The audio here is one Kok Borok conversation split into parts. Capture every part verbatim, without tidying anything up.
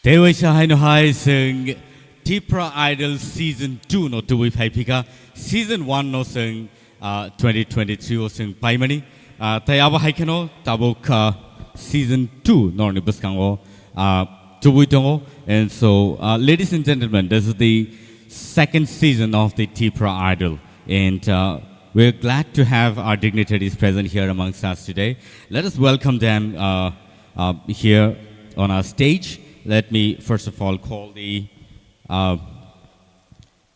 Tei waisa haino hai chwng Tipra Idol Season two no tubui phai phika, Season one no chwng, ah, twenty twenty-three o chwng paimani. Ah, tei abo hai kheno tabuk, ah, Season two norni bwskango, ah, tubui tongo. And so, ah, ladies and gentlemen, this is the second season of the Tipra Idol. And, uh, we're glad to have our dignitaries present here amongst us today. Let us welcome them, uh, uh, here on our stage. Let me first of all call the, uh,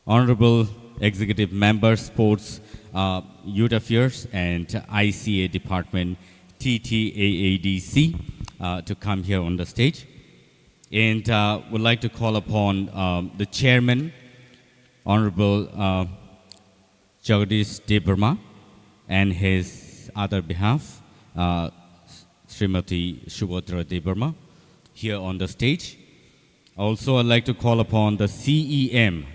Honorable Executive Member, Sports, uh, Youth Affairs and I C A Department, T T A A D C, uh, to come here on the stage. And, uh, would like to call upon, um, the Chairman, Honorable, uh, Jagadish Debbarma, and his other behalf, uh, Srimati Subhadra Debbarma, here on the stage. Also, I'd like to call upon the C E M,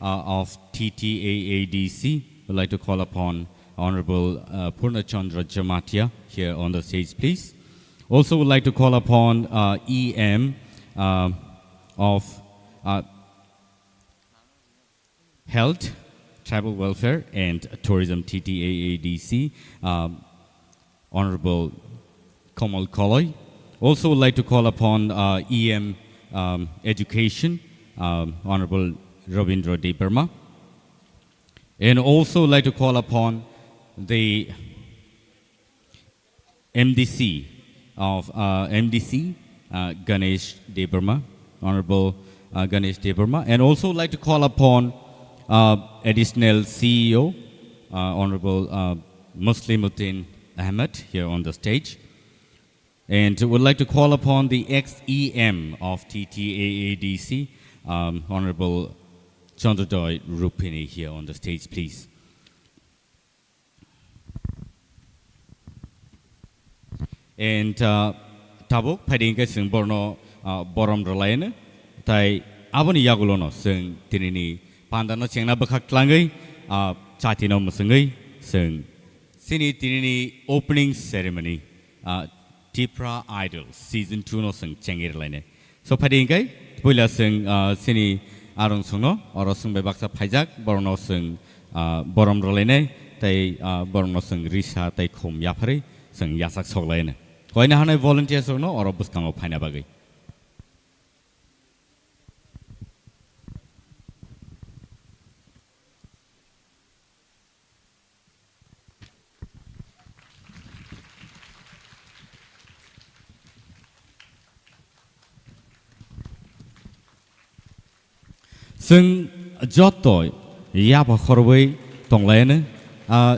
uh, of T T A A D C. I'd like to call upon Honorable, uh, Purna Chandra Jamatia here on the stage, please. Also, would like to call upon, uh, E M, uh, of, uh, Health, Tribal Welfare and Tourism, T T A A D C, um, Honorable Komal Koloi. Also would like to call upon, uh, E M, um, Education, um, Honorable Rabindra Debbarma. And also would like to call upon the M D C of, uh, M D C, uh, Ganesh Debbarma, Honorable, uh, Ganesh Debbarma, and also like to call upon, uh, Additional C E O, uh, Honorable, uh, Muslimuddin Ahmed here on the stage. And would like to call upon the ex E M of T T A A D C, um, Honorable Chandrojoy Rupini here on the stage, please. And, uh, tabuk phaidi hwnkhe chwng borno, uh, borom rwlaino. Tai aboni yagulono chwng tinini pandano chengna bwkhak tlangwi, uh, chatino mwswngwi chwng chini tinini opening ceremony, uh, Tipra Idol Season two no chwng chengwi rwlainai. So, phaidi hwnkhe, puila chwng, ah, chini arong songno, oro chwng bai baksa phaijak, borokno chwng, ah, borom rwlainai, tei, ah, borokno chwng risa tei khum yapharwi chwng yachak soklainai. Koina hanai volunteers rokno oro bwskango phaina bagwi. Chwng joto yapha khorwi tonglaino, ah,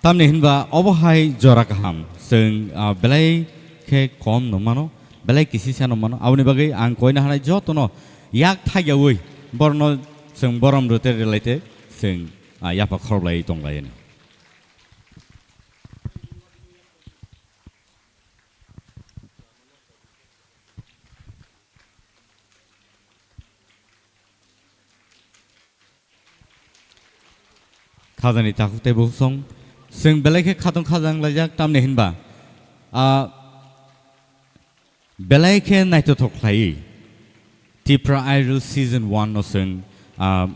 tamni hinba obo hai jora kaham, chwng, ah, belai khe kom no mano, belai kisisa no mano, aboni bagwi ang koina hanai jotono yak thaiyawi borno chwng borom rwte rwlaite chwng, ah, yapha khorlai tonglaino. Khajani takhuk tei bukhuk song, chwng belai khe khatong khajang laijak, tamni hinba, ah, belai khe naithothok khlaiwi Tipra Idol Season one no chwng, ah,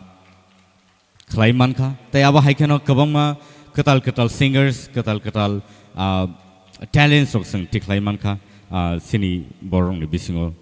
khlai mankha. Tei abo hai kheno kwbangma kwtal kwtal singers, kwtal kwtal, ah, talents rok chwng tikhlai mankha, ah, chini borokni bisingo.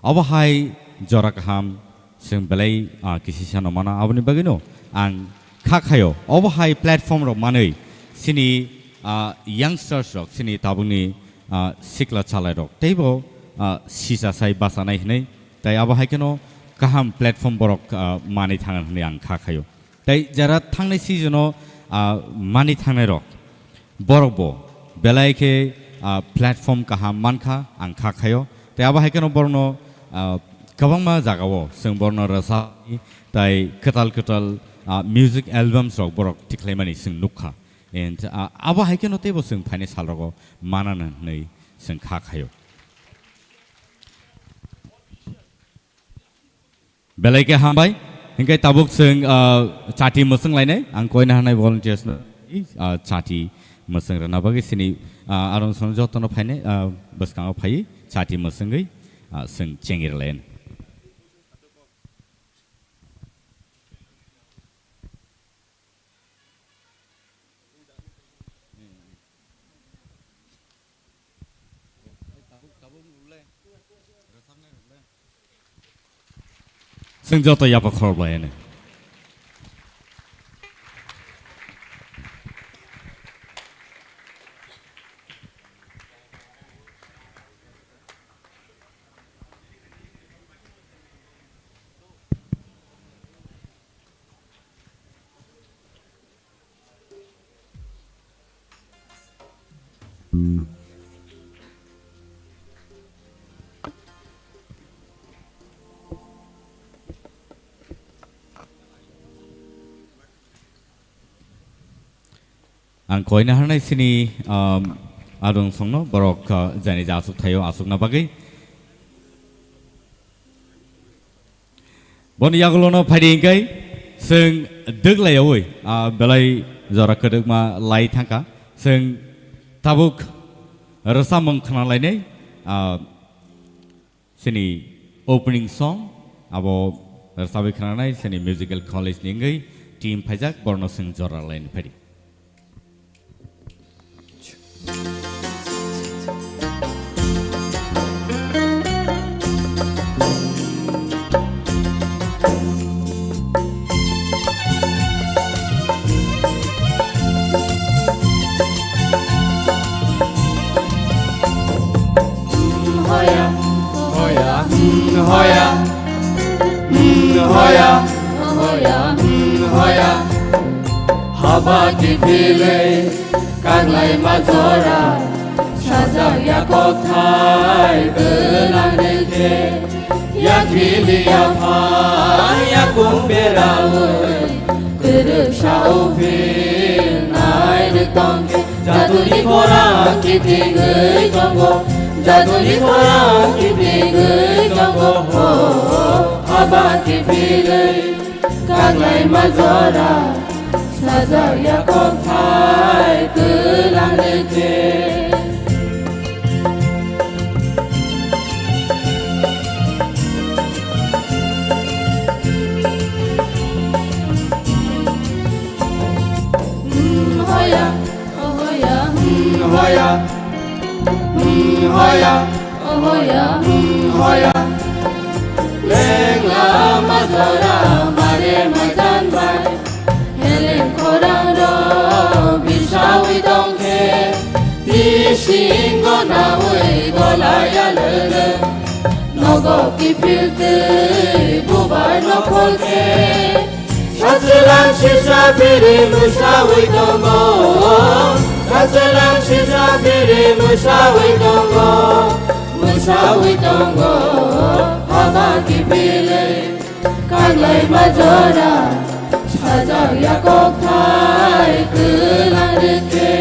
Abo hai jora kaham chwng belai, ah, kisisa no mano. Aboni bagwino ang kha khayo. Obo hai platform rok manwi chini, ah, youngsters rok, chini tabukni, ah, sikla chalai rok teibo, ah, sisa sai bachanai hinwi. Tai abo hai kheno kaham platform borok, ah, manwi thangna hinwi ang kha khayo. Tai jara thangnai season o, ah, manwi thangnai rok, borok bo belai khe, ah, platform kaham mankha ang kha khayo. Tai abo hai kheno borokno, ah, kwbangma jagao chwng borokno rwchapni tai kwtal kwtal, ah, music albums rok borok tikhlaimani chwng nukha. And, ah, abo hai kheno teibo chwng phaini salrogo manana hinwi chwng kha khayo. Belai khe hambai. Hinkhe tabuk chwng, ah, chati mwswng lainai. Ang koina hanai volunteers no, ah, chati mwswng rwna bagwi chini, ah, arong song jotono phainai, ah, bwskango phaiwi chati mwswngwi, ah, chwng chengirlayan. Chwng joto yapha khorokbai hwnwi. Ang koina hanai sini, um, adung songno borok, uh, jani ja asuk thaio asukna bagwi. Boni yagulono phaidi hingkai chwng dwglaiyaui, ah, belai jora kwdwkma lai thangkha. Chwng tabuk rwchapmung khwnalainai, ah, chini opening song abo rwchapwi khwnanai chini musical college ni wngwi team phaijak, borno chwng jora laini phaidi. Hoya, hoya, hmm, hoya. Hmm, hoya, hoya, hmm, hoya. Haba kiphilwi kaglai majora, sajak ya kokthai gwnang rikhe. Yakhili yaphang yakung beraui, kwrwksa uphil nai rwtongkhe. Jaduni khorang kitingwi tongo, jaduni khorang kitingwi tongo, ho, haba kiphilwi kaglai majora, sajak ya kokthai kwlang rikhe. Hmm, hoya, oh hoya, hmm, hoya. Hmm, hoya, oh hoya, hmm, hoya. Lengla majora mare majan bai. Heleng khorang ro bisawi tongkhe. Bisingo nawi golaya lele. Nogo kiphil twi bubar nokhol khe. Sachelang sisa biri mwsawi tongo, sachelang sisa biri mwsawi tongo, mwsawi tongo, haba kiphilwi kaglai majora, sajak ya kokthai kwlang rikhe.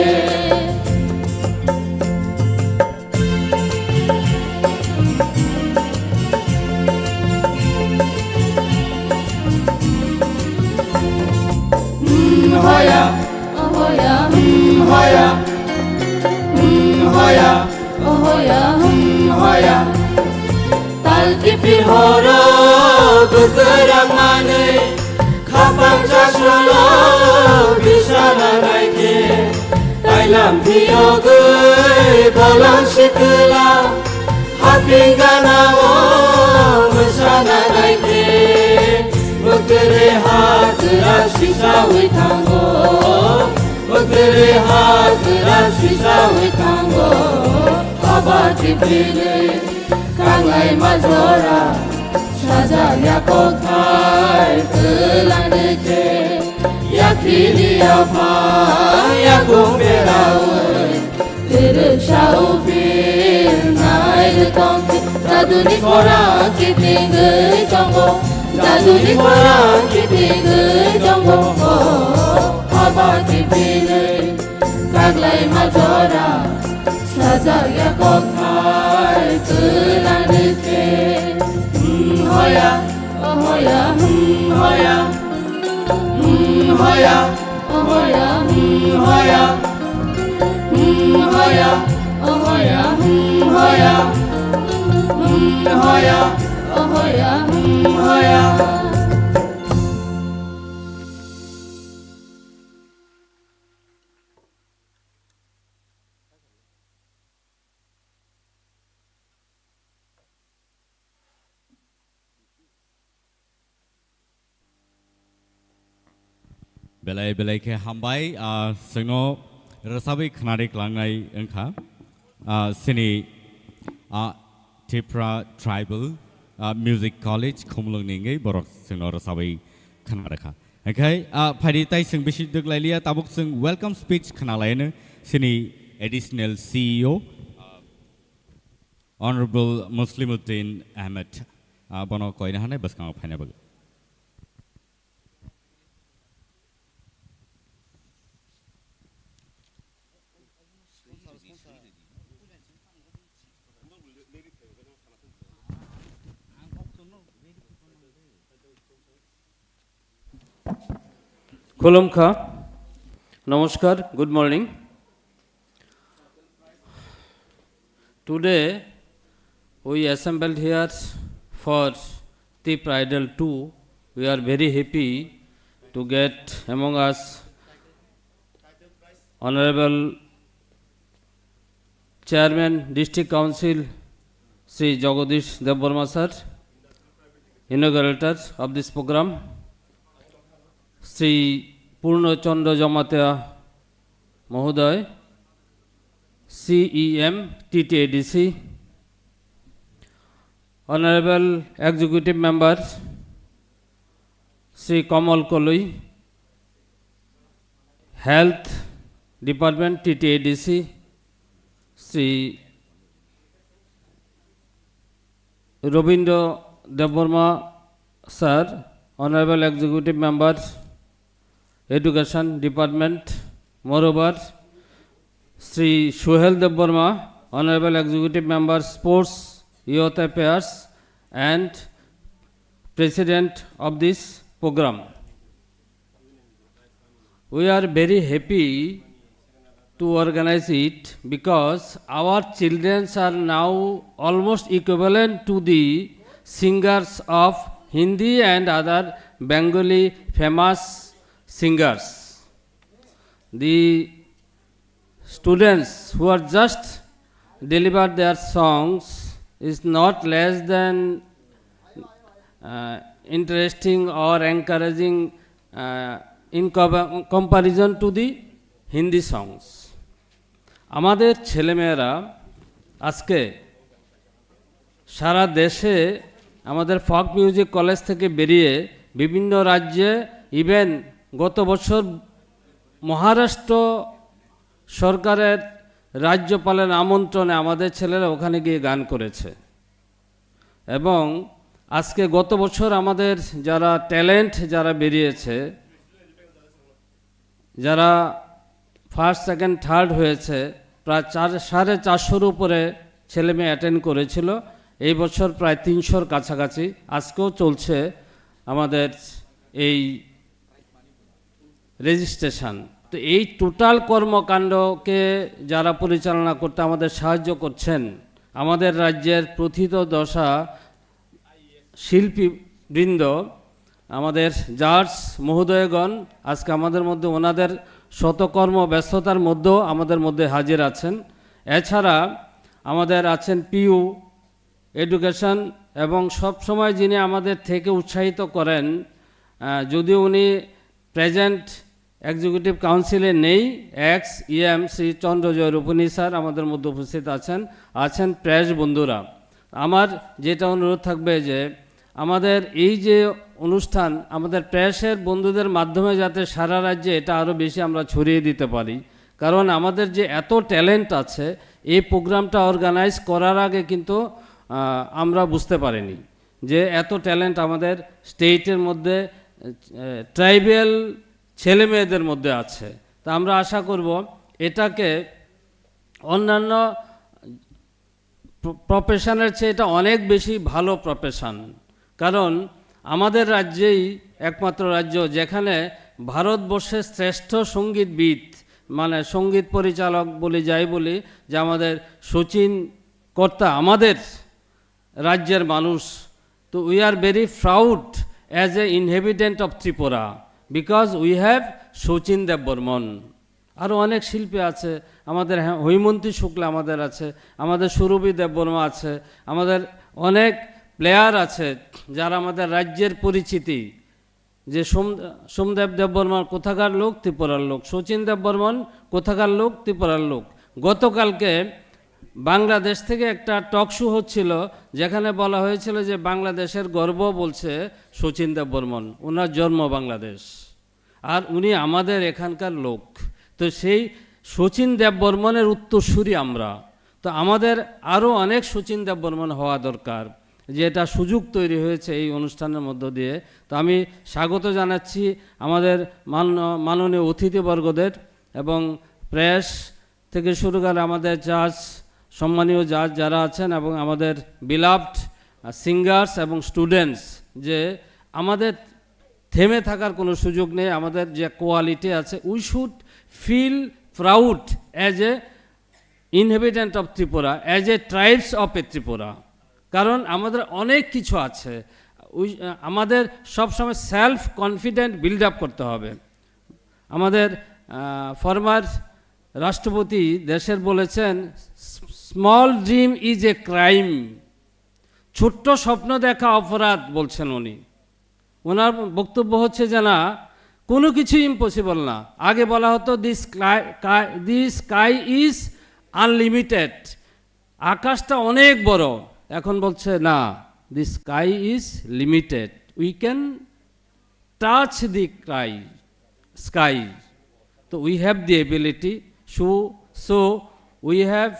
Hmm, hoya, oh hoya, hmm, hoya, hmm, hoya, oh hoya, hmm, hoya. Tal kiphil horo bwkhrang manwi, khapang chasolo bisana naikhe, tailam phiyogwi bolong sikla, haping ganao mwsana naikhe, bwkre ha kwrak sisawi thango, bwkre ha kwrak sisawi thango, haba kiphilwi. Kanglai majora, sajak ya kokthai kwlang rikhe, yakhini yaphang yakung beraui, kwrwksa uphil nai rwtongkhe, jaduni khorang kitingwi tongo, jaduni khorang kitingwi tongo, haba kiphilwi. Kaglai majora, sajak ya kokthai kwlang rikhe. Hmm, hoya, oh hoya, hmm, hoya. Hmm, hoya, oh hoya, hmm, hoya. Hmm, hoya, oh hoya, hmm, hoya. Hmm, Hoya, oh hoya, hmm, hoya. Belai belai khe hambai, ah, chwngno rwchabwi khwnari klangnai wngkha. Ah, chini, ah, Tipra Tribal, ah, Music College Khumulwngni wngwi borok chwngno rwchabwi khwnarwkha. Hwnkhe, ah, phaidi tai chwng bisi dwk lailiya, tabuk chwng welcome speech khwnalaino chini Additional C E O, ah, Honorable Muslimuddin Ahmed, ah, bono koina hanai bwskango phaina bagwi. Khulumkha. Namaskar. Good morning. Today, we assembled here for Tipra Idol two. We are very happy to get among us Honorable Chairman District Council Shri Jagadish Debbarma sir, inaugurator of this program, Shri Purno Chandra Jamatia Mahoday, C E M T T A D C, Honorable Executive Member Shri Kamal Koloi, Health Department T T A D C, Shri Robindra Debbarma sir, Honorable Executive Member, Education Department, moreover, Shri Suhel Debbarma, Honorable Executive Member, Sports, Youth Affairs, and President of this program. We are very happy to organize it because our children are now almost equivalent to the singers of Hindi and other Bengali famous singers. The students who are just delivered their songs is not less than, uh, interesting or encouraging, uh, in co-, comparison to the Hindi songs. আমাদের ছেলেমেয়েরা আজকে সারা দেশে আমাদের ফক music college থেকে বেরিয়ে বিভিন্ন রাজ্যে, ইভেন গত বছর মহারাষ্ট্র সরকারের রাজ্যপালের আমন্ত্রণে আমাদের ছেলেরা ওখানে গিয়ে গান করেছে। এবং আজকে গত বছর আমাদের যারা ট্যালেন্ট যারা বেরিয়েছে, যারা ফার্স্ট, সেকেন্ড, থার্ড হয়েছে, প্রায় চার, সাড়ে চারশোর উপরে ছেলে মেয়ে অ্যাটেন্ড করেছিল। এই বছর প্রায় তিনশোর কাছাকাছি। আজকেও চলছে আমাদের এই রেজিস্ট্রেশন। তো এই টোটাল কর্মকাণ্ডকে যারা পরিচালনা করতে আমাদের সাহায্য করছেন, আমাদের রাজ্যের প্রথিতযশা শিল্পীবৃন্দ, আমাদের জাজ মহোদয়গণ, আজকে আমাদের মধ্যে ওনাদের শতকর্ম ব্যস্ততার মধ্যেও আমাদের মধ্যে হাজির আছেন। এছাড়া আমাদের আছেন পিইউ এডুকেশন, এবং সব সময় যিনি আমাদের থেকে উৎসাহিত করেন, আহ, যদিও উনি প্রেজেন্ট এক্সিকিউটিভ কাউন্সিলে নেই, এক্স ইএম শ্রী চন্দ্রজয় রূপনী স্যার আমাদের মধ্যে উপস্থিত আছেন, আছেন প্রেস বন্ধুরা। আমার যেটা অনুরোধ থাকবে যে আমাদের এই যে অনুষ্ঠান, আমাদের প্রেসের বন্ধুদের মাধ্যমে যাতে সারা রাজ্যে এটা আরও বেশি আমরা ছড়িয়ে দিতে পারি, কারণ আমাদের যে এত ট্যালেন্ট আছে, এই প্রোগ্রামটা অর্গানাইজ করার আগে কিন্তু, আহ, আমরা বুঝতে পারিনি যে এত ট্যালেন্ট আমাদের স্টেটের মধ্যে, আহ, ট্রাইবাল ছেলে মেয়েদের মধ্যে আছে। তা আমরা আশা করব এটাকে অন্যান্য প্র-, প্রফেশনের চেয়ে এটা অনেক বেশি ভালো প্রফেশন। কারণ আমাদের রাজ্যেই একমাত্র রাজ্য যেখানে ভারতবর্ষের শ্রেষ্ঠ সঙ্গীতবিদ, মানে সঙ্গীত পরিচালক বলি যাই বলি, যে আমাদের শচীন কর্তা, আমাদের রাজ্যের মানুষ। তো we are very proud as a inhabitant of Tripura because we have Sachin দেববর্মন। আরও অনেক শিল্পী আছে, আমাদের হ্যাঁ, হৈমন্তী শুক্লা আমাদের আছে, আমাদের সুরভি দেববর্মা আছে, আমাদের অনেক প্লেয়ার আছে যারা আমাদের রাজ্যের পরিচিতি। যে সোম-, সোমদেব দেববর্মন কোথাকার লোক? ত্রিপুরার লোক। শচীন দেববর্মন কোথাকার লোক? ত্রিপুরার লোক। গতকালকে বাংলাদেশ থেকে একটা টক শো হচ্ছিল, যেখানে বলা হয়েছিল যে বাংলাদেশের গর্ব বলছে শচীন দেববর্মন, ওনার জন্ম বাংলাদেশ, আর উনি আমাদের এখানকার লোক। তো সেই শচীন দেববর্মনের উত্তরসূরি আমরা। তো আমাদের আরও অনেক শচীন দেববর্মন হওয়া দরকার, যে এটা সুযোগ তৈরি হয়েছে এই অনুষ্ঠানের মধ্য দিয়ে। তো আমি স্বাগত জানাচ্ছি আমাদের মান-, মাননীয় অতিথিবর্গদের এবং প্রেস থেকে শুরু করে আমাদের জাজ, সম্মানীয় জাজ যারা আছেন এবং আমাদের বিলাভড সিঙ্গার্স এবং স্টুডেন্টস, যে আমাদের থেমে থাকার কোনো সুযোগ নেই। আমাদের যে কোয়ালিটি আছে, we should feel proud as a inhabitant of Tripura, as a tribes of a Tripura। কারণ আমাদের অনেক কিছু আছে। We, আমাদের সবসময় সেলফ কনফিডেন্ট বিল্ড আপ করতে হবে। আমাদের ফর্মার রাষ্ট্রপতি দেশের বলেছেন, "Small dream is a crime।" ছোট্ট স্বপ্ন দেখা অপরাধ বলছেন উনি। ওনার বক্তব্য হচ্ছে যে না, কোনো কিছু ইম্পসিবল না। আগে বলা হতো, "This sky, this sky is unlimited।" আকাশটা অনেক বড়। এখন বলছে, "না, this sky is limited, we can touch the sky, sky।" তো we have the ability, so, so we have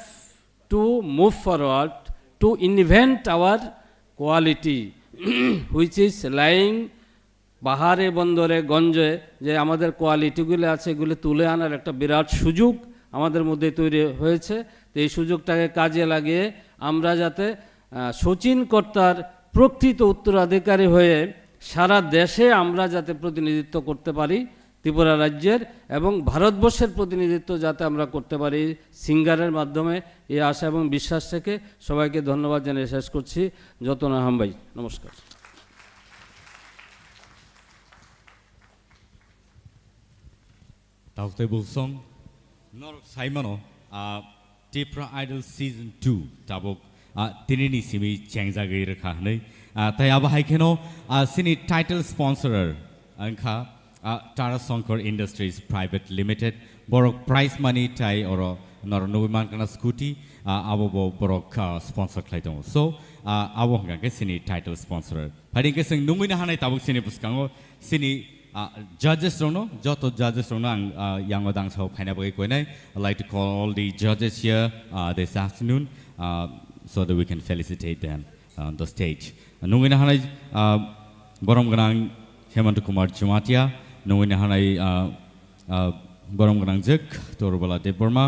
to move forward to invent our quality, which is lying পাহাড়ে, বন্দরে, গঞ্জে। যে আমাদের কোয়ালিটিগুলো আছে, এগুলো তুলে আনার একটা বিরাট সুযোগ আমাদের মধ্যে তৈরি হয়েছে। তো এই সুযোগটাকে কাজে লাগিয়ে আমরা যাতে, আহ, শচীন কর্তার প্রকৃত উত্তরাধিকারী হয়ে সারা দেশে আমরা যাতে প্রতিনিধিত্ব করতে পারি ত্রিপুরা রাজ্যের, এবং ভারতবর্ষের প্রতিনিধিত্ব যাতে আমরা করতে পারি সিঙ্গারের মাধ্যমে, এই আশা এবং বিশ্বাস থেকে সবাইকে ধন্যবাদ জানিয়ে শেষ করছি। যতনা হামবাই, নমস্কার। Tauk tei Bulsong, norok saimano, ah, Tipra Idol Season two tabuk, ah, tinini simi chengjagwi rwkha hwnwi. Ah, tei abo hai kheno, ah, chini title sponsorer wngkha, ah, Tara Shankar Industries Private Limited. Borok prize money tei oro norok nugwi mankha scooty, ah, abo bo borok, ah, sponsor khlai tongo. So, ah, abo hwnkha khe chini title sponsorer. Phai hwnkhe chwng nungwi nahanai tabuk chini bwskango chini, ah, judges rokno, joto judges rokno ang, ah, yango dangsao phaina bagwi koinai. I'd like to call all the judges here, ah, this afternoon, ah, so that we can felicitate them on the stage. Nungwi nahanai, ah, borom gwnang Hemant Kumar Jamatia, nungwi nahanai, ah, ah, borom gwnang jwk Torbala Debbarma,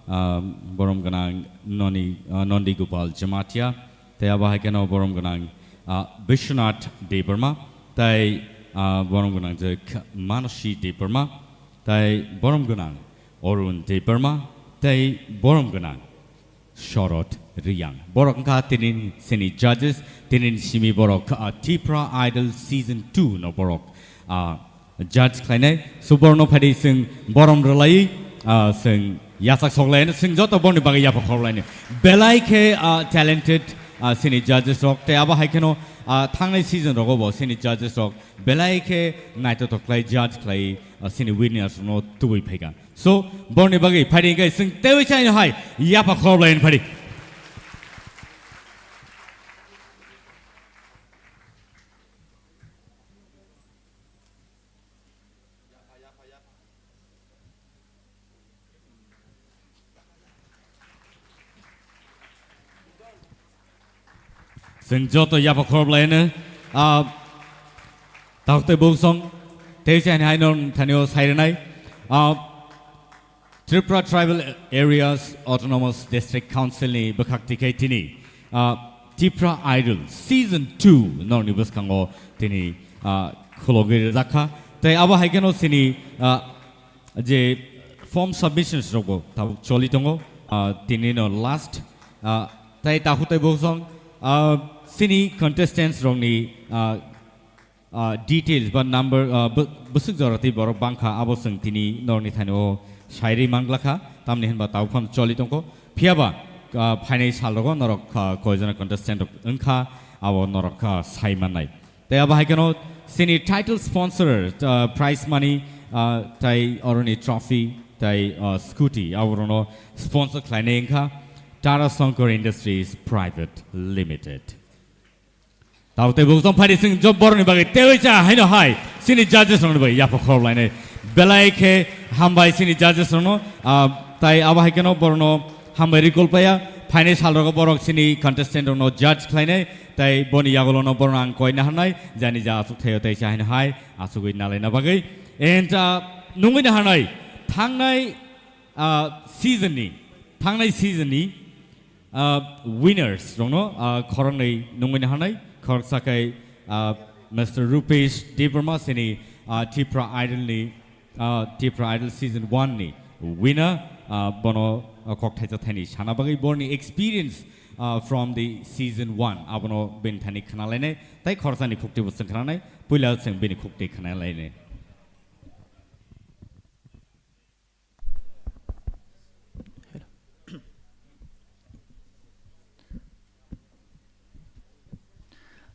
ah, borom gwnang Noni, ah, Nondi Gopal Jamatia, tei abo hai kheno borom gwnang, ah, Bishwanath Debbarma, tei, ah, borom gwnang jwk Manasi Debbarma, tei borom gwnang Arun Debbarma, tei borom gwnang Shorod Riyang. Borok wngkha tini sini judges, tini simi borok, ah, Tipra Idol Season two no borok, ah, judge khlainai. So borno phadi sing borom rwlai, ah, sing yasak soklai, sing joto borni bagwi yapha khorlai. Belai khe, ah, talented, ah, sini judges rok, tei abo hai kheno, ah, thangnai season rogo bo sini judges rok belai khe naithotok khlai judge khlai, ah, sini winners no tubui phaikha. So, borni bagwi phaidi hwnkhe chwng teiwi chaino hai yapha khorokbai hwn phadi. Chwng joto yapha khorokbai hwno, ah, Tauk tei Bulsong, tei se ani haino thanio sai rwnai. Ah, Tripura Tribal Areas Autonomous District Council ni bwkhak tikhe tini, ah, Tipra Idol Season two norni bwskango tini, ah, khulogwi rwjakha. Tei abo hai kheno chini, ah, je form submissions rokbo tabuk choli tongo, ah, tini no last, ah, tei Tauk tei Bulsong, ah, Chini contestants rokni, ah, ah, details ba number, ah, bw-, bwswk jora tei borok bangkha, abo chwng tini norokni thani o sairwi manglakha, tamni hinba tabuk phano choli tongkho. Phiyaba, ah, phainai salrogo norok, ah, koijona contestant rok wngkha, abo norok, ah, sai mannai. Tei abo hai kheno chini title sponsor, ah, prize money, ah, tei oroni trophy, tei, ah, scooty, aborokno sponsor khlainai wngkha Tara Shankar Industries Private Limited. Tabuk tei bukjong phani sing job boroni bagwi tewi cha haino hai chini judges rokni bagwi yapha khorok lainai. Belai khe hambai chini judges rokno, ah, tai abo hai kheno borokno hambai recall paya. Phainai salrogo borok chini contestant rokno judge khlainai, tai boni yagulono borokno ang koi naharnai, jani ja aswk thaio tai cha haino hai aswkwi nalaina bagwi. And, ah, nungwi naharnai thangnai, ah, season ni, thangnai season ni, ah, winners rokno, ah, khoroknwi nungwi naharnai, khoroksa khe, ah, Mister Rupesh Debbarma chini, ah, Tipra Idol ni, ah, Tipra Idol season one ni winner, ah, bono, ah, kok thaisa thaini sana bagwi borni experience, ah, from the season one abono bini thani khna lainai, tai khoroksa ni khukti bo chwng khna nai, puila chwng bini khukti khna lainai.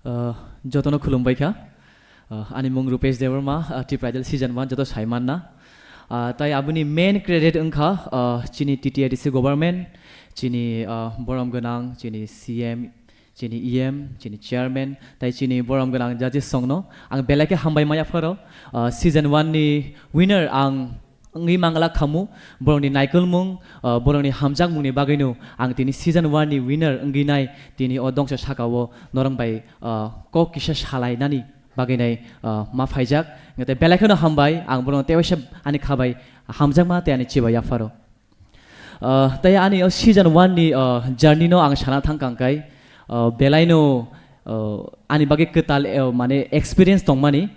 Uh, jotono khulumbai kha. Uh, ani mung Rupesh Debbarma, uh, Tipra Idol season one joto sai manna. Uh, tai aboni main credit wngkha, uh, chini T T A D C government, chini, uh, borom gwnang, chini C M, chini E M, chini chairman, tai chini borom gwnang judges songno ang belai khe hambai maya pharo. Uh, season one ni winner ang wngwi mangla khamu, borokni naikolmung, uh, borokni hamjakmungni bagwino ang tini season one ni winner wngwi nai, tini o dongsa sakao norok bai, uh, kok kisa salainani bagwi nai, uh, ma phaijak. Tei belai kheno hambai, ang borokno tewaisa ani khabai hamjakma tei ani chibai yapharo. Uh, tei ani o season one ni, uh, journey no ang sana thang kang kai, uh, belai no, uh, ani bagwi kwtal, uh, mane experience tongmani,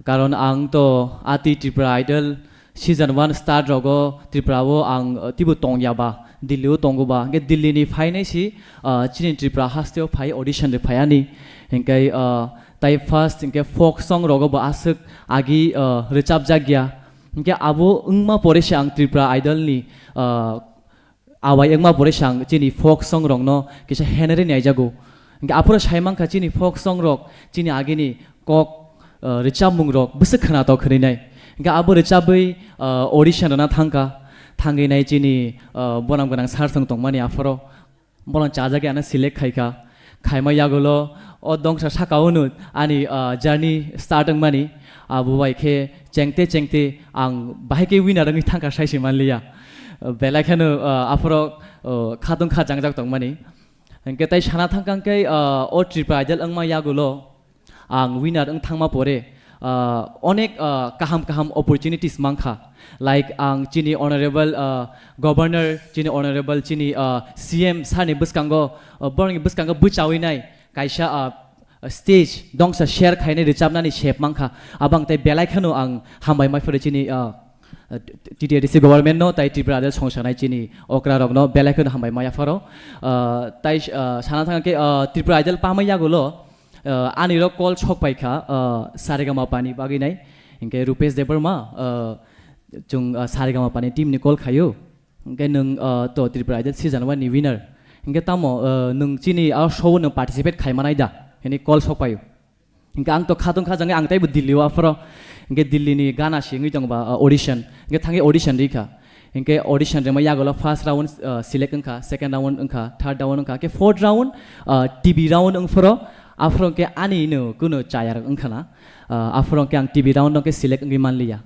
karon ang to ati Tripura Idol season one start rogo Tripura o ang, uh, tibo tongya ba, Delhi o tongo ba, hwnkhe Delhi ni phainai si, uh, chini Tripura haste o phai audition ri phai ani, hwnkhe, uh, tai first hwnkhe folk song rogo bo aswk agi, uh, rwchap jak ya. Hingke abo wngma pore se ang Tripura Idol ni, ah, awai wngma pore se ang chini folk song rok no kisa henari naijago. Hingke aphuru sai mankha chini folk song rok chini agini kok, ah, rwchapmung rok bwswk khwnatok hinwi nai. Hingke abo rwchabwi, ah, audition rwna thangkha, thangwi nai chini, ah, bonam gwnang sir song tongmani aphuru. Bono chajagwi ano select khaikha. Khaima yagulo o dongsa saka-o no ani, ah, journey start wngmani. Abo bai khe chengte chengte ang bahai khe winner wngwi thangkha saisi manliya. Belai kheno, ah, aphuru, ah, khatung kha jangjak tongmani. Hingke tai sana thangkha hingke, ah, o Tripura Idol wngma yagulo ang winner wng thangma pore, ah, onek, ah, kaham kaham opportunities mankha. Like ang chini honorable, ah, governor, chini honorable, chini, ah, C M sir ni bwskango, ah, borokni bwskango bwchawi nai kaisa, ah, stage dongsa share khainai rwchapnani sep mankha. Abang tei belai kheno ang hambai mai phuru chini, ah, T T A D C government no tai Tripura Idol songsanai chini okra rokno belai kheno hambai maya pharo. Ah, tai, ah, sana thangkhe, ah, Tripura Idol pamai yagulo, ah, ani rok call sok pai kha, ah, Saregama pani bagwi nai. Hingke Rupesh Debbarma, ah, chung, ah, Saregama pani team ni call khayo. Hingke nwng, ah, to Tripura Idol season one ni winner. Hingke tamo, ah, nwng chini a show o nwng participate khai manai da? Hini call sok paio. Hingke ang to khatung kha jangwi ang teibo Delhi o aphoro. Hingke Delhi ni gana singwi tongba, ah, audition. Hingke thangwi audition rikha. Hingke audition rima yagulo first round, ah, select wngkha, second round wngkha, third round wngkha, hingke fourth round, ah, T V round wngphoro. Aphoro hingke ani no kuno chaya rok wngkha na. Ah, aphoro hingke ang T V round hingke select wngwi manliya.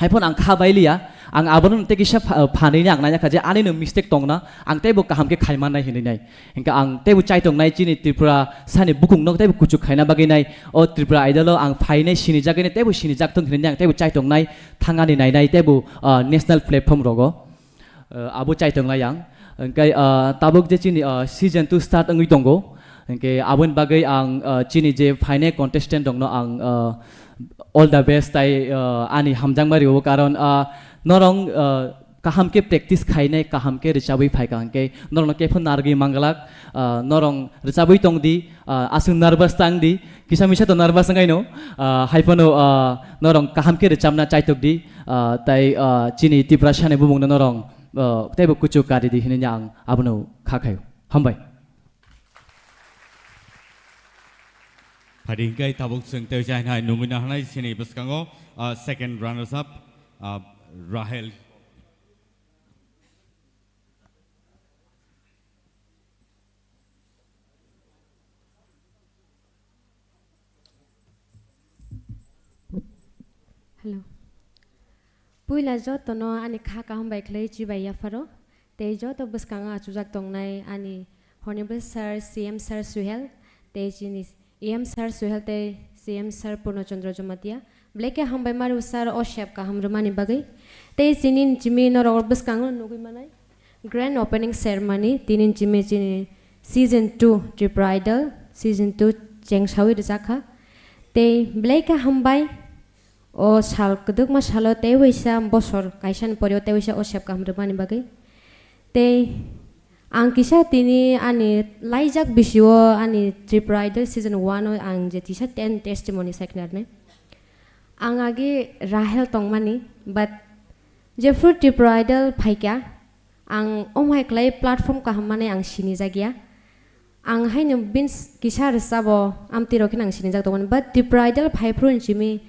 Haiphano ang kha bailiya, ang abono tei kisa pha-, phanwi ni ang nai kha je ani no mistake tongna, ang teibo kaham khe khai mannai hinwi nai. Hingke ang teibo chaitongnai chini Tripura sani bukung no teibo kuchuk khaina bagwi nai. O Tripura Idol o ang phainai sinijak nai teibo sinijak thung hinwi ang teibo chaitongnai thangani nainai teibo, ah, national platform rogo. Ah, abo chaitongnai ang. Hingke, ah, tabuk je chini, ah, season two start wngwi tongo. Hingke aboni bagwi ang, ah, chini je phainai contestant rokno ang, ah, all the best tai, ah, ani hamjakma rio karon, ah, norong, ah, kaham khe practice khainai, kaham khe rwchabwi phaikha hwnkhe norokno khe phano narwgwi manglak, ah, norok rwchabwi tongdi, ah, aswk nervous tangdi, kisa misa to nervous wngkhaino, ah, hai phano, ah, norok kaham khe rwchabna chaitokdi, ah, tai, ah, chini Tiprasani bumungno norok, ah, teibo kuchuk karidi hinwi ang abono kha khaio. Hambai. Phaidi hwnkhe tabuk chwng tei jainai nungwi nahanai chini bwskango, ah, second runners up, ah, Rahel. Hello. Puila jotono ani kha kaham bai khlai chibai yapharo. Tei joto bwskango achukjak tongnai ani Honorable Sir, C M Sir Suhel, tei chini E M Sir Suhel tei C M Sir Purno Chandra Jamatia. Belai khe hambai maru sir o sep kaham rwmani bagwi. Tei chini chimi norok bwskango nugwi manai. Grand opening ceremony, tini chimi chini season two Tripura Idol, season two chengsawi rwjakha. Tei belai khe hambai o sal kwdwkma salo tei waisa bosor kaisani pore o tei waisa o sep kaham rwmani bagwi. Tei ang kisa tini ani laijak bisio ani Tripura Idol season one o ang je tisa ten testimony sai khnarnai. Ang agi Rahel tongmani, but jephru Tripura Idol phaikha, ang omhai khlai platform kaham manwi ang sinijak ya. Ang haino bini kisa rwchabo amtwi rok kheno ang sinijak tongmani, but Tripura Idol phaiphru hinwi simi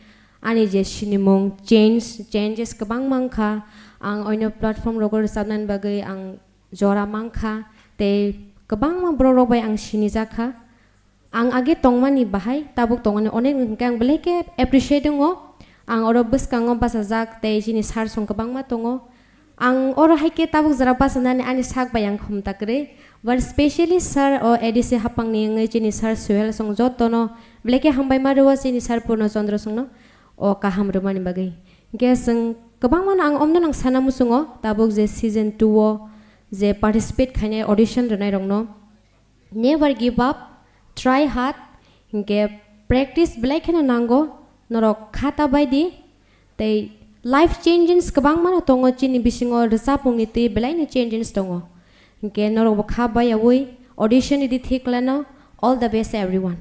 ani je sinimung change, changes kwbangma wngkha. Ang oino platform rogo rwchabnani bagwi ang jora mankha, tei kwbangma borok rok bai ang sinijak kha. Ang age tongmani bahai tabuk tongmani onek hwnkhe ang belai khe appreciate wngo. Ang oro bwskango bachajak tei chini sir song kwbangma tongo. Ang oro hai khe tabuk jora bachanani ani sak bai ang khumta kwrwi. But specially sir o A D C hapangni wngwi chini sir Suhel song jotono belai khe hambai ma rwo chini sir Purno Chandra songno o kaham rwmani bagwi. Hwnkhe chwng kwbangmano ang omno nang sana muchungo tabuk je season two o je participate khainai audition rwnairokno. Never give up, try hard, hinkhe practice belai kheno nango, norok kha ta bai di, tei life changes kwbangma no tongo chini bisingo rwchapmungni twi belai no changes tongo, hinkhe norok bo kha bai yaui audition ridi thik lano, all the best everyone.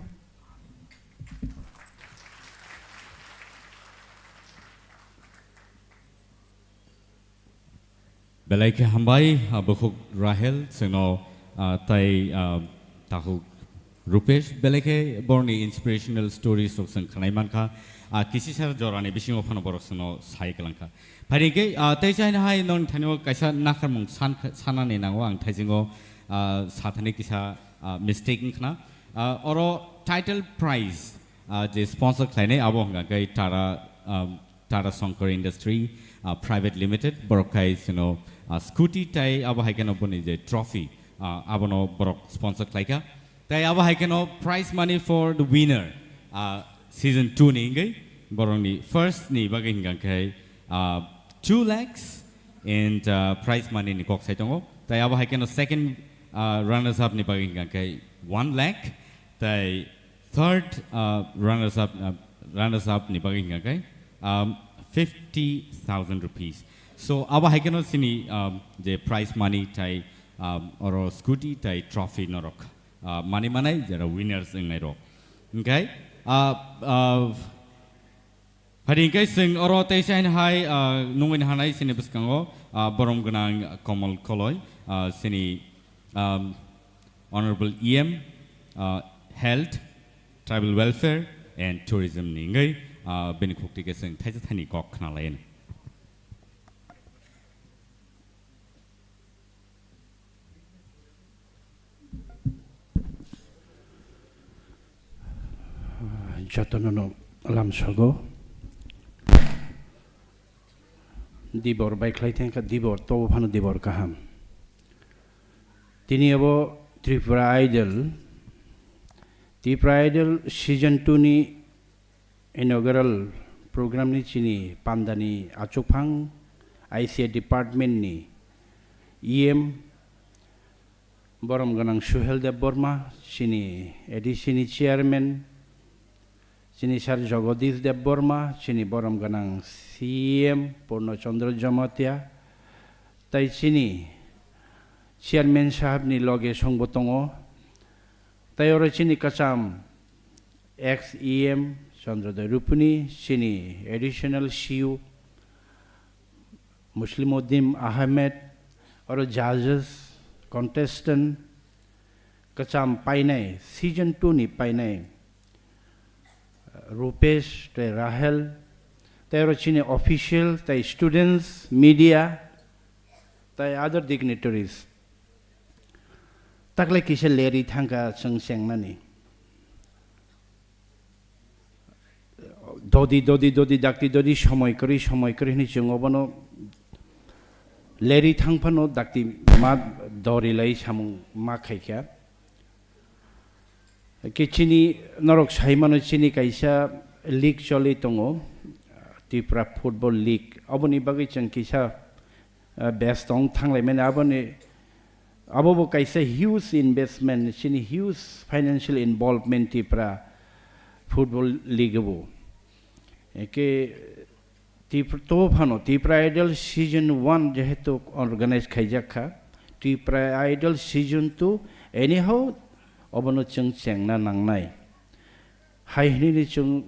Belai khe hambai, ah, bukhuk Rahel, chwngno, ah, tai, ah, takhuk Rupesh, belai khe borokni inspirational stories rok chwng khwnai mankha. Ah, kisisa jorani bisingo phano borok chwngno sai kwlangkha. Phaidi khe, ah, tei chaina hai nongni thanio kaisa nakharmung san-, sanani nango ang thaisingo, ah, sathani kisa, ah, mistake wngkhna. Ah, oro title prize, ah, je sponsor khlainai abo hwnkha khe Tara, ah, Tara Shankar Industry, ah, Private Limited, borok khai chwngno, ah, scooty tai abo hai kheno boni je trophy, ah, abono borok sponsor khlaikha. Tai abo hai kheno prize money for the winner, ah, season two ni hwnkhe borokni first ni bagwi hwnkha khe, ah, two lakhs and, ah, prize money ni kok sai tongo. Tai abo hai kheno second, ah, runners up ni bagwi hwnkha khe one lakh, tai third, uh, runners up, uh, runners up ni bagwi hwnkha khe, um, fifty thousand rupees. So, abo hai kheno chini, um, je prize money tai, um, oro scooty tai trophy norok, uh, mani manai jera winners wngnai rok. Hwnkhe, uh, uh, Phaidi hwnkhe chwng oro tei chaina hai, ah, nungwi nahanai chini bwskango, ah, borom gwnang Komal Koloi, ah, chini, um, Honorable E M, ah, Health, Tribal Welfare and Tourism ni wngwi, ah, bini khukti khe chwng thaisa thaini kok khna lai. Jotono no lamsogo. Dibor bai khlai thangkha, dibor tobo phano dibor kaham. Tini abo Tripura Idol, Tripura Idol season two ni inaugural program ni chini pandani achukphang I C A department ni E M borom gwnang Suhel Debbarma, chini A D C ni chairman, chini sir Jagadish Debbarma, chini borom gwnang C M Purno Chandra Jamatia, Tai chini chairman sahab ni loge songbo tongo. Tai oro chini kacham ex E M Chandra Dai Rupuni, chini additional C U Muslimuddin Ahmed, oro judges, contestant, kacham painai, season two ni painai, Rupesh tei Rahel, tei oro chini official, tei students, media, tei other dignitaries. Taklai kisa leri thangkha chwng chengnani. Dodi, dodi, dodi, dakti, dodi, somoi kwrwi, somoi kwrwi hwnwi chwng obono leri thang phano dakti ma dori lai samung ma khaikha. Khe chini norok sai mano chini kaisa league choli tongo, Tripura Football League. Oboni bagwi chwng kisa, ah, best tong thanglai mani. Aboni, abo bo kaisa huge investment, chini huge financial involvement Tripura Football League bo. Eke Tip-, to phano Tripura Idol season one jehetu organize khaijak kha, Tripura Idol season two anyhow obono chwng chengna nangnai. Hai hwnwi chwng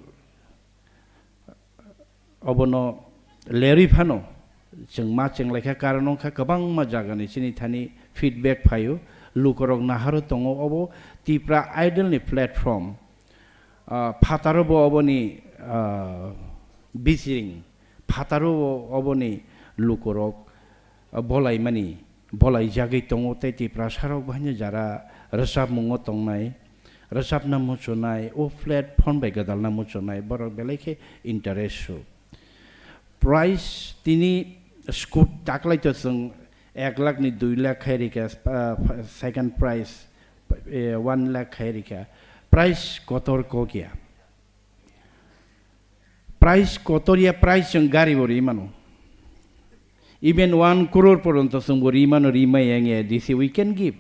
obono lerwi phano chwng ma chenglaikha, karon wngkha kwbangma jagani chini thani feedback phaio, lukorok naharo tongo obo Tripura Idol ni platform. Ah, phataro bo oboni, ah, bisiring, phataro bo oboni lukorok, ah, bolaimani, bolaijagwi tongo tei Tiprasarok bo haino jara rwchapmungo tongnai, rwchapna muchunai, o platform bai gwdalna muchunai, borok belai khe interest su. Price tini scoot taklai to chwng ek lakh ni dui lakh khai rikha, ah, second prize, eh, one lakh khai rikha. Price kotor kok ya. Price kotor ya, price chwng gari bo ri mano. Even one crore poronto chwng bo ri mano, ri mai yang ya, this we can give.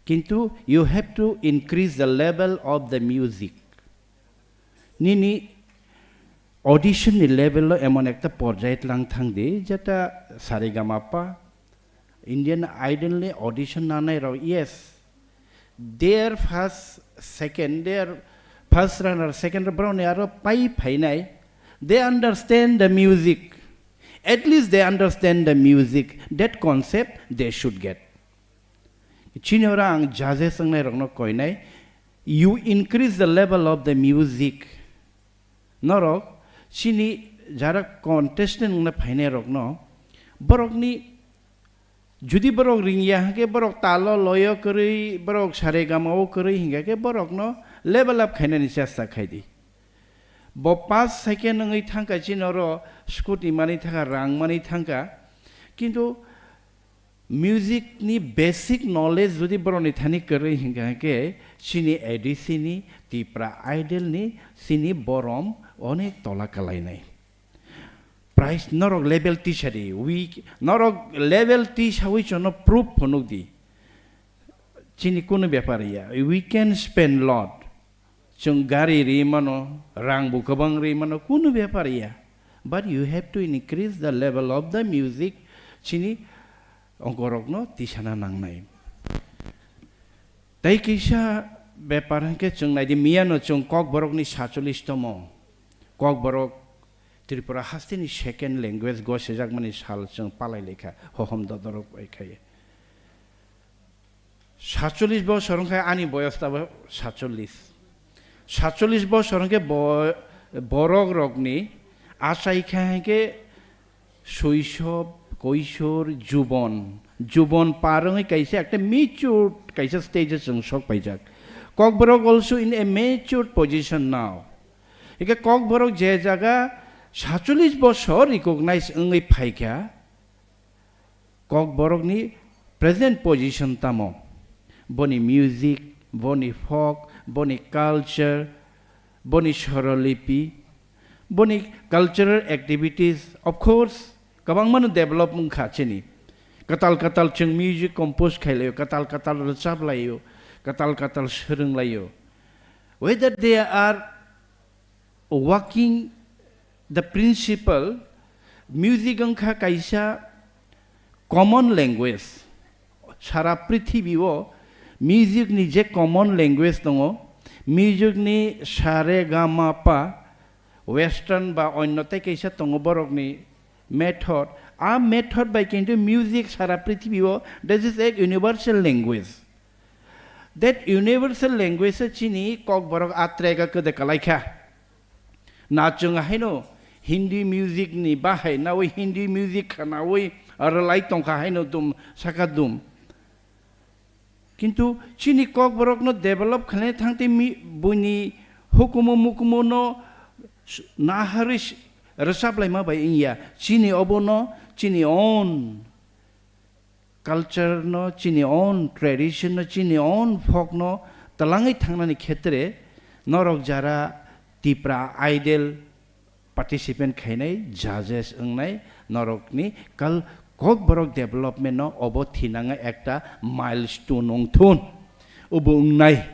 Kintu you have to increase the level of the music. Nini audition ni level lo emon ekta porjai tlang thang di, jeta saregamapa, Indian Idol ni audition nanai rok, yes, their first, second, their first runner, second runner, borok ni aro pai phainai, they understand the music, at least they understand the music, that concept they should get. Chini oro ang judges wngnai rokno koinai, you increase the level of the music. Norok chini jara contestant wngna phainai rokno, borokni judi borok ringya hwnkhe borok talo loyo kwrwi, borok saregama o kwrwi hingkha khe borokno level up khainani chesta khai di. Bo pass second wngwi thangkha chini oro scooty manwi thangkha, rang manwi thangkha, kintu music ni basic knowledge jodi borok ni thani kwrwi hingkha khe chini A D C ni, Tipra Idol ni, chini borom onek tola kalainai. Price norok level tisa di, weak, norok level tisawi chono proof phunuk di. Chini kunu bepar ya, we can spend lot. Chwng gari ri mano, rang bo kwbang ri mano, kunu bepar ya. But you have to increase the level of the music, chini ongkorokno tisana nangnai. Tei kisa bepar hwnkhe chwng naidi, miyano chwng Kokborokni sachulis tomo. Kokborok Tripura hasteni second language go sejakmani sal chwng palai laikha, hohom dodorok bai khai. Satchollis bosor wngkha ani boyos tabo satchollis. Satchollis bosor wngkhe bo-, borok rokni achai kha hwnkhe soisob, koisor, jubon. Jubon par wngwi kaisa ekta matured kaisa stage o chwng sok paijak. Kokborok also in a matured position now. Hwnkhe Kokborok je jaga satchollis bosor recognize wngwi phaikha, Kokborokni present position tamo? Boni music, boni folk, boni culture, boni sorolipi, boni cultural activities, of course, kwbangmano develop wngkha chini. Kwtal kwtal chwng music compose khailaiyo, kwtal kwtal rwchap laiyo, kwtal kwtal swrwng laiyo. Whether they are working the principle, music wngkha kaisa common language, sara prithibio music ni je common language tongo, music ni sa re ga ma pa, western ba onno tei kaisa tongo borokni method. A method bai kintu music sara prithibio, this is a universal language. That universal language o chini Kokborok a track o kwdwi kwlai kha. Na chwng haino Hindi music ni bahai nawi Hindi music khanawi rwlai tongkha haino dum saka dum. Kintu chini Kokborok no develop khlaina thangtwi mi-, buini hukumu mukumu no s-, naharwi s-, rwchap laima bai wngya. Chini obo no chini own culture no, chini own tradition no, chini own folk no twlangwi thangnani khetre norok jara Tipra Idol participant khainai, judges wngnai, norokni kal-, Kokborok development no obo thinangwi ekta milestone wngthun. Obo wngnai,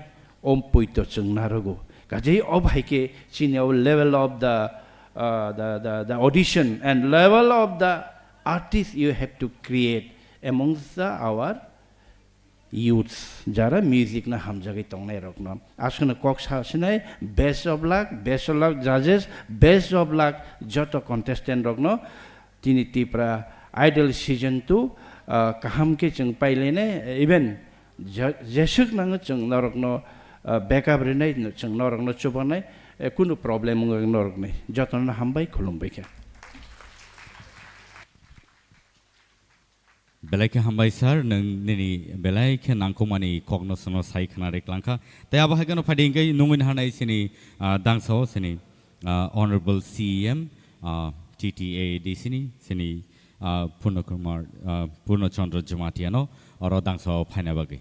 om poito chwng narogo. Kajei ob hai khe chini o level of the, uh, the, the, the audition and level of the artist you have to create amongst the, our youths, jara music na hamjagwi tongnai rokno. Aswkno kok sa sinai, best of luck, best of luck judges, best of luck joto contestant rokno. Tini Tipra Idol season two, ah, kaham khe chwng pailene, even je-, jeswk nango chwng norokno, ah, backup rinai, chwng norokno chubanai, eh, kunu problem wngwi norokni. Jotono hambai, khulumbai khe. Belai khe hambai sir, nwng nini belai khe nangkukmani kokno chwngno sai khwnarwi klangkha. Tei abo hai kheno phaidi hwnkhe nungwi naharnai chini, ah, dangsao chini, ah, Honorable C E M, ah, T T A A D C ni chini, ah, Purno Kumar, ah, Purno Chandra Jamatia no oro dangsao phaina bagwi.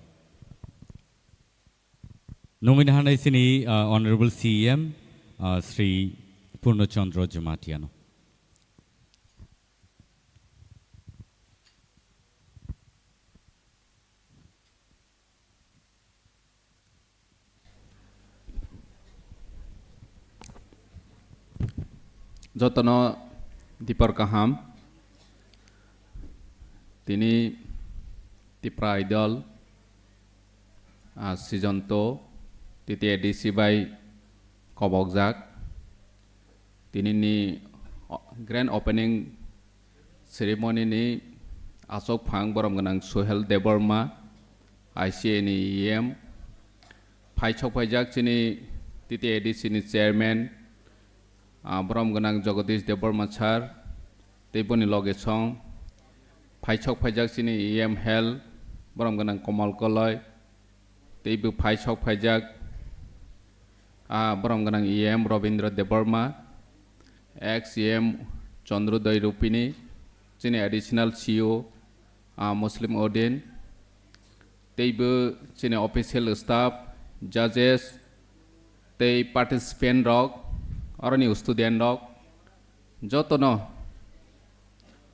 Nungwi naharnai chini, ah, Honorable C E M, ah, Shri Purno Chandra Jamatia no. Jotono dipor kaham. Tini Tipra Idol, ah, season two, T T A D C bai kobokjak. Tinini o-, grand opening ceremony ni aswk phang borom gwnang Suhel Debbarma, I C A ni E M. Phai sok phaijak chini T T A D C ni chairman, ah, borom gwnang Jagadish Debbarma sir, tei boni loge song. Phai sok phaijak chini E M Health, borom gwnang Komal Koloi, tei bo phai sok phaijak, ah, borom gwnang E M Robindra Debbarma, ex E M Chandrodaya Rupini, chini additional C E O, ah, Muslim Odin, tei bo chini official staff, judges, tei participant rok, aroni student rok, jotono,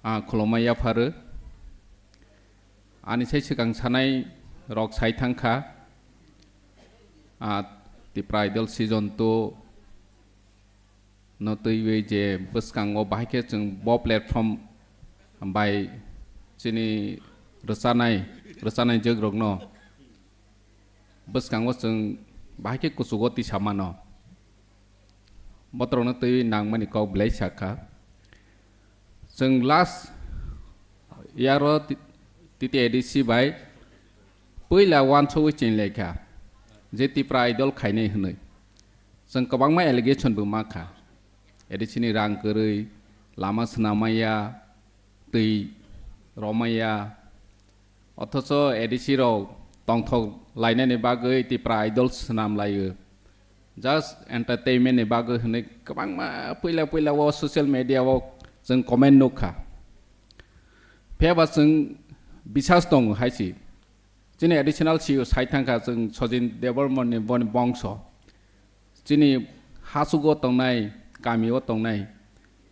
ah, khulumma yapharu. Ani sai swkang sanai rok sai thangkha, ah, Tipra Idol season two no twiwi je bwskango bahai khe chwng bo platform bai chini rwchanai, rwchanai jwk rokno bwskango chwng bahai khe kuchugo tisa mano. Botorokno twiwi nangmani kok belai sakha. Chwng last year o T-, T T A D C bai puila uansugwi chinlaikha je Tipra Idol khainai hwnwi. Chwng kwbangma allegation bo mankha. A D C ni rang kwrwi, lama swnam maya, twi romaya, othocho A D C rok tongthok lainani bagwi Tipra Idol swnam laio. Just entertainment ni bagwi hwnwi kwbangma puila puila o social media o chwng comment nukha. Phiyaba chwng bisas tongo hai se. Chini additional C E O sai thangkha chwng Sachin Debbarma ni boni bongso. Chini hachugo tongnai, kamio tongnai,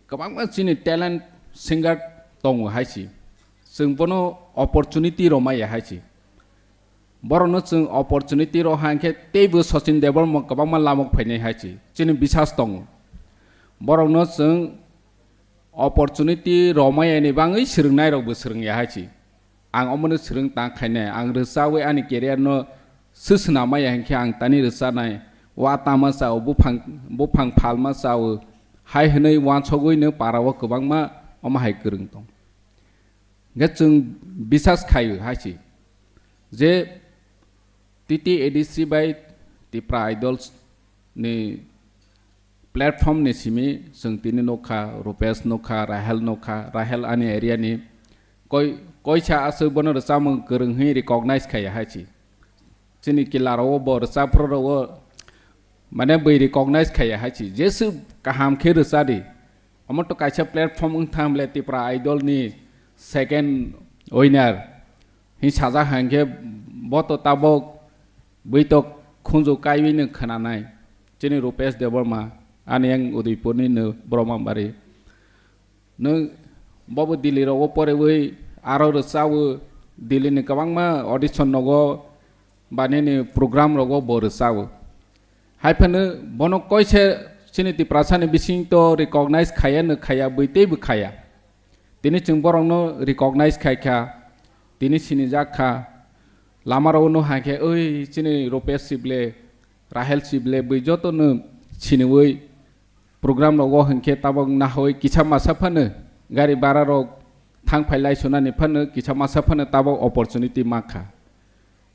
kwbangma chini talent singer tongo hai se. Chwng bono opportunity rwmaya hai se. Borokno chwng opportunity rw hai khe teibo Sachin Debbarma kwbangma lamok phainai hai se. Chini bisas tongo. Borokno chwng opportunity rwmaya ni bagwi swrwngnairokbo swrwngya hai se. Ang omono swrwng tang khainai, ang rwchawi ani career no swi swnam maya hinkhe ang tani rwchanai, wa tama chao, buphang, buphang phalma chao, hai hwnwi wansogwi no para o kwbangma omo hai kwrwng tong. Hinkhe chwng bisas khaio hai se je T T A D C bai Tipra Idols ni platform ni simi chwng tini nukha, Rupesh nukha, Rahel nukha, Rahel ani area ni koi, koisa aswk bono rwchapmung kwrwng hwnwi recognize khaiya hai se. Chini kila rok o bo rwchapra rok o mane bwi recognize khaiya hai se. Jesu kaham khe rwcha di. Omo to kaisa platform wng thang ble Tipra Idol ni second winner. Hing sajak hang khe bo to tabok bwi to khunju kaiwi no khwnanai. Chini Rupesh Debbarma, ani yang Udaipur ni no Brahmabari. Nwng bobo Delhi rogo porewi aro rwchawo, Delhi ni kwbangma audition nogo ba nini program rogo bo rwchawo. Hai phano bono koise chini Tiprasa ni bising to recognize khaya no khaya, bwi teibo khaya. Tini chwng borokno recognize khai kha, tini sinijak kha. Lama rogo no hai khe, "Oi, chini Rupesh Sible, Rahel Sible, bwi joto no siniwi program rogo hinkhe tabok nahoi kisa masa phano gari bara rok thang phai lai sunani phano kisa masa phano tabok opportunity mankha."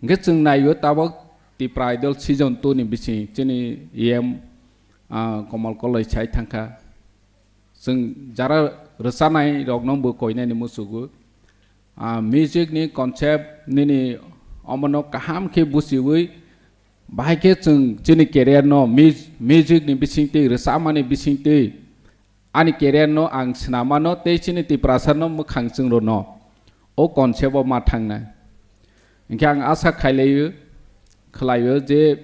Hinkhe chwng naio tabok Tipra Idol season two ni bising chini E M, ah, Komal Koloi sai thangkha. Chwng jara rwchanai rokno bo koinani muchugo. Ah, music ni concept nini omono kaham khe buchiwi bahai khe chwng chini career no mus-, music ni bisingtwi, rwchapmani bisingtwi ani career no ang swnamano tei chini Tiprasa no mwkhang chwng rwno o concept o ma thangnai. Hinkhe ang asa khailaio, khlaio je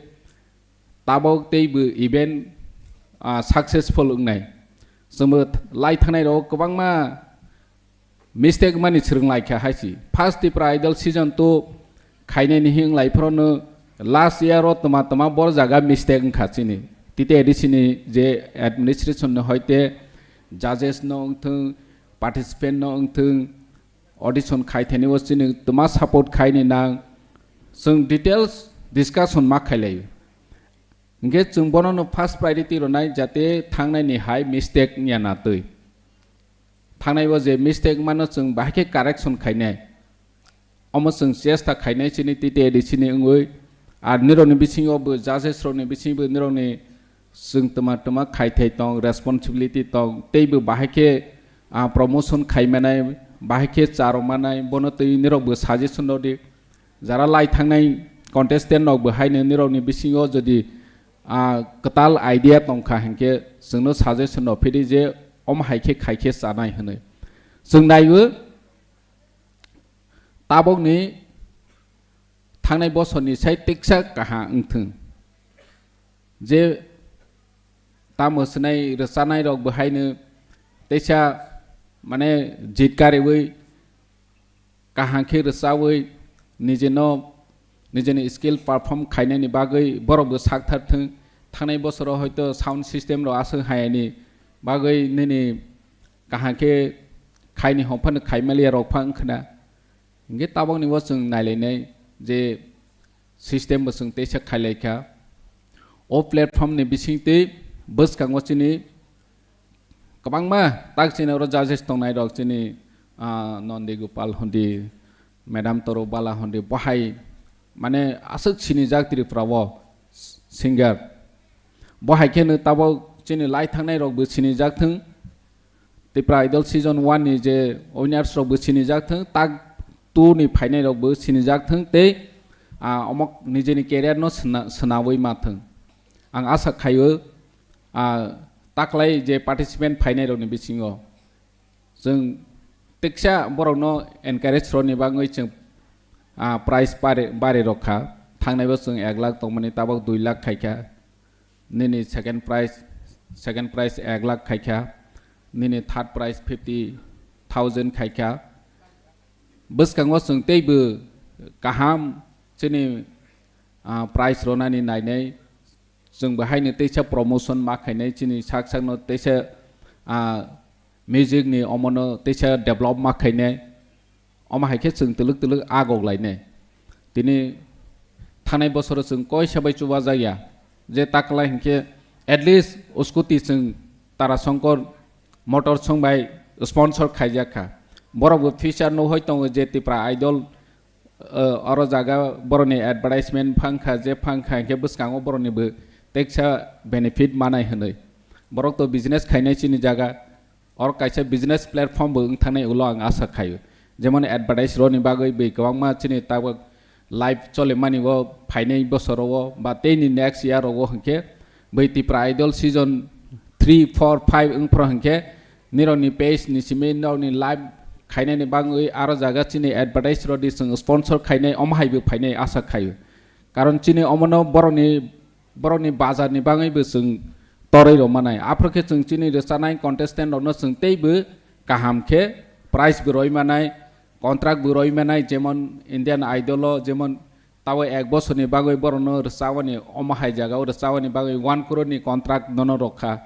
tabok teibo event, ah, successful wngnai. Chwngbo lai thangnai rok kwbangma mistake mani swrwng lai kha hai se. First Tipra Idol season two khainai ni hing lai phoro no last year o tma tma bor jaga mistake wngkha chini. T T A D C ni je administration no hoite judges no wngthwng, participant no wngthwng, audition khai thani o chini tma support khai ni nang. Chwng details discussion ma khailai. Hinkhe chwng bono no first priority rwnai jate thangnai ni hai mistake wngya na twi. Thangnai o je mistake mano chwng bahai khe correction khainai. Omo chwng chesta khainai chini T T A D C ni wngwi. Ar nirokni bisingo bo judges rokni bisingo bo nirokni chwng tma tma khai thai tong, responsibility tong, teibo bahai khe, ah, promotion khai manai, bahai khe cha rw manai, bono twi nirok bo suggestion rw di. Jara lai thangnai contestant rok bo haino nirokni bisingo jodi, ah, kwtal idea tong kha hinkhe chwngno suggestion rw phidi je omo hai khe khai khe chanai hwnwi. Chwng naiwi tabokni thangnai bosorni sai tiksa kaham wngthwng. Je tamo swnai rwchanai rok bo haino teisa mane jit kariwi kaham khe rwchawi nijeno, nijeni skill perform khainani bagwi borok bo sak thar thwng. Thangnai bosoro hoito sound system rok aswk hayani bagwi nini kaham khe khaini hom phano khai maliya rok pha wngkhna. Hinkhe tabokni bo chwng nailainai je system bo chwng teisa khailai kha. O platform ni bisingtwi bwskango chini kwbangma tak chini oro judges tongnai rok chini, ah, Nondi Gopal hondi, Madam Toro Bala hondi, bo hai mane aswk sinijak Tripura o singer. Bo hai kheno tabok chini lai thangnai rok bo sinijak thwng. Tipra Idol season one ni je winners rok bo sinijak thwng, tak two ni phainai rok bo sinijak thwng tei, ah, omo nijeni career no sna-, swnawi ma thwng. Ang asa khaio, ah, taklai je participant phainai rokni bisingo chwng teksa borokno encourage rwni bagwi chwng, ah, prize bari, bari rok kha. Thangnai bo chwng ek lakh tongmani tabok dui lakh khai kha. Nini second prize, second prize ek lakh khai kha, nini third prize fifty thousand khai kha. Bwskango chwng teibo kaham chini, ah, prize rwnani nainai, chwng bo haino teisa promotion ma khainai, chini sak sakno teisa, ah, music ni omono teisa develop ma khainai. Omo hai khe chwng twlwk twlwk agok lainai. Tini thanai bosoro chwng koisa bai chubajakya. Je taklai hinkhe at least scooty chwng Tarasongkor motor song bai sponsor khaijak kha. Borok bo future no hoi tongo je Tipra Idol, eh, oro jaga boroni advertisement phang kha, je phang kha hinkhe bwskango boroni bo teksa benefit manai hwnwi. Borok to business khainai chini jaga. Oro kaisa business platform bo wng thangnai ulo ang asa khaio. Jemon advertise roni bagwi bai kwbangma chini tabuk live cholimani o phainai bosoro o ba teini next year o hinkhe bai Tipra Idol season three, four, five wng phro hinkhe nirokni page ni simi nokni live khainani bagwi aro jaga chini advertise rodi chwng sponsor khainai omo hai bo phainai asa khaio. Karon chini omono borokni borokni bazar ni bagwi bo chwng torwi rw manai. Aphuru khe chwng chini rwchanai contestant rokno chwng teibo kaham khe prize bo rwi manai, contract bo rwi manai, jemon Indian Idol o jemon tabo ek bosorni bagwi borokno rwchabani omo hai jaga o rwchabani bagwi one crore ni contract nono rwkha.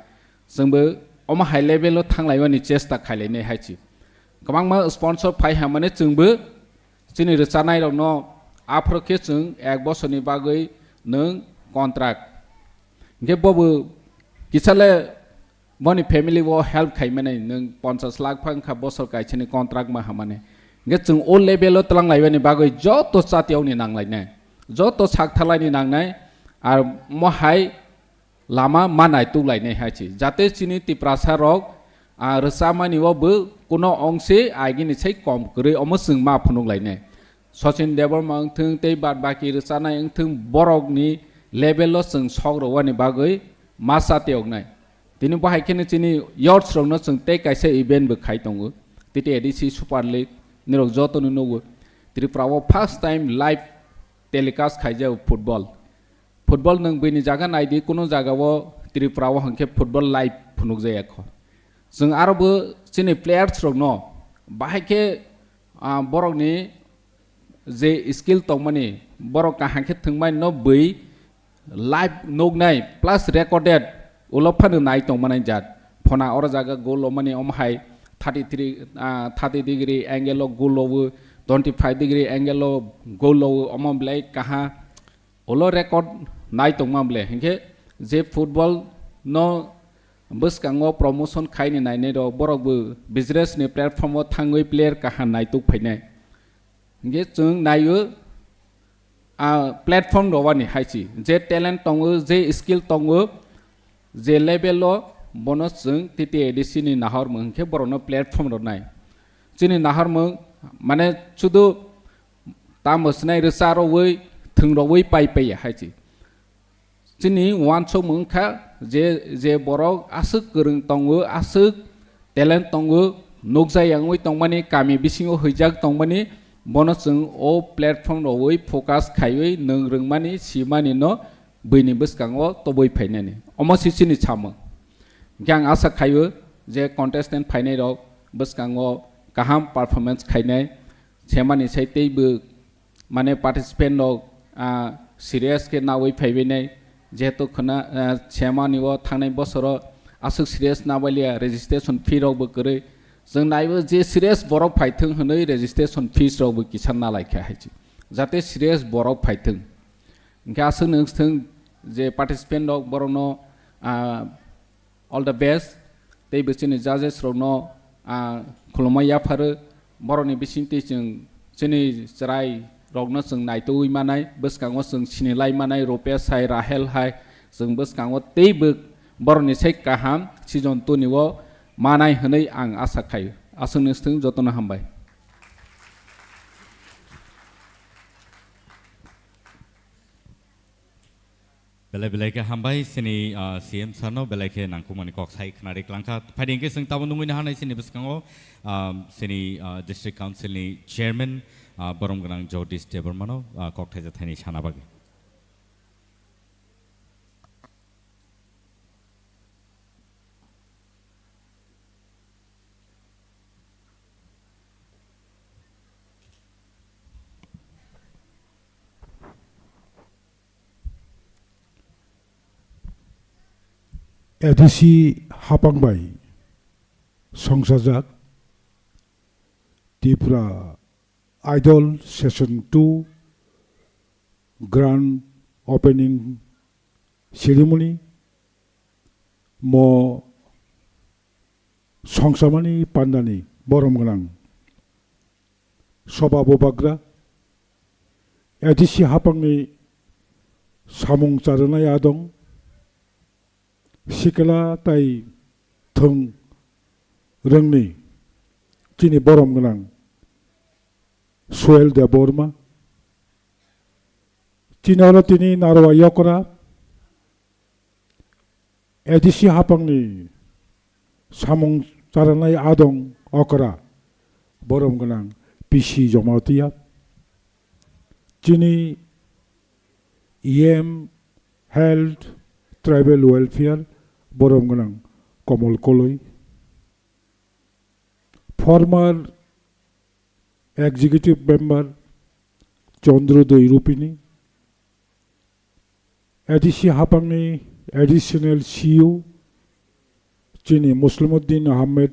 Chwngbo omo hai level o thanglaimani chesta khailainai hai se. Kwbangma sponsor phai hamani chwngbo chini rwchanairokno aphuru khe chwng ek bosorni bagwi nwng contract. Hinkhe bobo kisale boni family o help khaimani nwng ponchash lakh phang kha bosor kaisani contract ma hamani. Hinkhe chwng o level o twlang laibani bagwi joto chatiyaoni nanglainai, joto sak thalaini nangnai, ar mohai lama ma naituk lainai hai se. Jate chini Tiprasa rok, ah, rwchamani o bo kuno ongse agini sai kom kwrwi omo chwng ma phunuk lainai. Sachin Debbarma wngthwng tei bad baki rwchanai wngthwng borokni level o chwng sok rwani bagwi ma chatioknai. Tini bo hai kheno chini youths rokno chwng tei kaisa event bo khai tongo. T T A D C Super League nirok jotono nugo. Tripura o first time live telecast khaijak football. Football nwng bini jaga naidi, kuno jaga o Tripura o hwnkhe football live phunukjaya kho. Chwng aro bo chini players rokno bahai khe, ah, borokni je skill tongmani, borok kaham khe thwngmani no bui live nuknai plus recorded ulo phano nai tongmani jat. Phona oro jaga goal lomani omo hai thirty three, ah, thirty degree angle o goal lowo, twenty five degree angle o goal lowo, omo belai kaha. Ulo record nai tongma bole, hinkhe je football no bwskango promotion khaini nainai rok, borok bo business ni platform o thangwi player kaham naituk phainai. Hinkhe chwng naio, a platform rowani hai se, je talent tongo, je skill tongo, je level o bono chwng T T A D C ni nahormung hinkhe borokno platform rwnai. Chini nahormung mane sudu tamo swnai rwcha rowui, thwng rowui pai paiya hai se. Chini uansukmung wngkha je, je borok aswk kwrwng tongo, aswk talent tongo, nukjak yangwi tongmani, kami bisingo huijak tongmani, bono chwng o platform rowui focus khaiwi nwng rwngmani, simani no buini bwskango tobwi phainani. Omo se chini samung. Hinkhe ang asa khaio je contestant phainai rok bwskango kaham performance khainai, semani sai teibo mane participant rok, ah, serious khe nawi phaibainai, jehetu khwna, ah, semani o thangnai bosoro aswk serious nabaliya, registration fee rok bo kwrwi. Chwng naibo je serious borok phaithwng hwnwi registration fees rok bo kisa nalaikha hai se, jate serious borok phaithwng. Hinkhe aswk nwng thwng je participant rok borokno, ah, all the best. Tei bo chini judges rokno, ah, khulumma yapharo. Borokni bisingtwi chwng chini chwrai rokno chwng naitugwi manai, bwskango chwng sinilai manai, Rupesh hai, Rahel hai, chwng bwskango teibo borokni sai kaham season two ni o manai hwnwi ang asa khaio. Aswk nwng thwng, jotono hambai. Belai belai khe hambai chini, ah, C M sir no belai khe nangkukmani kok sai khwnari klangkha. Phaidi hwnkhe chwng tabuk nungwi naharnai chini bwskango, ah, chini, ah, District Council ni Chairman, ah, borom gwnang Jagdish Debbarma no, ah, kok thaisa thaini sana bagwi. A D C hapang bai songsajak Tripura Idol Session two Grand Opening Ceremony mo songsamani pandani borom gwnang soba bubagra A D C hapangni samung charwnai adong sikla tai thwng rwngni chini borom gwnang Suel Debbarma, chini oro tini Narwa Yokra, A D C hapangni samung charwnai adong okra, borom gwnang P C Jamatia, chini E M Health Tribal Welfare, borom gwnang Komol Koloi, former Executive Member Chandra Doi Rupini, A D C hapangni Additional C E O chini Muslimuddin Ahmed,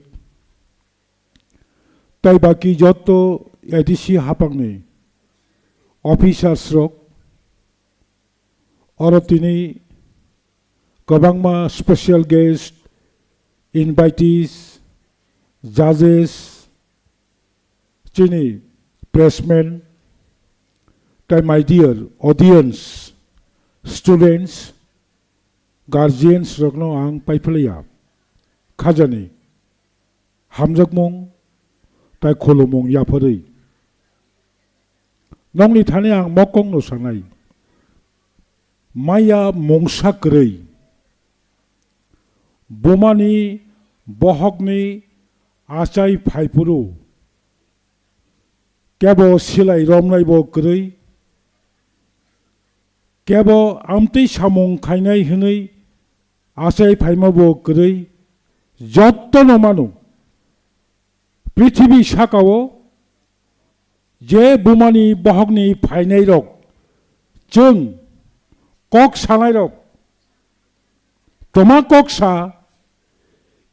tai baki jotto A D C hapangni officers rok, oro tini kwbangma special guest, invitees, judges, chini pressmen, tai my dear audience, students, guardians rokno ang paiphlaiya khajani hamjakmung tai khulumung yapharwi. Nokni thani ang mokongno sanai, maya mungsa kwrwi, bumani bohokni achai phaiphuru, kebo silai romnaibo kwrwi, kebo amtwi samung khainai hwnwi achai phaimabo kwrwi, jottono mano. Prithibi sakao je bumani bohokni phainairok, chwng kok sanairok, toma kok sa,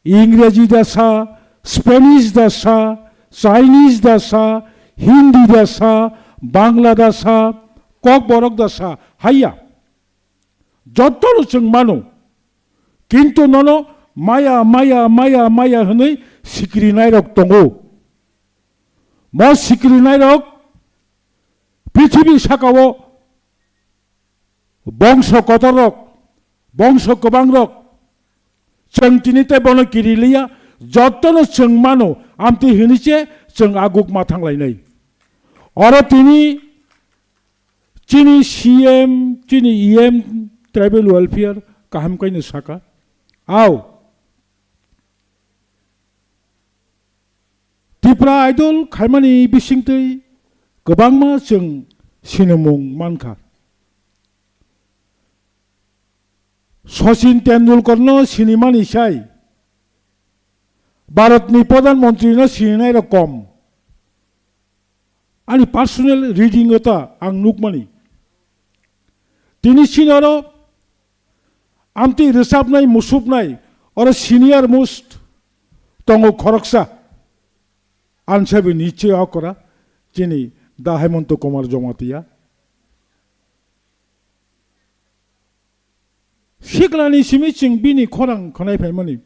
Ingreji da sa, Spanish da sa, Chinese da sa, Hindi da sa, Bangla da sa, Kokborok da sa, haiya. Jottono chwng mano. Kintu nono maya, maya, maya, maya hwnwi sikrinairok tongo. Mo sikrinairok prithibi sakao bongso kotorrok, bongso kwbangrok, chwng tini tei bono kiriliya, jottono chwng mano, amtwi hwnwi se chwng aguk ma thanglainai. Oro tini chini C M, chini E M, tribal welfare kaham kaino saka. Au, Tipra Idol khaimani bisingtwi kwbangma chwng sinimung mankha. Sachin Tendulkarno sinimani sai Bharatni Pradhan Mantrino sininairok kom. Ani personal reading o ta ang nukmani. Tini chini oro amtwi rwchapnai, musupnai, oro senior most tongo khoroksa. Ansabi niche okra chini Da Hemanta Kumar Jamatia. Siklani simi chwng bini khorang khwnai phaimani.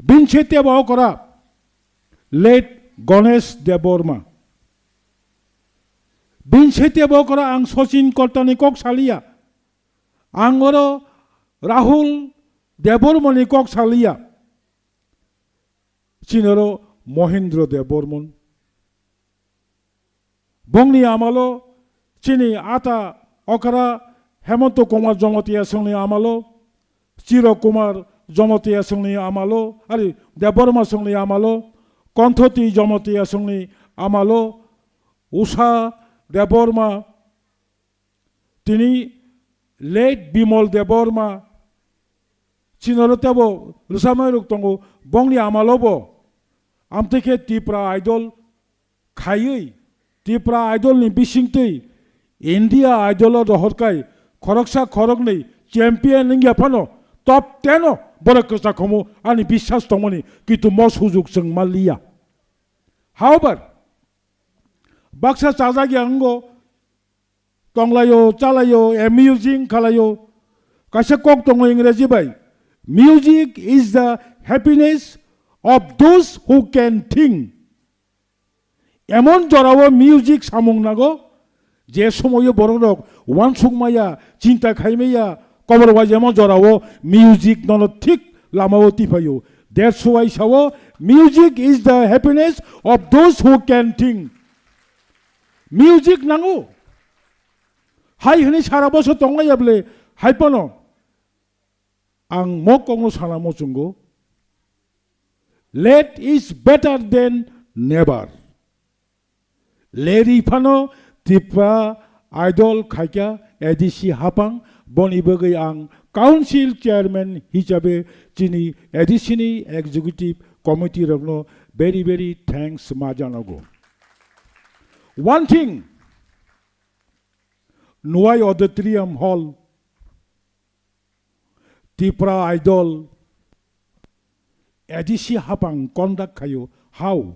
Bini se tebo okra late Ganesh Debbarma. Bini se tebo okra ang Sachin Kortani kok saliya. Ang oro Rahul Debbarmani kok saliya. Chini oro Mohindra Debbarman. Bongni amalo chini ata okra Hemanta Kumar Jamatia songni amalo, Chiro Kumar Jamatia songni amalo, ari Debbarma songni amalo, Konthoti Jamatia songni amalo, Usha Debbarma, tini late Bimal Debbarma, chini oro tebo rwchapnairok tongo, bongni amalobo amtwi khe Tipra Idol khaiwi, Tipra Idol ni bisingtwi India Idol o rohorkai khoroksa khoroknwi champion wngya phano top ten o borok kwchakhomo ani biswas tongmani, kintu mo sujuk chwng manliya. However, Baksa chajak ya wngo, tonglaio, chalaio, amusing khalaio. Kaisa kok tongo Ingreji bai, "Music is the happiness of those who can think." Emon jorao music samung nango, je somoio borok rok uansuk maya, chinta khai maya, kobor bai emon jorao music nono thik lamao tipaio. That's why sao, "Music is the happiness of those who can think." Music nango. Hai hwnwi sara bosor tongmaya bwle, hai phano ang mo kokno sana muchungo, "Late is better than never." Leri phano Tipra Idol khaikha A D C hapang, boni bagwi ang council chairman hisabe chini A D C ni executive committee rokno very, very thanks ma janago. One thing, Nwai Auditorium Hall, Tipra Idol, A D C hapang conduct khaio, how?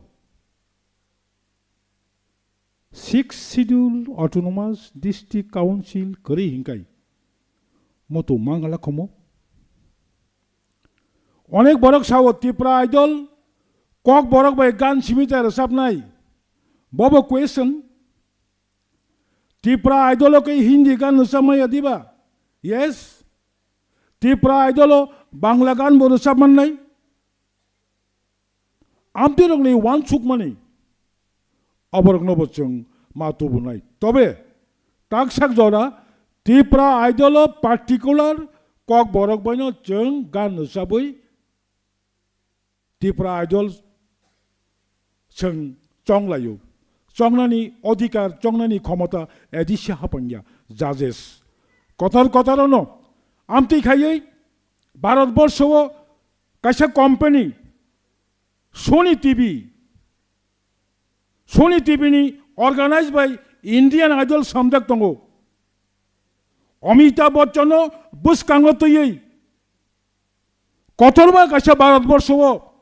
Sixth Schedule Autonomous District Council kwrwi hinkai moto mangala khomo. Onek borok sao Tipra Idol kok borok bai gan simi ta rwchapnai. Bobo question. Tipra Idol o khe Hindi gan rwchapmaya diba? Yes. Tipra Idol o Bangla gan bo rwchap mannai. Amtwi rokni uansukmani aborokno bo chwng ma tubunai. Tobe taksak jora Tipra Idol o particular kok borok baino chwng gan rwchabwi Tipra Idol chwng chonglaio. Chongnani odhikar, chongnani khomota A D C hapangya, judges. Kotor kotor ono amtwi khaiwi Bharat borsho o kaisa company Sony T V, Sony T V ni organized by Indian Idol samjak tongo. Amitabh Bachchan no bwskango twiwi kotorma kaisa Bharat borsho o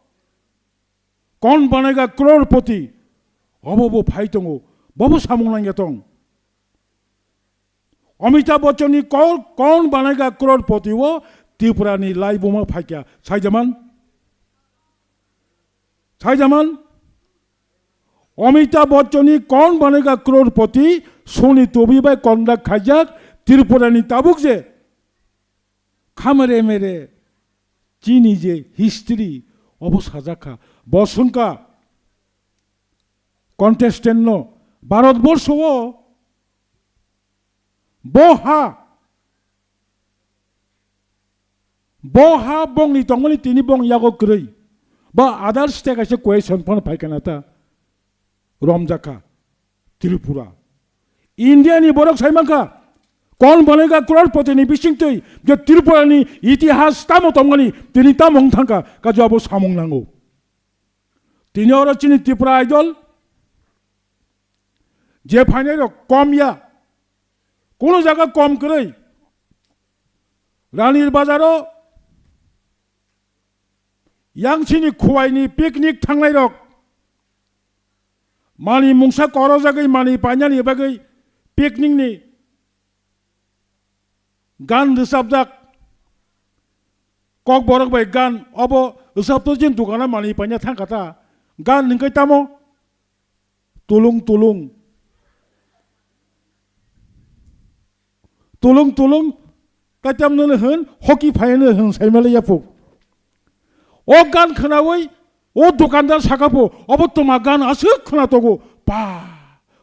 "Kaun Banega Crorepati" obo bo phai tongo, bobo samung nangya tong. Amitabh Bachchan ni "Kaun, Kaun Banega Crorepati" o Tripura ni laibuma phaikya, saijaman? Saijaman? Amitabh Bachchan ni "Kaun Banega Crorepati" Sony T V bai conduct khaijak, Tripura ni tabuk je khamere mere chini je history obo sajak kha. Bo sungkha contestant no Bharat borsho o bo ha, bo ha bongni tongmani tini bong yago kwrwi. Ba other state kaisa question phano phaikha na ta romjakha Tripura. India ni borok sai mankha, "Kaun Banega Crorepati" ni bisingtwi je Tripura ni itihas tamo tongmani tini tamo wng thangkha, kajo abo samung nango. Tini oro chini Tripura Idol je phainai rok kom ya, kuno jaga kom kwrwi. Ranir Bazar o yang chini Khowai ni picnic thangnai rok mani mungsa korojagwi mani painani bagwi picnic ni gan rwchapjak. Kokborok bai gan obo rwchapto jin dukana mani paina thangkha ta. Gan hwnkhe tamo? Tulung tulung. Tulung tulung. Kaitam nono hwn, hoki phaino hwn saimale yapuk. O gan khnawi, o dukandar saka pho, obo twma gan aswk khna togo. Pa,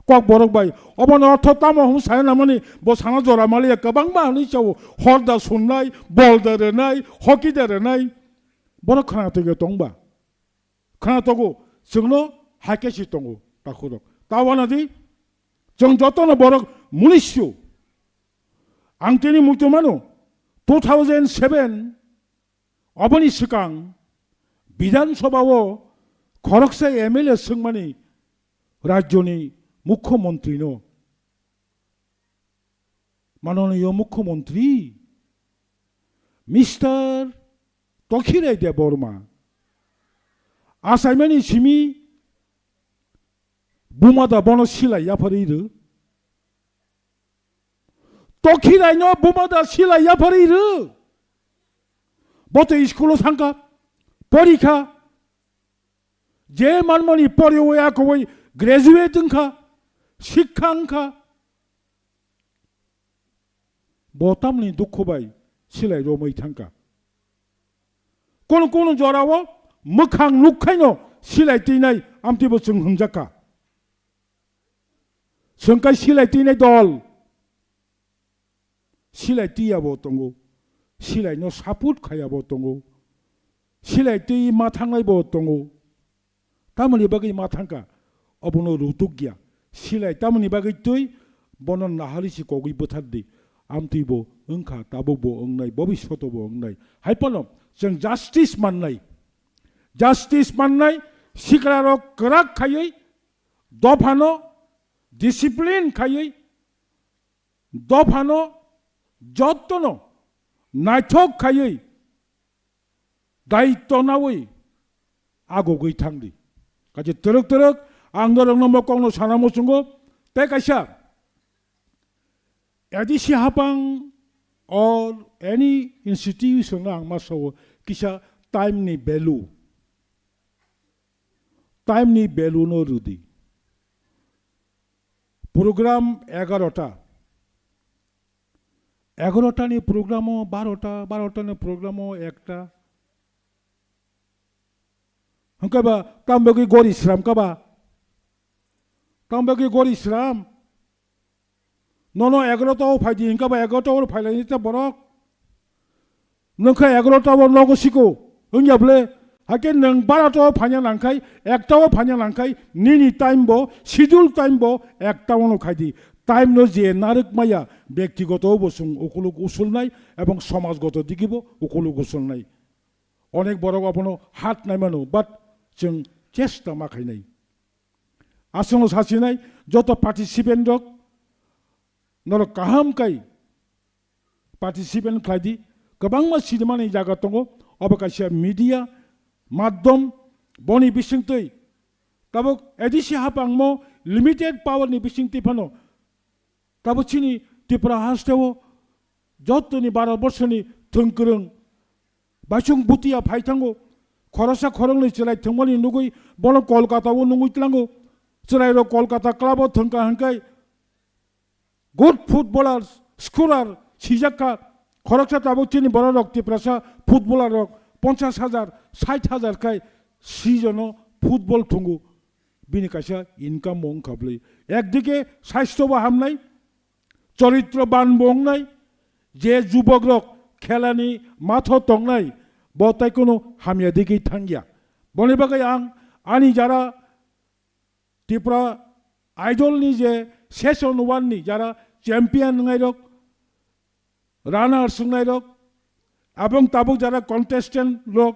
kokborok bai, obono ortho tamo hwn sai namani, bo sana jora maliya kwbangma hwnwi chao, hor da sunnai, bol da rwnai, hoki da rwnai. Bono khna togo tongba. Khna togo, chwngno hai khe si tongo, takhurok. Ta wana di, chwng jotono borok munisyo. Ang tini muitu mano, two thousand seven, oboni swkang Bidhan Sabha o khoroksa M L A swngmani rajyoni mukhyamantri no. Manoniyo Mukhyamantri, Mister Tokhirai Debbarma, achaimani simi Buma da bono silai yapharwi rw. Tokhirai no buma da silai yapharwi rw. Bo to school o thangkha, porikha. Je manmani pore o ya kowai graduate wngkha, sikha wngkha. Bo tamni dukhu bai silai romwi thangkha. Kono kono jorao mwkhang nukhaino silai twinai amtwibo chwng hwnjakha. Chwng kai silai twinai dol. Silai tiyabo tongo. Silaino support khayabo tongo. Silai twi ma thangnaibo tongo. Tamoni bagwi ma thangkha, obono rutuk ya. Silai tamoni bagwi twi bono nahali si kogwi bwthar di. Amtwi bo wngkha, tabuk bo wngnai, bobishoto bo wngnai. Hai phano chwng justice mannai. Justice mannai, sikla rok kwrak khaywi, dophano discipline khaywi, dophano jottono naithok khaywi, daitto nawi agugwi thangdi. Kaisa twrwk twrwk ang norokno mo kokno sana muchungo, tei kaisa A D C hapang or any institution ang ma sao kisa time ni value, time ni value no rwdi. Program egarota, egarota ni program o barota, barota ni program o ekta. Hwnkhe ba tam bagwi gori sram kha ba? Tam bagwi gori sram? Nono egarota o phaidi hwnkhe ba egarota o phailai ta borok. Nwng khe egarota o nogo siko wngya bwle? Hakhe nwng barota o phaina nangkhai, ekta o phaina nangkhai, nini time bo, schedule time bo ekta o no khaidi. Time no je narwk maya, byaktigoto bo chwng ukuluk usulnai ebong somajgoto digi bo ukuluk usulnai. Onek borok obono hat naimano, but chwng chesta ma khainai. Aswkno sasinai joto participant rok, norok kaham kai participant khlai di. Kwbangma sinimani jaga tongo, obo kaisa media madhyam, boni bisingtwi tabuk A D C hapangmo limited power ni bisingtwi phano tabuk chini Tripura hasteo jotoni Bharat borshoni thwngkwrwng baisong butiya phai thango, khoroksa khoroknwi chwrai thwngmani nugwi bono Kolkata o nungwi tlango. Chwrairok Kolkata club o thwngkha hwnkhe good footballer, scorer sijak kha. Khoroksa tabuk chini borok rok Tiprasa footballer rok ponchash hajar, sait hajar khai season o football thwngo. Bini kaisa income bo wngkha bwlwi. Ekdike saisto bo hamnai, choritro ban bo wngnai, je jubok rok khelani matho tongnai, bo tai kono hamya digwi thangya. Boni bagwi ang ani jara Tripura Idol ni je season one ni jara champion wngnai rok, runners wngnai rok, abong tabuk jara contestant rok,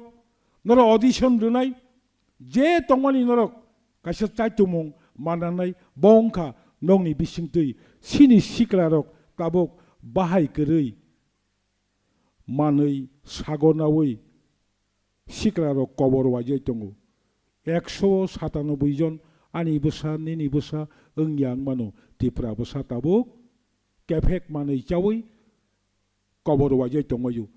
norok audition rwnai, je tongmani norok kaisa chaitumung mananai, bo wngkha nokni bisingtwi chini sikla rok tabuk bahai kwrwi manwi sago nawi sikla rok kobor waijai tongo. Ekso satanoboi jon ani bwsa, nini bwsa wngya wngmano. Tripura bwsa tabuk kephek manwi chawi kobor waijai tongmai-o.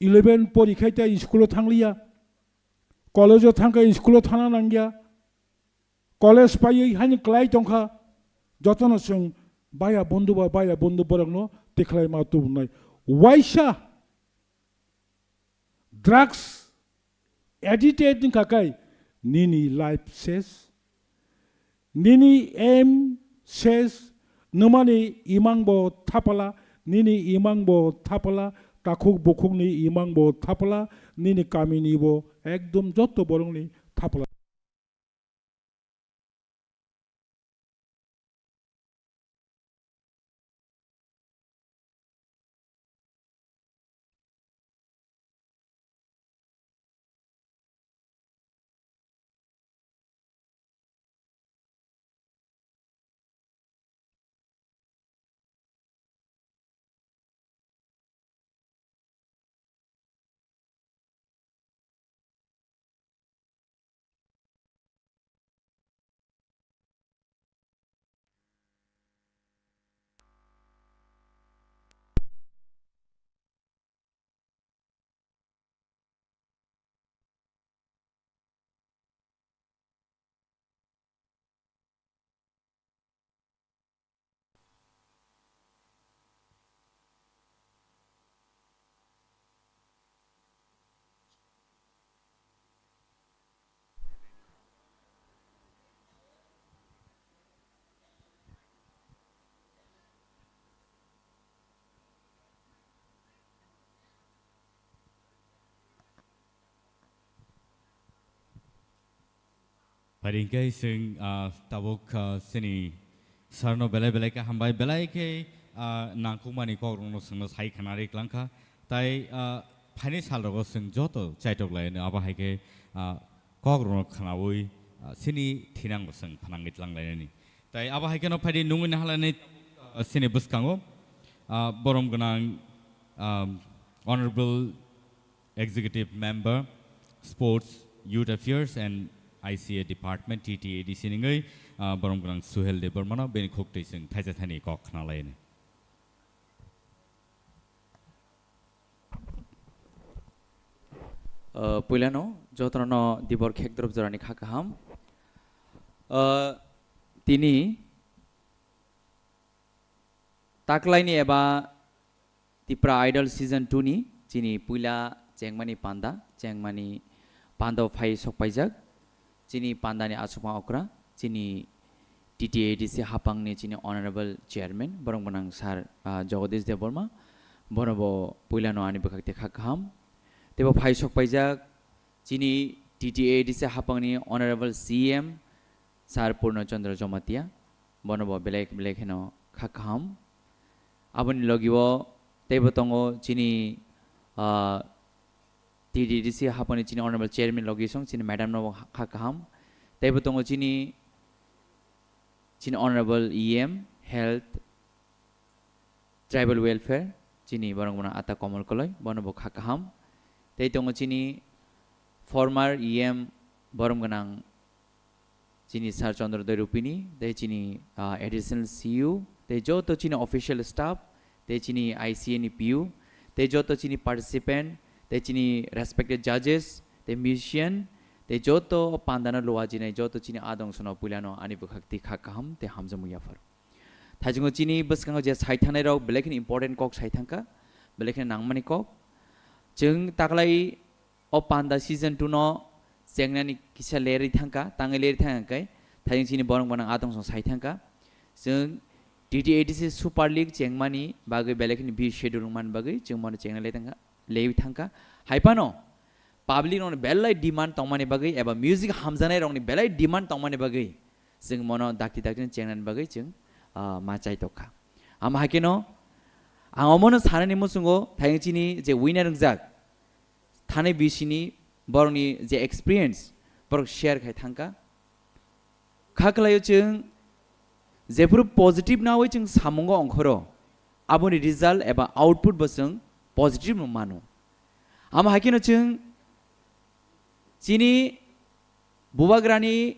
Eleven porikhai tei school-o thangliya, college-o thangkhe school-o thana nangya, college paiwi haino klai tongkha, jotono chwng baya bondhu ba baya bondhu borokno tikhlai ma tubunai. Waisa drugs addicted wngkha khe nini life ses, nini aim ses, nwmani imang bo thapala, nini imang bo thapala, takhuk bukhukni imang bo thapala, nini kamini bo ekdom jotto borokni thapala. Phaidi hwnkhe chwng, ah, tabuk, ah, chini sarno belai belai khe hambai, belai khe, ah, nangkukmani kokrokno chwngno sai khna ri klangkha. Tai, ah, phaini salrogo chwng joto chaitok laino, abo hai khe, ah, kokrokno khnaui, ah, chini thinangbo chwng phnangwi tlang lainani. Tai abo hai kheno phaidi nungwi nahalani, ah, chini bwskango, ah, borom gwnang, ah, Honorable Executive Member, Sports, Youth Affairs and I C A Department, T T A D C ningwi, ah, borom gwnang Suhel Debbarmano bini khuk twi chwng thaisa thani kok khna laini. Ah, puilano jotono dibor khekdrop jorani kha kaham. Ah, tini taklaini eba Tipra Idol Season two ni chini puila chengmani panda, chengmani panda phai sokpaijak. Chini pandani achukma okra, chini T T A D C hapangni chini Honorable Chairman, borok gwnang Sir, ah, Jagadish Debbarma, bono bo puilano ani bwkhak tei kha kaham. Teibo phai sokpaijak chini T T A D C hapangni Honorable C M, Sir Purno Chandra Jamatia, bono bo belai belai kheno kha kaham. Aboni logi o teibo tongo chini, ah, T T D C haponi chini Honorable Chairman logi song chini madam no kha kaham. Teibo tongo chini, chini Honorable E M Health Tribal Welfare, chini borok gwnang Ata Komol Koloi, bono bo kha kaham. Tei tongo chini former E M borom gwnang chini Sir Chandra Doi Rupini, tei chini, ah, Additional C U, tei joto chini official staff, tei chini I C A ni P U, tei joto chini participant, tei chini respected judges, tei musician, tei joto pandana luwa jinai joto chini adong sono puilano ani bwkhak twi kha kaham tei hamjakmung yaphar. Thaichungo chini bwskango je sai thangnai rok belai kheno important kok sai thangkha, belai kheno nangmani kok. Chwng taklai o panda season two no chengnani kisa lerwi thangkha, tangwi lerwi thangkha khe, thaichung chini borok gwnang adong song sai thangkha. Chwng T T A D C Super League chengmani bagwi belai kheno B schedule wngmani bagwi chwng bono chengna le thangkha, lewi thangkha. Hai phano public rokni belai demand tongmani bagwi eba music hamjaknai rokni belai demand tongmani bagwi chwng mono dakti dakti chengnani bagwi chwng, ah, ma chai tokha. Ama hakeno ang omono sanani muchungo thayung chini je winner wngjak thani bisini borokni je experience borok share khai thangkha. Kha khlaio chwng jephuru positive nawi chwng samungo ongkhoro aboni result eba output bo chwng positive no mano. Ama hakeno chwng chini Bubagrani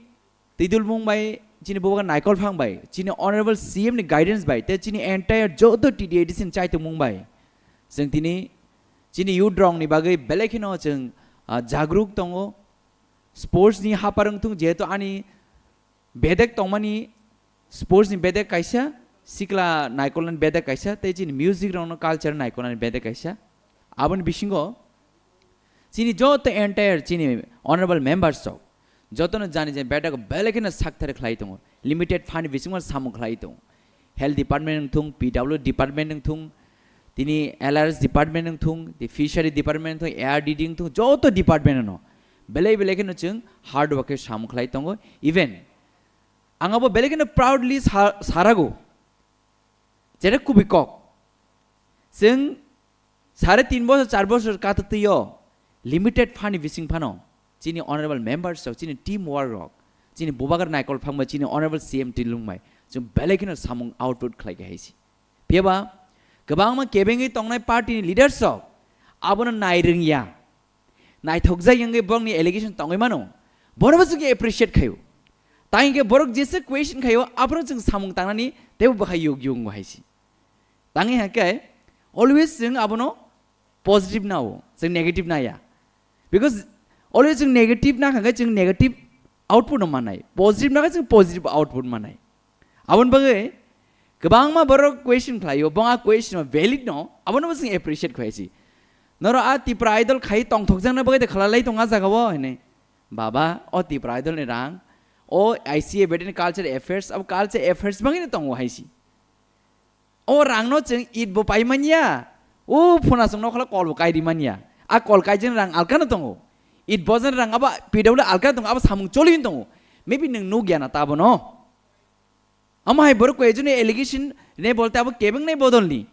twidulmung bai, chini bubagra Naikol Phang bai, chini Honorable C M ni guidance bai, tei chini entire joto T T A D C ni chaitokmung bai, chwng tini chini youth rokni bagwi belai kheno chwng, ah, jagruk tongo. Sports ni hapar wngthung, jehetu ani bedek tongmani, sports ni bedek kaisa, sikla naikolnani bedek kaisa, tei chini music rokno culture naikolnani bedek kaisa. Aboni bisingo chini joto entire chini honorable members rok jotono jani jani bedek belai kheno sakthar khlai tongo, limited fund bisingo samung khlai tongo. Health department wngthung, P W department wngthung, tini L R S department wngthung, the fishery department wngthung, A R D D wngthung, joto department no belai belai kheno chwng hard work khe samung khlai tongo. Even ang abo belai kheno proudly sa-, sarago, jere kubui kok. Chwng sare tin bosor, char bosor kata twi o limited fund ni bising phano chini honorable members rok, chini team work rok, chini bubagra Naikol Phang bai, chini honorable C M Twidulmung bai chwng belai kheno samung output khlai khe hai se. Phiya ba kwbangma kebengwi tongnai party ni leaders rok abono nai rwngya. Naithokjak wngwi borokni allegation tongwi mano. Borokbo chwng appreciate khaio. Tai hwnkhe borok jesa question khaio, abono chwng samung tangnani teibo bwkhai yug yungo hai se. Tangwi hwnkhe always chwng abono positive nao, chwng negative naya. Because always chwng negative nakha khe chwng negative output no mannai. Positive nakha chwng positive output mannai. Aboni bagwi kwbangma borok question khlaio, bo a question valid no, abono bo chwng appreciate khlai si. Norok a Tipra Idol khai tongthokjakna bagwi de khalalai tong a jaga o hwnwi. Baba, o Tipra Idol ni rang, o I C A bedeni culture affairs, abo culture affairs bagwi no tongo hai si. O rangno chwng it bo pai manya, o phunasong nokhola kol bo kai ri manya. A kol kaijak rang alkano tongo. It bojak rang abo P W alkano tongo, abo samung choli tongo. Maybe nwng nukya na ta abono. Amo hai borok koi joni allegation ne bolte abo kebeng nai bodol ni.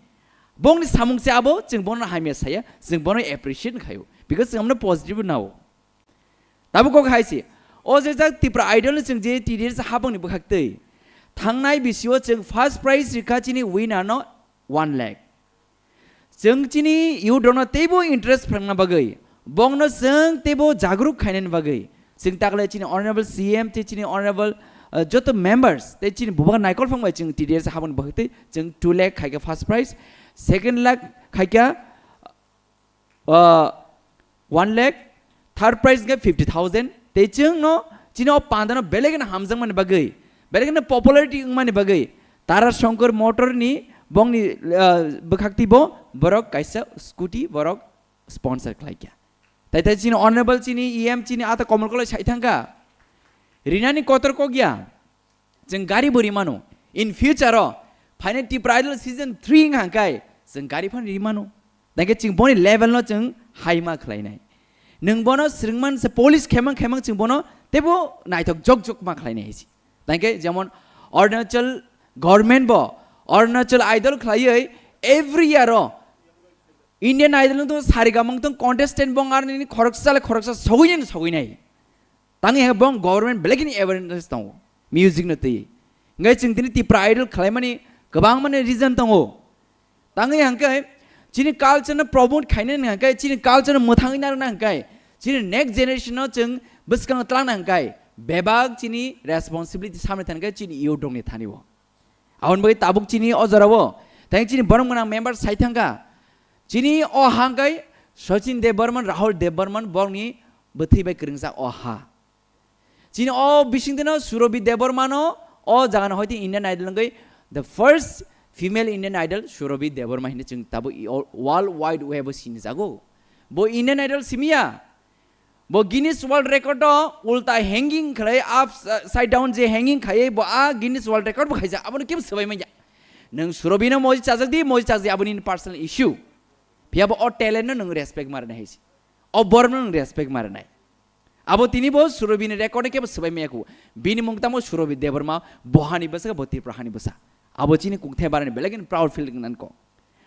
Bongni samung se abo, chwng bono hamya saya, chwng bono appreciate khayo. Because chwng amno positive nao. Tabuk kok hai se. O je jak Tipra Idol ni chwng je T D S habang ni bwkhak twi. Thangnai bisio chwng first prize rikha chini winner no one lakh. Chwng chini youth rokno teibo interest phrwngna bagwi, bongno chwng teibo jagruk khainani bagwi, chwng takle chini Honorable C M tei chini Honorable, uh, joto members tei chini bubagra naikol phang bai chwng T D S habang ni bagwi tei chwng two lakh khaikha first prize, second lakh khaikha, uh, one lakh, third prize hwnkhe fifty thousand. Tei chwngno chini o pandano belai kheno hamjakmani bagwi, belai kheno popularity wngmani bagwi Tara Shankar Motor ni bongni, uh, bwkhak twi bo borok kaisa scooty borok sponsor khlaikha. Tai tai chini honorable chini E M chini ata Komol Kolai sai thangkha. Rinani kotor kokya. Chwng gari bo rimano. In future o phainai Tipra Idol season three wng hangkai chwng gari phan rimano. Tangke chwng boni level no chwng hai ma khlainai. Nwng bono swrwngman se polish khemang khemang chwng bono teibo naithok jok jok ma khlainai hai se. Tangke jemon Arunachal government bo Arunachal Idol khlaiwi every year o Indian Idol no to sarigamang tong contestant bong arni khoroksa le khoroksa sogwi nai sogwi nai. Tangwi hwnba bong government belai kheno awareness tongo music no twi. Hwnkhe chwng tini Tipra Idol khlaimani kwbangmani reason tongo. Tangwi hwnkhe chini culture no promote khainani hwnkhe chini culture no mwthangwi narwkna hwnkhe chini next generation no chwng bwskango twlangna hwnkhe bebak chini responsibility samni thani khe chini youth rokni thani o. Aboni bagwi tabuk chini o jorao tei chini borok gwnang member sai thangkha. Chini o ha hwnkhe Sachin Debbarman, Rahul Debbarman borokni bwthwi bai kwrwngjak o ha. Chini o bisingtwino Surabhi Debbarmano o jagano hoite Indian Idol wngwi the first female Indian Idol Surabhi Debbarma hinwi chwng tabuk i o world wide web o sinijago. Bo Indian Idol simiya. Bo Guinness World Record o ulta hanging khlai upside down je hanging khaiwi bo a Guinness World Record bo khaijak, abono kebo swbai manya. Nwng Surabhino moji chajak di, moji chajak di, aboni nini personal issue. Phiya bo o talent no nwng respect ma rwnai hai se. O borok no nwng respect ma rwnai. Abo tini bo Surabhini record kebo swbai maya kho. Bini mung tamo Surabhi Debbarma, bo hani bwsa, bo Tripura hani bwsa. Abo chini kungthai barani belai kheno proud feel wngnani kok.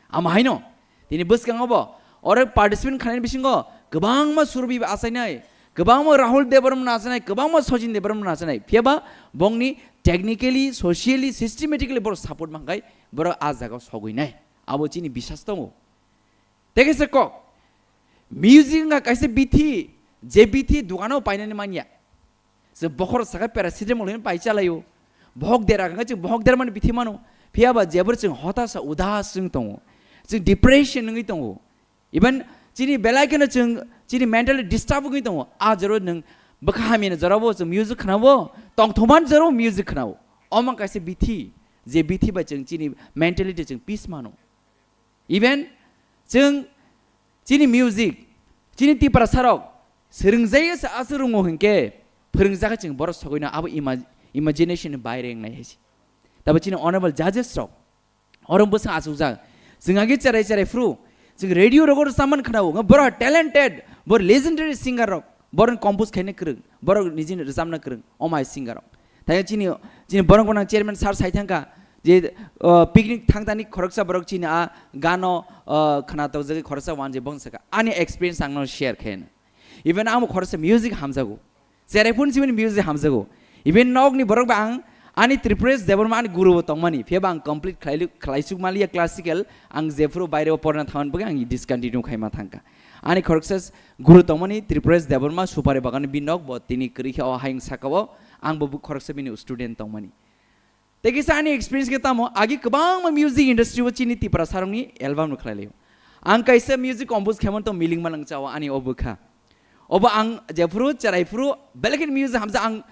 Amo haino, tini bwskango bo, oro participant khlaini bisingo kwbangma Surabhi achainai, kwbangma Rahul Debbarma achainai, kwbangma Sachin Debbarma achainai. Phiya ba bongni technically, socially, systematically borok support mankhai borok a jagao sogwinai. Abo chini bisas tongo. Tei kaisa kok, music wngkha kaisa bithi, je bithi dukano painani manya. Je bokhorok sakha paracetamol hinwi pai chalaio. Bohok dera wngkha chwng bohok dermani bithi mano. Phiya ba jebor chwng hotasa udas wng tongo. Chwng depression wngwi tongo. Even chini belai kheno chwng chini mentally disturb wngwi tongo. A joro nwng bwkha hamyani jorabo chwng music khnao, tongthokmani jorabo music khnao. Omo kaisa bithi, je bithi bai chwng chini mentality chwng peace mano. Even chwng chini music, chini Tiprasarok swrwngjaio se aswk rwngo hinkhe phwrwngjak chwng borok sogwino abo ima-, imagination ni baire wngnai hai se. Tabo chini honorable judges rok oro bwswng achukjak. Chwng agi cherai cherai phuru chwng radio rogo rwchapmani khwnao, wngkha borok talented, borok legendary singer rok, borok compose khaina kwrwng, borok nijini rwchapna kwrwng, omai singer rok. Thai chini, chini borok gwnang chairman sir sai thangkha je, uh, picnic thangtani khoroksa borok chini a gano, uh, khna tokjagwi khoroksa wanjwi bong sakha. Ani experience ang no share khaina. Even amo khoroksa music hamjago. Cherai phun chimani music hamjago. Even nokni borok ba ang ani Tripuresh Debbarma ani guru bo tongmani. Phiya ba ang complete khlailu-, khlaisuk maliya classical. Ang jephuru baire o porna thangan bagwi ang discontinue khaima thangkha. Ani khoroksa guru tongmani Tripuresh Debbarma Supari Bagan ni binok bo tini kwrwi khe o hayung saka o ang bo khoroksa bini student tongmani. Tei kisa ani experience khe tamo agi kwbangma music industry o chini Tipra sarongni album no khlai laio. Ang kaisa music compose khaimani tong Miling Malang Chao ani o bwkha. Obo ang jephuru cherai phuru belai kheno music hamsa ang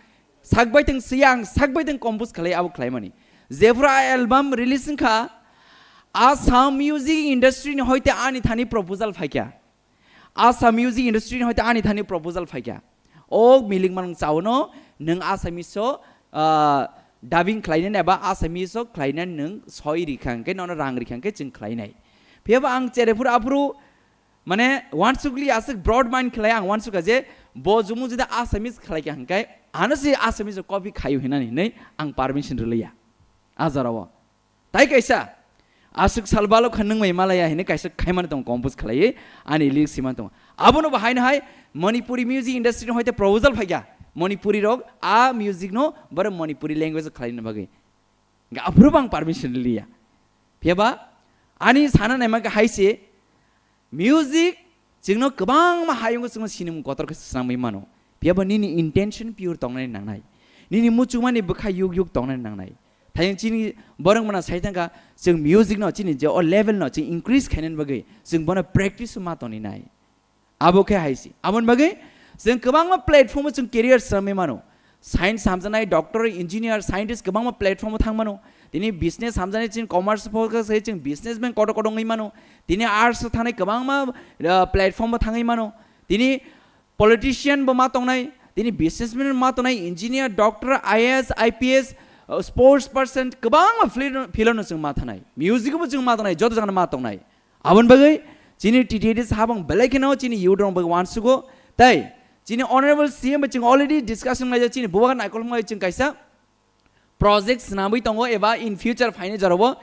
sak bai thang siya ang sak bai thang compose khlai abo khlaimani. Jephuru a album release wngkha Assam music industry ni hoite ani thani proposal phaikha. Assam music industry ni hoite ani thani proposal phaikha. O Miling Malang Chao no nwng Assamese o, ah, dubbing khlainani eba Assamese o khlainani nwng soi rikha hwnkhe nono rang rikha hwnkhe chwng khlainai. Phiyaba ang cherai phuru aphuru mane wansukli aswk broad mind khlai ang wansukha je bo jumu jodi Assamese khlaikha hwnkhe Ano se Assamese copy khayu hinani hinwi ang permission rwliya. A jorao. Tai kaisa, aswk sal balo kha nwng bai malaya hinwi kaisa khaimani tong compose khlaiwi ani lyrics simani tong. Abono bo haino hai Manipuri music industry no hoite proposal phaikha. Manipuri rok a music no boro Manipuri language khlaina bagwi. Hingke aphuru bang permission liya. Phiyaba ani sana naima khe hai se music chwngno kwbangma hayungo chwngno sinimung kotor khe swnamwi mano. Phiyaba nini intention pure tongnani nangnai. Nini muchungmani bwkha yuk yuk tongnani nangnai. Thayung chini borok mano sai thangkha chwng music no chini je o level no chwng increase khainani bagwi chwng bono practice ma tongni nai. Abo khe hai se. Aboni bagwi chwng kwbangma platform o chwng career swnamwi mano. Science hamjaknai, doctor, engineer, scientist kwbangma platform o thang mano. Tini business hamjaknai chwng commerce focus khai chwng businessman kotor kotor wngwi mano. Tini arts o thangnai kwbangma, ah, platform o thangwi mano. Tini politician bo ma tongnai, tini businessman ma tongnai, engineer, doctor, I A S, I P S, ah, sports person kwbangma field, field no chwng ma thanai. Music bo chwng ma tongnai, joto jagano ma tongnai. Aboni bagwi chini T T A D C habang belai kheno chini youth rok bagwi uansugo. Tai chini honorable C M bai chwng already discussion laijak, chini bubagra naikol wngwi chwng kaisa project swnamwi tongo eba in future phainai jorao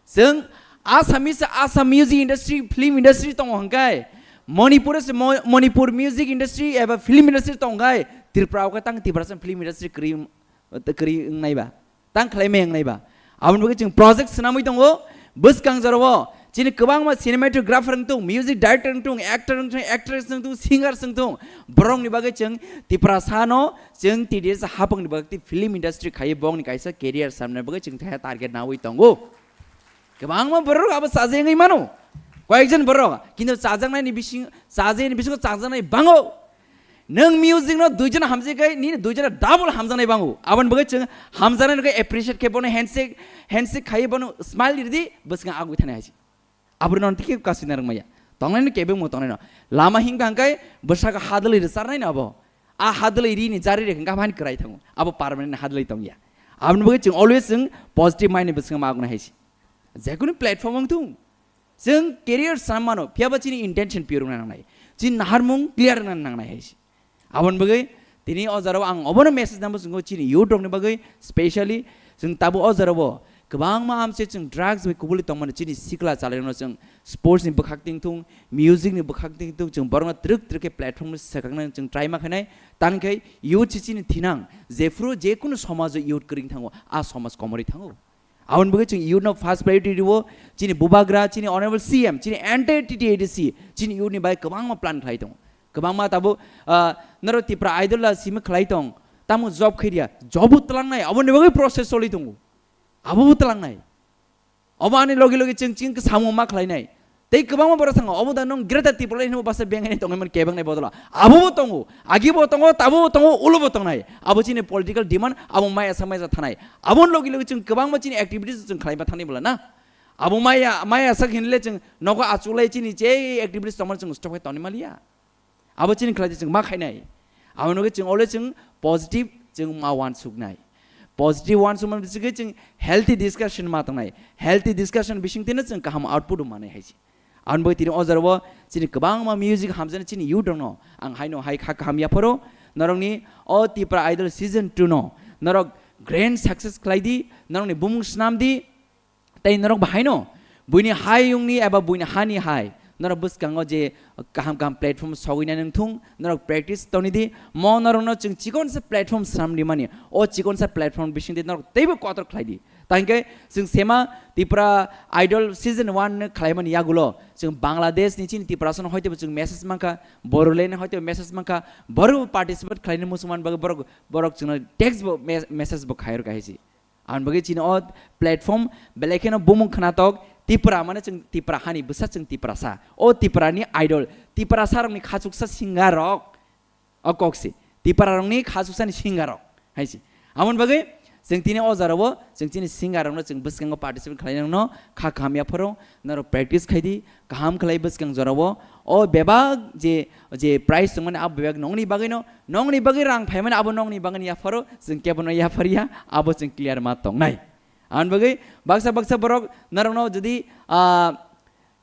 chwng Assamese, Assam music industry, film industry tongo hwnkhe Manipur se Mo-, Manipur music industry eba film industry tongo hwnkhe Tripura o khe tang Tiprasa film industry kwrwi, kwrwi wngnai ba. Tang khlai meng nai ba. Aboni bagwi chwng project swnamwi tongo. Bwskang jorao chini kwbangma cinematographer wng tung, music director wng tung, actor wng tung, actress wng tung, singer wng tung. Borokni bagwi chwng Tiprasa no chwng T D S hapang ni bagwi film industry khai bongni kaisa career samna bagwi chwng thaya target nawi tongo. Kwbangma borok abo chajagwi mano. Koyekjon borok kintu chajaknai ni bising, chajagni bisingo chajaknai bango. Nwng music no duijon hamjak khai, nini duijon double hamjaknai bango. Aboni bagwi chwng hamjaknai no khe appreciate khe bono handshake, handshake khai bono smile ridi, bwswk agwi thani hai se. Aboni no tiki kasina rwng maya. Tongnai no kebeng mo tongnai no. Lama hingka hingkai bwsaka hadwlwi rwcharnai no abo. A hadwlwi ri ni jari rek hingka hani kwrai thango. Abo permanent hadwlwi tongya. Aboni bagwi chwng always chwng positive mind ni bwswk ma agwi hai se. Jekunu platform wng thung. Chwng career sam mano, phiyaba chini intention pure wngna nangnai. Chini naharmung clear wngna nangnai hai se. Aboni bagwi tini o jorao ang obono message nangbo chwngkho chini youth rokni bagwi, specially chwng tabuk o jorao kwbangma amse chwng drugs bai kubuli tongmani chini sikla chalairokno chwng sports ni bwkhak tingthung, music ni bwkhak tingthung, chwng borokno twrwk twrwk khe platform no swkaknani chwng try ma khainai, tangkhe youth se chini thinang, jephru jekunu somajo youth kwrwng thango, a somaj komorwi thango. Aboni bagwi chwng youth no first priority rwo, chini bubagra, chini honorable C M, chini entire T T A D C, chini youth ni bai kwbangma plan khlai tongo. Kwbangma tabuk, ah, norok Tipra Idol la simi khlai tong, tamo job khairiya, job bo twlangnai, aboni bagwi process choli tongo. Abo bo twlangnai. Obo ani logi logi chwng chini samung ma khlainai. Tei kwbangma borok thango, obo da nwng Greater Tipraland hinwi basa bengaini tongwi mani kebengni bodolo. Abo bo tongo, agi bo tongo, tabo bo tongo, ulo bo tongnai. Abo chini political demand, abo maya sa maya sa thanai. Aboni logi logi chwng kwbangma chini activities chwng khlaiba thani bwla na. Abo maya, maya sak hinle chwng nogo achuklai chini je activities tongmani chwng stop khai tongni maliya. Abo chini khlai chwng ma khainai. Abo nugwi chwng always chwng positive chwng ma uansuknai. Positive uansukmani bisingtwi chwng healthy discussion ma tongnai. Healthy discussion bisingtwino chwng kaham output manai hai se. Aboni bagwi tini o jorao chini kwbangma music hamjaknai chini youth rokno ang haino hai kha kaham yapharo norokni o Tipra Idol season two no norok grand success khlai di, norokni bumung swnam di. Tei norok bo haino buini hayungni eba buini hani hai norok bwskango je kaham kaham platform sogwina nung thung, norok practice toni di. Mo norokno chwng chikonsa platform swnam rimani, o chikonsa platform bisingtwi norok teibo kotor khlai di. Tangkhe chwng sema Tipra Idol season one no khlaimani yagulo chwng Bangladesh ni chini Tiprasa no hoite bo chwng message mankha, Bodoland ni hoite bo message mankha, borok bo participate khlaina muchungmani bagwi borok, borok chwngno text bo me-, message bo khairok hai se. Aboni bagwi chini o platform belai kheno bumung khnatok, Tipra mane chwng Tipra hani bwsa, chwng Tiprasa. O Tiprani idol, Tiprasa rokni khachuksa singer rok. O kok se. Tipra rokni khachuksani singer rok. Hai se. Aboni bagwi chwng tini o jorao chwng chini singer rokno chwng bwskango participate khlai nangno kha kaham yapharo norok practice khai di, kaham khlai bwskang jorao o bebak je, je prize tongmani abo bebak nongni bagwino, nongni bagwi rang phaimani abo nongni bagwini yapharo, chwng kebono yapharya, abo chwng clear ma tongnai. Aboni bagwi baksa baksa borok norokno jodi, ah,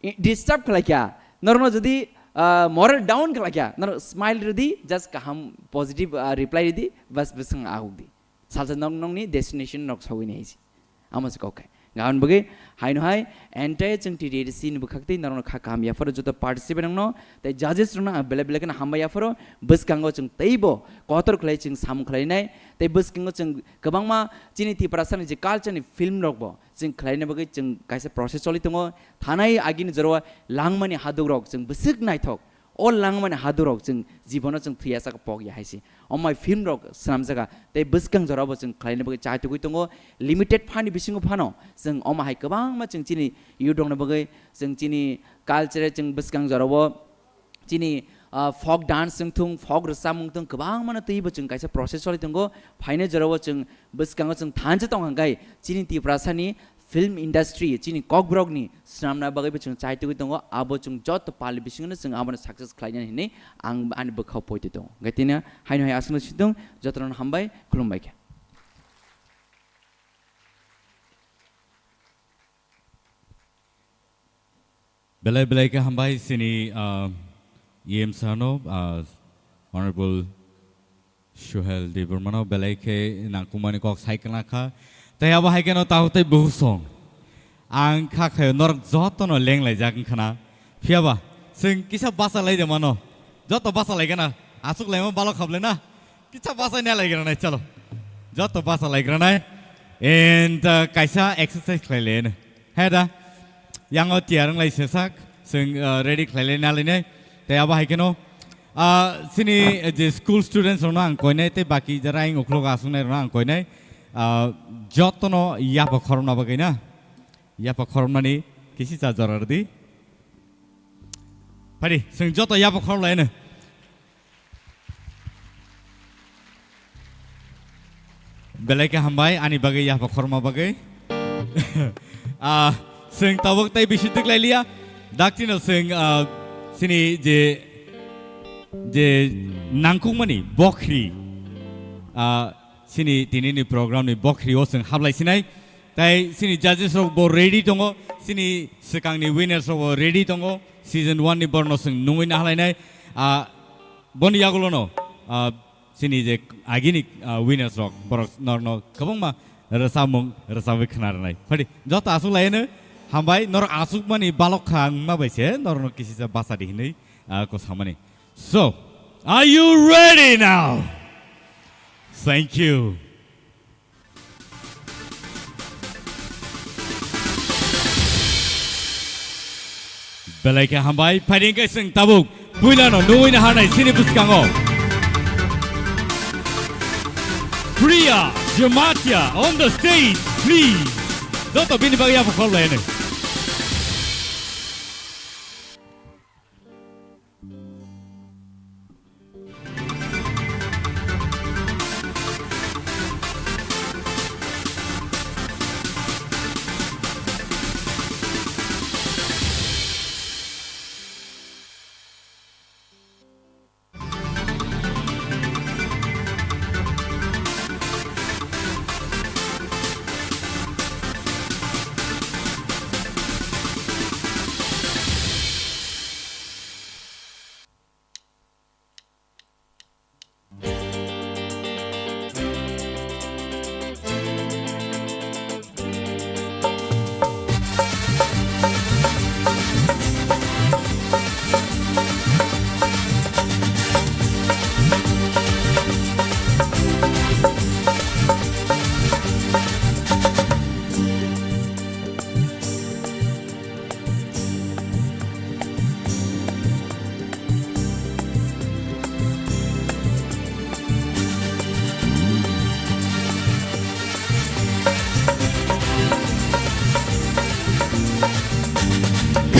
i-, disturb khlaikha, norokno jodi Ah, moral down khlai kha. Nor smile ridi, just kaham positive, ah, reply ridi, bas bwswng ahuk di. Salsa nong nongni destination nok sogwi nai si. Amo se kok khai. Gahan bwgwi haino hai entire chwng T T A D C ni bwkhak tei norokno kha kaham yapharo joto participant rokno tei judges rokno ang belai belai kheno hambai yapharo. Bwskango chwng teibo kotor khlai chwng samung khlainai tei bwskango chwng kwbangma chini Tiprasani je culture ni film rokbo chwng khlaina bagwi chwng kaisa process choli tongo. Thanai agini jorao langmani hadukrok chwng bwswk naithok. O langmani hadukrok chwng jibono chwng thwiya saka pok ya hai se. Omai film rok swnamjaka tei bwskang jorao bo chwng khlaina bagwi chai tugwi tongo. Limited phani bisingo phano chwng omo hai kwbangma chwng chini youth rokni bagwi chwng chini culture chwng bwskang jorao chini, ah, folk dance wng thung, folk rwchapmung thung, kwbangmano twibo chwng kaisa process choli tongo. Phainai jorao chwng bwskango chwng thansa tong hwnkhe chini Tiprasani film industry, chini kokborokni swnamna bagwibo chwng chai tugwi tongo. Abo chwng joto pali bisingono chwng abono success khlainani hinwi ang ani bwkhao poito tongo. Hwnkhe tini haino hai aswkno sitong, jotono hambai, khulumbai khe. Belai belai khe hambai chini, ah, E M sir no, ah, Honorable Suhel Debbarma no belai khe nangkukmani kok sai khna kha. Tei abo hai kheno tabuk tei buhusong. Ang kha khe norok jotono lenglaijak wngkha na. Phiya ba, chwng kisa basa lai de mano. Joto basa lai gana. Aswk laima balok hable na. Kisa basa nya lai gana nai, chalo. Joto basa lai gana nai. And, uh, kaisa exercise khlai le. He da. Yango tiyar wng lai se sak. Chwng, uh, ready khlai le na lai nai. Tei abo hai kheno, uh, chini, uh, je school students rokno ang koinai tei baki jara ang ukhulok aswk nai rokno ang koinai. Uh, jotono yapha khorokna bagwi na. Yapha khoroknani kisi cha jora rwdi. Phadi, chwng joto yapha khorok laino. Belai khe hambai, ani bagwi yapha khorokma bagwi. Ah, chwng tabuk tei bisi twk lai liya. Daktino chwng, ah, chini je, je nangkukmani bokhri, ah, chini tinini program ni bokhri o chwng hablai sinai. Tai chini judges rok bo ready tongo, chini swkangni winners rok bo ready tongo, season one ni borno chwng nungwi nahalainai. Ah, boni yagulono, ah, chini je agini, ah, winners rok, borok norno kwbangma rwchapmung rwchapwi khna rwnai. Phadi, joto aswk laino hambai, norok aswkmani balok kha wngma bai se norokno kisisa basa di hinwi, ah, ko samani. So, are you ready now? Thank you. Belai khe hambai, phaidi hwnkhe chwng tabuk puilano nungwi naharnai chini bwskango. Priya Jamatia on the stage, please. Joto bini bagwi yapha khorok laino.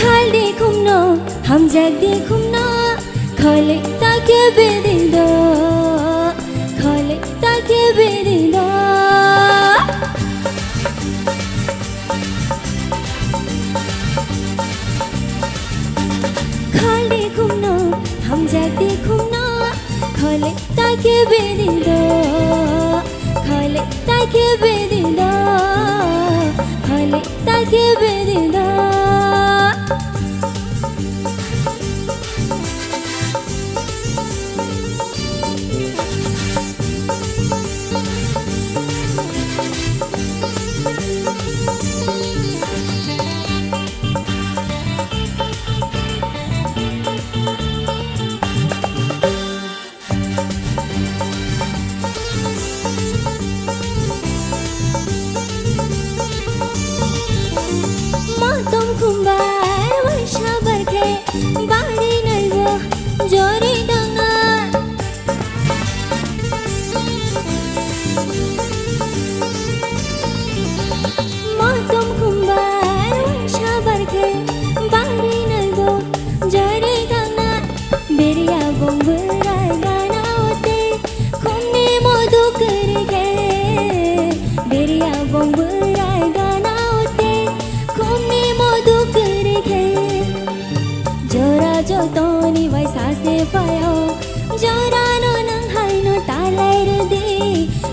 Khal di khumno, hamjak di khumno, khole ta ke bedi do, khole ta ke bedi do. Khal di khumno, hamjak di khumno, khole ta ke bedi do, khole ta ke bedi do, khole ta ke bedi do.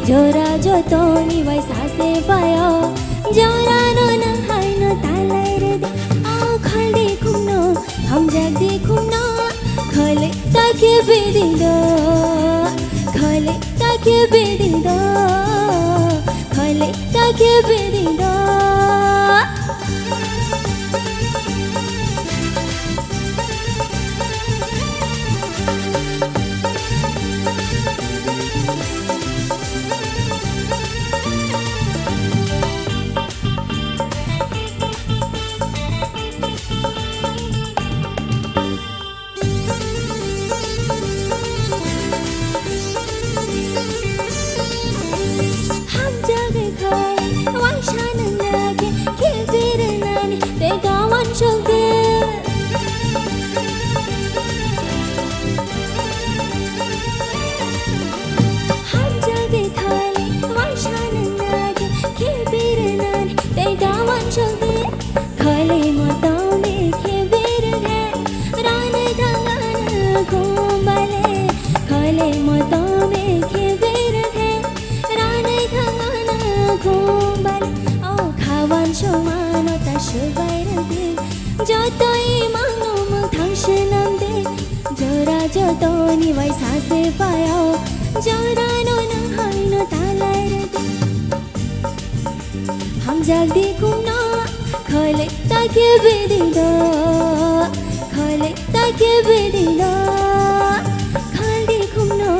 Jora jotoni bai sase paio, jorano nang haino talai rwdi. O kholdi khumno, hamjakdi khumno, khole ta khe bidi do, khole ta khe bidi do, khole ta khe bidi do. Hamjagwi khai, waisa nang nage, khibir nani, tei gawan sogde. Hamjagwi khai, waisa nang nage, khibir nani, tei gawan sogde. Khole mo tome khe bere khe, rani thangana kumbale. Khole mo tome khe bere khe, rani thangana kumbale. O khawan somano ta subai rwdi, joto imang no mung thang swnam de. Jora jotoni bai sase paio, jorano nang haino talai rwdi. Hamjakdi khumno, khole ta khe bidi do, khole ta khe bidi do. Kholdi khumno,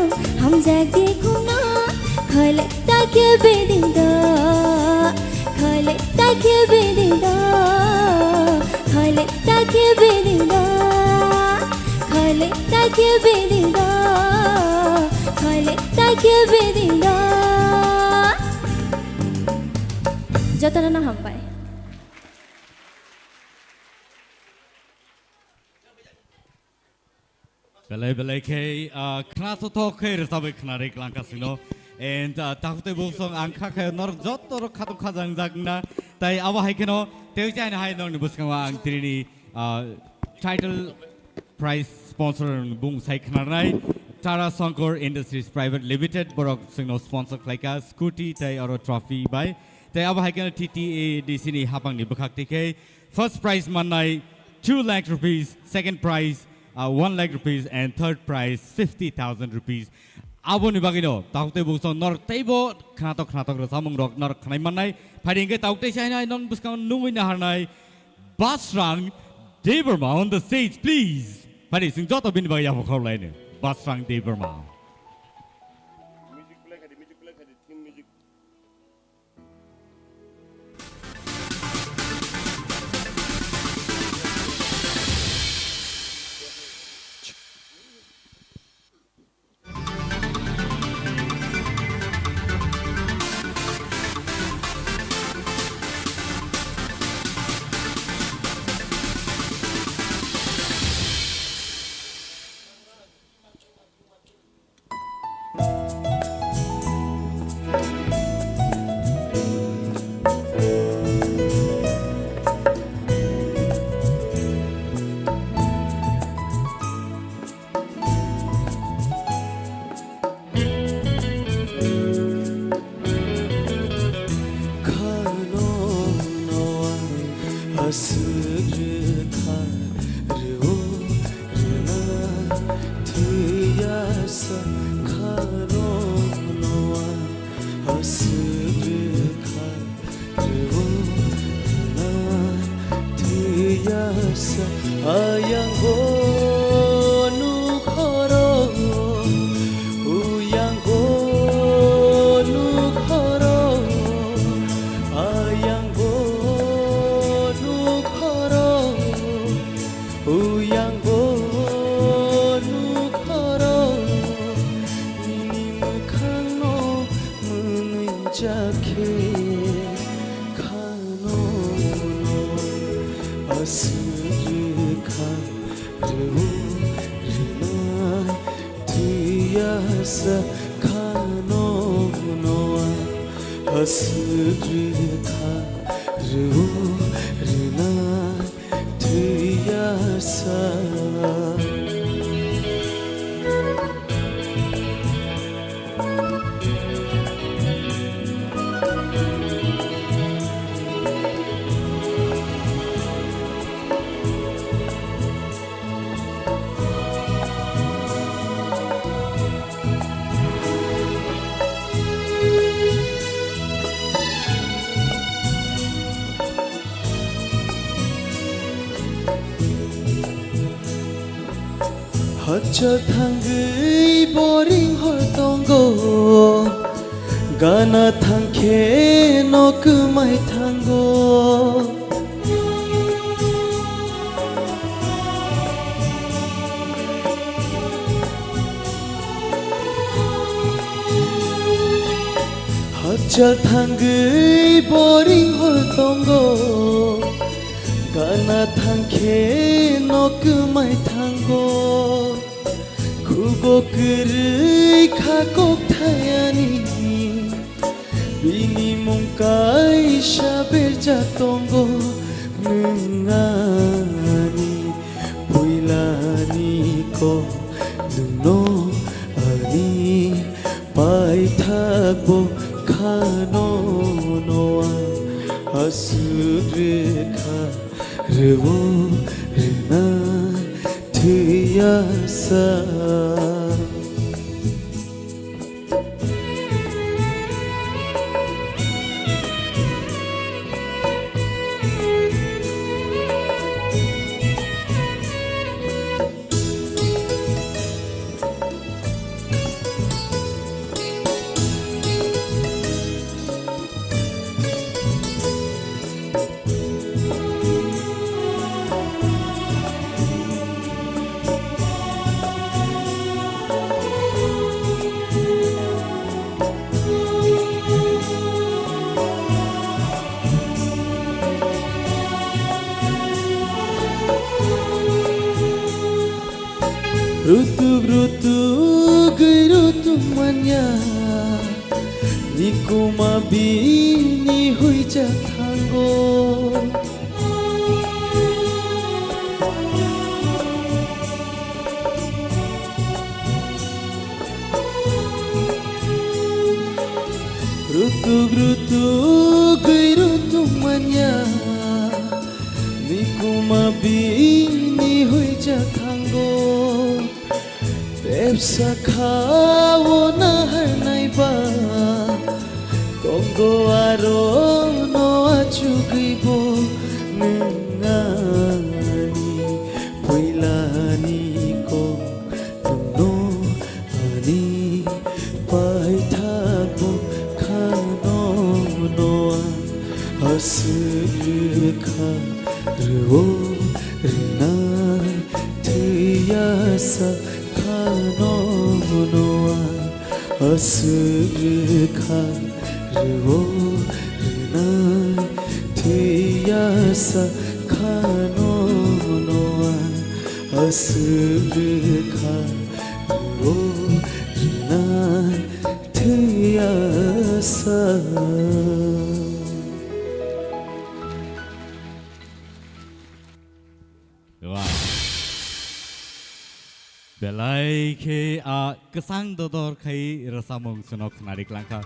hamjakdi khumno, khole ta khe bidi do, khole ta khe bidi do, khole ta khe bidi do, khole ta khe bidi do, khole ta khe bidi do. Jotono no hambai. Belai belai khe, ah, khna thothok khe rwchabwi khna ri klangkha sino. And, ah, takhuk tei bukhuksong ang kha khe norok joto rok khatung khajang jak na. Tai abo hai kheno tei chaina hai nokni bwskango ang tini, ah, title prize sponsor bung sai khnarnai Tara Sankar Industries Private Limited borok chwngno sponsor khlaikha scooty tei oro trophy bai. Tei abo hai kheno T T A D C ni hapangni bwkhak twi khe first prize mannai two lakh rupees, second prize, uh, one lakh rupees and third prize fifty thousand rupees. Aboni bagwino takhuk tei bukhuksong norok teibo khnatok khnatok rwchapmung rok norok khnai mannai. Phaidi hwnkhe takhuk tei chaina hai nokni bwskango nungwi naharnai Basrang Debbarma on the stage, please. Phaidi chwng joto bini bagwi yapha khorokhlaino. Basrang Debbarma. Khano noa aswk rwkha rwo rwna thwiya sa khano noa aswk rwkha. Thwiya sa ayang bo nukhoro, uyang bo nukhoro, ayang bo nukhoro, uyang bo nukhoro, nini mwkhangno mwnwi jakhe. Khano aswk rwkha rwo rwnai thwiya sa khano noa aswk rwkha rwo rwnai thwiya sa. Hachal thangwi boring hor tongo, gana thangkhe no kwmai thango. Hachal thangwi boring hor tongo, gana thangkhe no kwmai thango. Khugo kwrwi kha kok thayani, bini mung kaisa berjak tongo nwng ani. Puilani kok nwngno ani paithakbo khano noa aswk rwkha rwo rwna thwiya sa. Rutuk rutuk gwi rutuk manya, nikuma bini huijak thango. Rutuk rutuk gwi rutuk manya, nikuma bini huijak thango. Tepsa kha o naharnai ba, tongo aro no achugwi bo nwng ani puilani kok nwngno ani paithakbo khano noa aswk rwkha rwo rwnai thwiya sa khano noa aswk rwkha rwo rwnai thwiya sa khano noa aswk rwkha rwo rwnai thwiya sa. Wow. Belai khe a kwchang dodor khai rwchapmung chwngno khwnari klangkha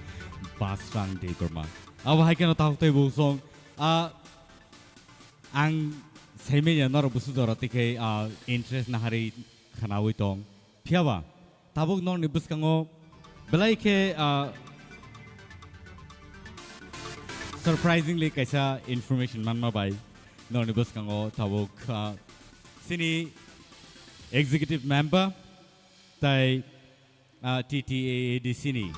Basrang Debbarma. Abo hai kheno tabuk tei buk song a ang saimanya norok busu jora tikhe a interest naharwi khwnawi tong. Phiyaba tabuk norokni bwskango belai khe, ah, surprisingly kaisa information manma bai norokni bwskango tabuk, ah, chini executive member tai, ah, T T A A D C ni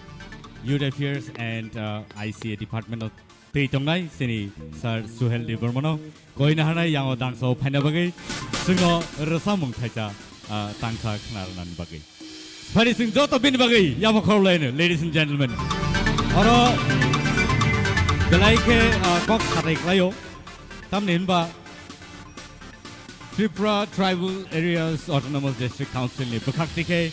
Youth Affairs and, ah, I C A department o twi tongnai chini Sir Suhel Debbarmano koi naharnai yango dangsa o phaina bagwi chwngno rwchapmung thaisa, ah, tangsa khna rwnani bagwi. Phari chwng joto bini bagwi yapha khorokhlaino, ladies and gentlemen. Oro belai khe, ah, kok satai khlaio. Tamni hinba Tripura Tribal Areas Autonomous District Council ni bwkhak tikhe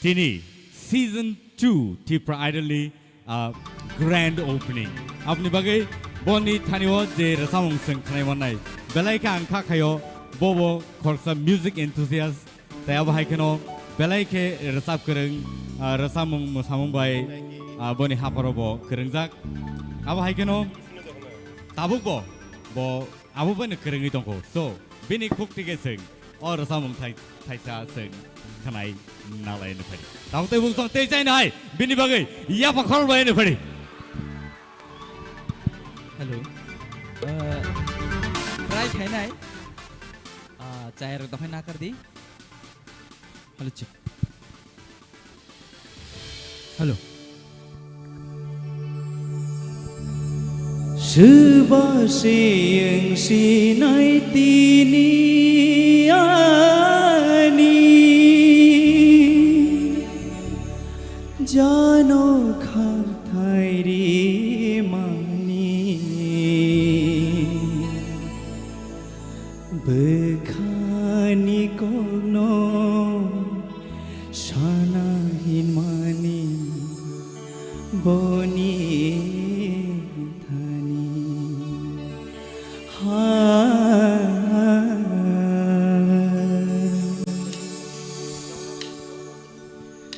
tini season two Tipra Idol ni, ah, grand opening. Aboni bagwi boni thani o je rwchapmung chwng khnai mannai. Belai khe ang kha khaio, bo bo khoroksa music enthusiast. Tai abo hai kheno belai khe rwchap kwrwng, ah, rwchapmung mwsamung bai, ah, boni hapharo bo kwrwngjak. Abo hai kheno tabuk bo, bo abo bai no kwrwngwi tongkho. So, bini khuk tike chwng o rwchapmung thai-, thaisa chwng khnai nalai no phari. Tabuk tei bung song tei chai nai bini bagwi yapha khorok bai no phari. Hello. Uh, try khainai. Ah, chai rok dokhai nakar di. Hello, check. Hello. Swba se wng sinai tini ani jano khathai rimani. Bwkhani kokno sana hinmani boni thani ha.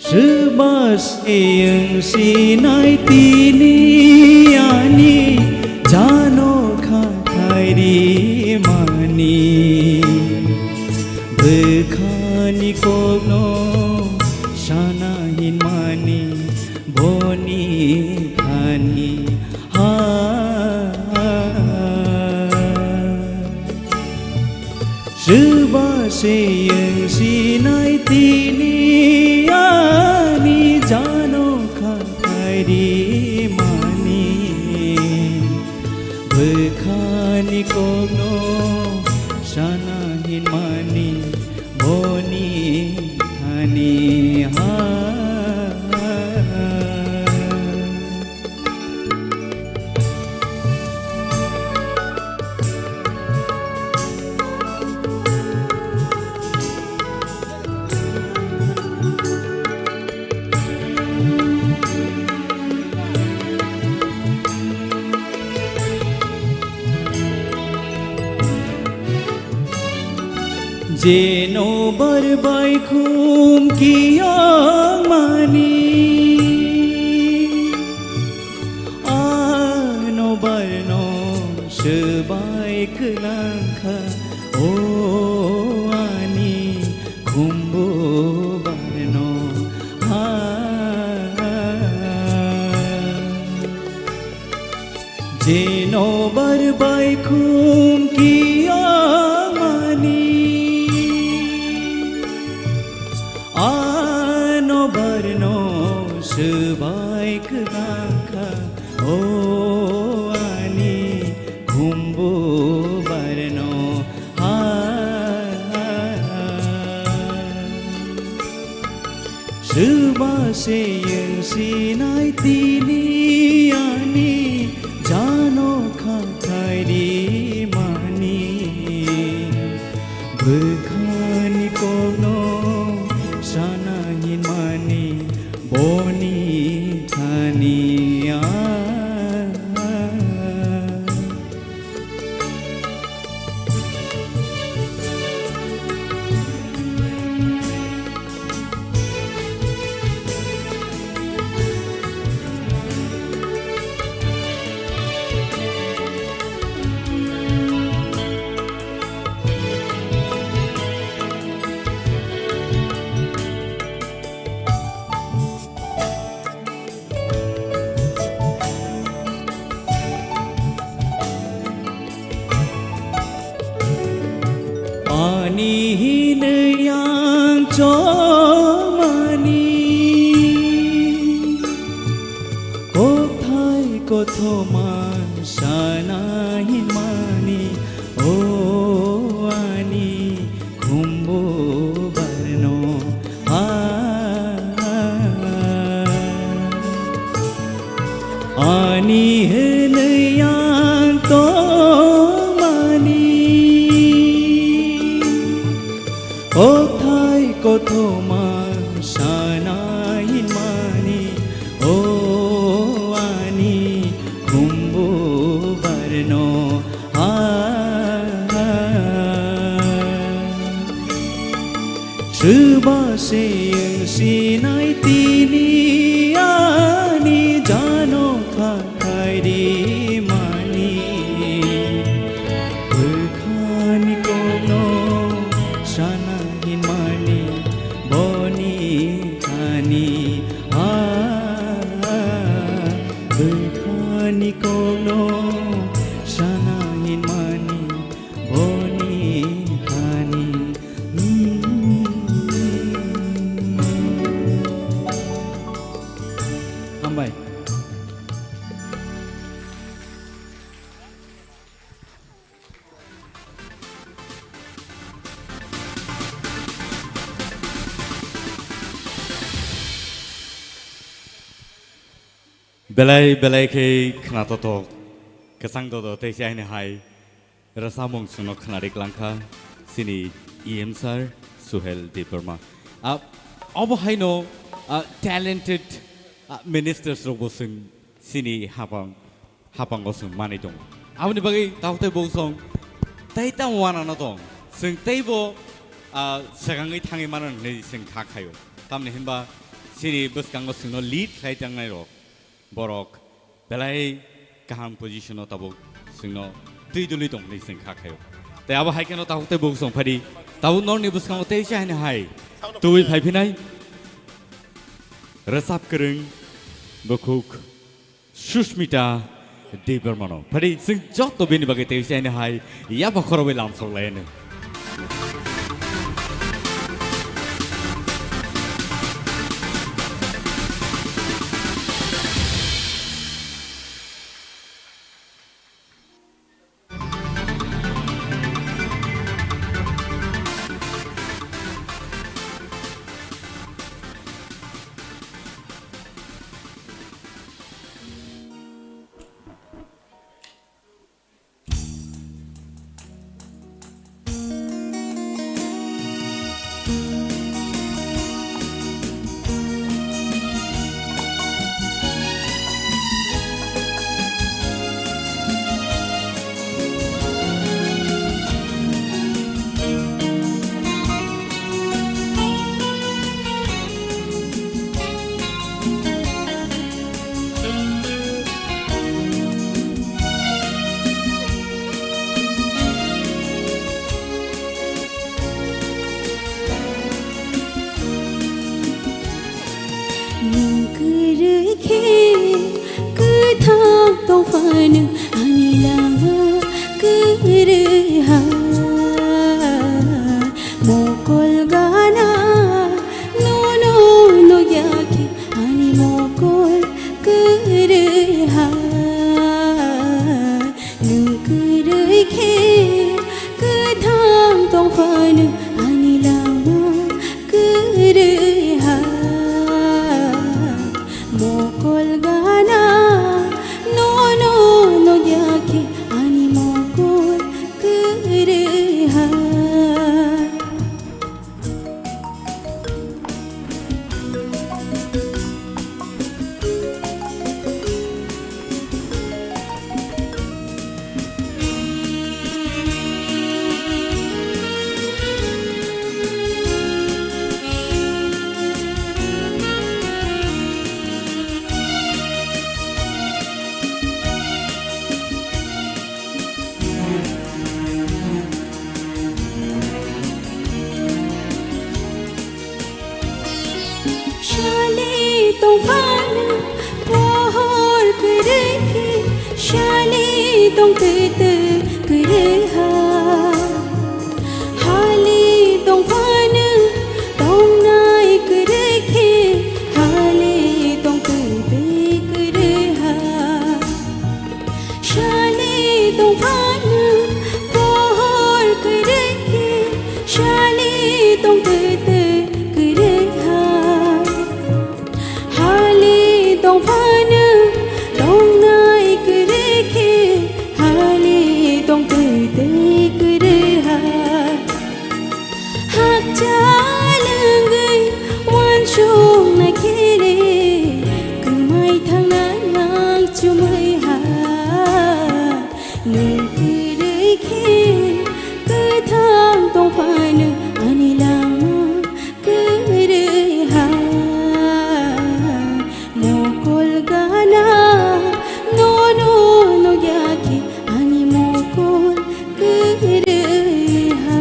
Swba se wng sinai tini ani jano khathai rimani. Bwkhani kokno sana hinmani boni thani ha. Swba se wng sinai tini ani jano khathai rimani. Bwkhani kokno sana hinmani boni thani ha. Jeno bar bai khum kiyang mani, ano barno swbai kwlang kha, o ani khumbu barno ha. Jeno bar bai khum kiyang mani, ano barno swbai kwlang kha, o ani khumbu barno ha. Swba se wng sinai tini ani jano khathai rimani. Bwkhani kokno sana hinmani boni thani a. Ani hinwi ang chomani, kothai kothoma sana hinmani, o ani khumbu barno ha. Ani hinwi ang tongmani, kothai kothoma sana hinmani, o ani khumbu barno ha. Swba se wng sinai tini ani jano khathai rimani. Bwkhani kokno sana hinmani boni thani a. Bwkhani kokno sana hinmani boni thani. Belai belai khe khnatotok, kwchang dodo tei se aini hai rwchapmung chwngno khwnari klangkha chini E M sir Suhel Debbarma. Ah, obo haino, ah, talented, ah, ministers rokbo chwng chini hapang, hapango chwng manwi tongo. Aboni bagwi tabuk tei buk song tei tamo wanano tong. Chwng teibo, ah, swkangwi thangwi mano hwnwi chwng kha khaio. Tamni hwnba chini bwskango chwngno lead khlai tangnai rok. Borok belai kaham position-o tabuk chwngno twi dulwi tong hwnwi chwng kha khaio. Tei abo hai kheno tabuk tei buk song phadi. Tabuk norni bwskango tei se haino hai tubui phai phinai. Rwchap kwrwng bukhuk Sushmita Debbarmano. Phadi chwng joto bini bagwi tei se haino hai yapha khorobwi lamsok lai hwnwi. Nwng kwrwi khe kwthang tong phano ani lama kwrwi ha. Mokol gana nono nukya khe ani mokol kwrwi ha. Nwng kwrwi khe kwthang tong phano ani lama kwrwi ha. Mokol gana nono nukya khe ani mokol kwrwi ha. Sali tong phano pohor kwrwi khe, sali tong twi twi kwrwi ha. Hali tong phano tongnai kwrwi khe, hali tong twi twi kwrwi ha. Sali tong phano pohor kwrwi khe, sali tong twi twi kwrwi ha. Hali tong phano tongnai kwrwi khe, hali tong twi twi kwrwi ha. Hakchal wngwi uansukna khe le, kwmai thangnai ang chumui ha. Nwng kwrwi khe kwthang tong phano ani lama kwrwi ha. Mokol gana nono nukya khe ani mokol kwrwi ha.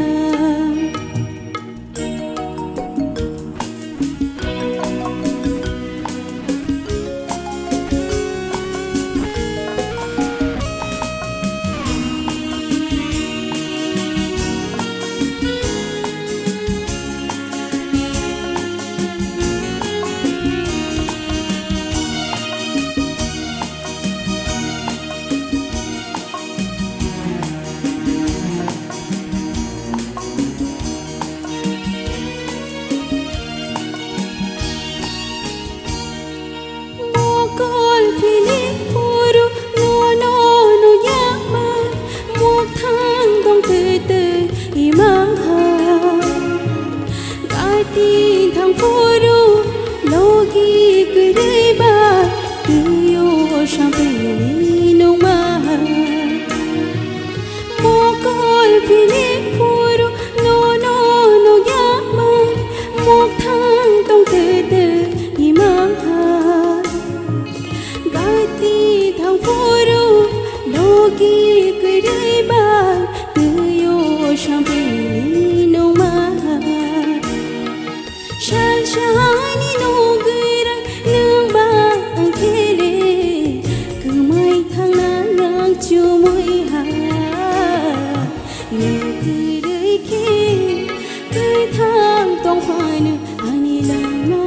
Ani lama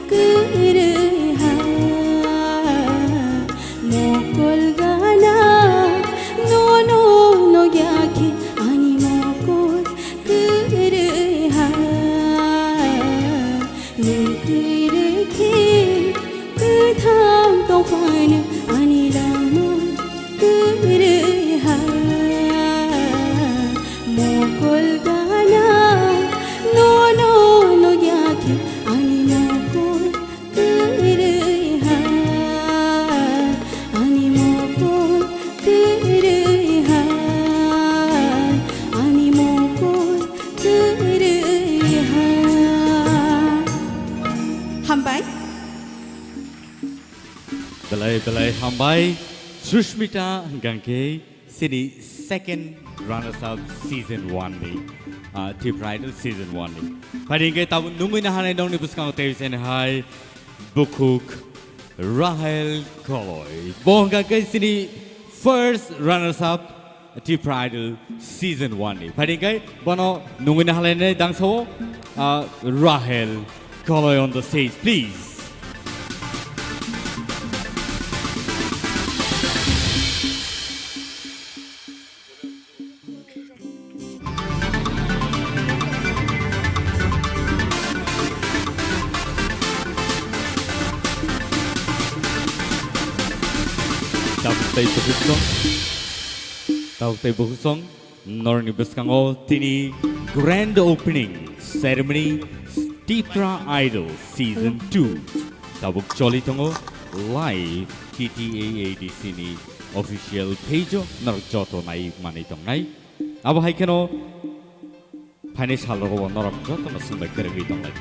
kwrwi ha, mokol gana, nono nogya khe ani mokol kwrwi ha, nwng kwrwi khe kwthang tongphano ani lama kwrwi ha, mokol gana, nono nogya khe ani mokol kwrwi ha, ani mokol kwrwi ha, ani mokol kwrwi ha. Hambai. Belai belai hambai Sushmita hwnkha khe chini second runners up season one ni, ah, Tipra Idol season one ni. Phai hwnkhe tabuk nungwi nahanai nokni bwskango tei chini hai bukhuk Rahel Koloi. Bo hwnkha khe chini first runners up Tipra Idol season one ni. Phai hwnkhe bono nungwi nahalainai dangsao, ah, Rahel Koloi on the stage, please. Tabuk tei bukhuk song, tabuk tei bukhuk song, norokni bwskango tini grand opening ceremony Tipra Idol season two tabuk choli tongo live T T A A D C ni official page o norok joto nai manwi tongnai. Abo hai kheno phainai sal rogo bo norok jotono swngbai kwrwngwi tonglai.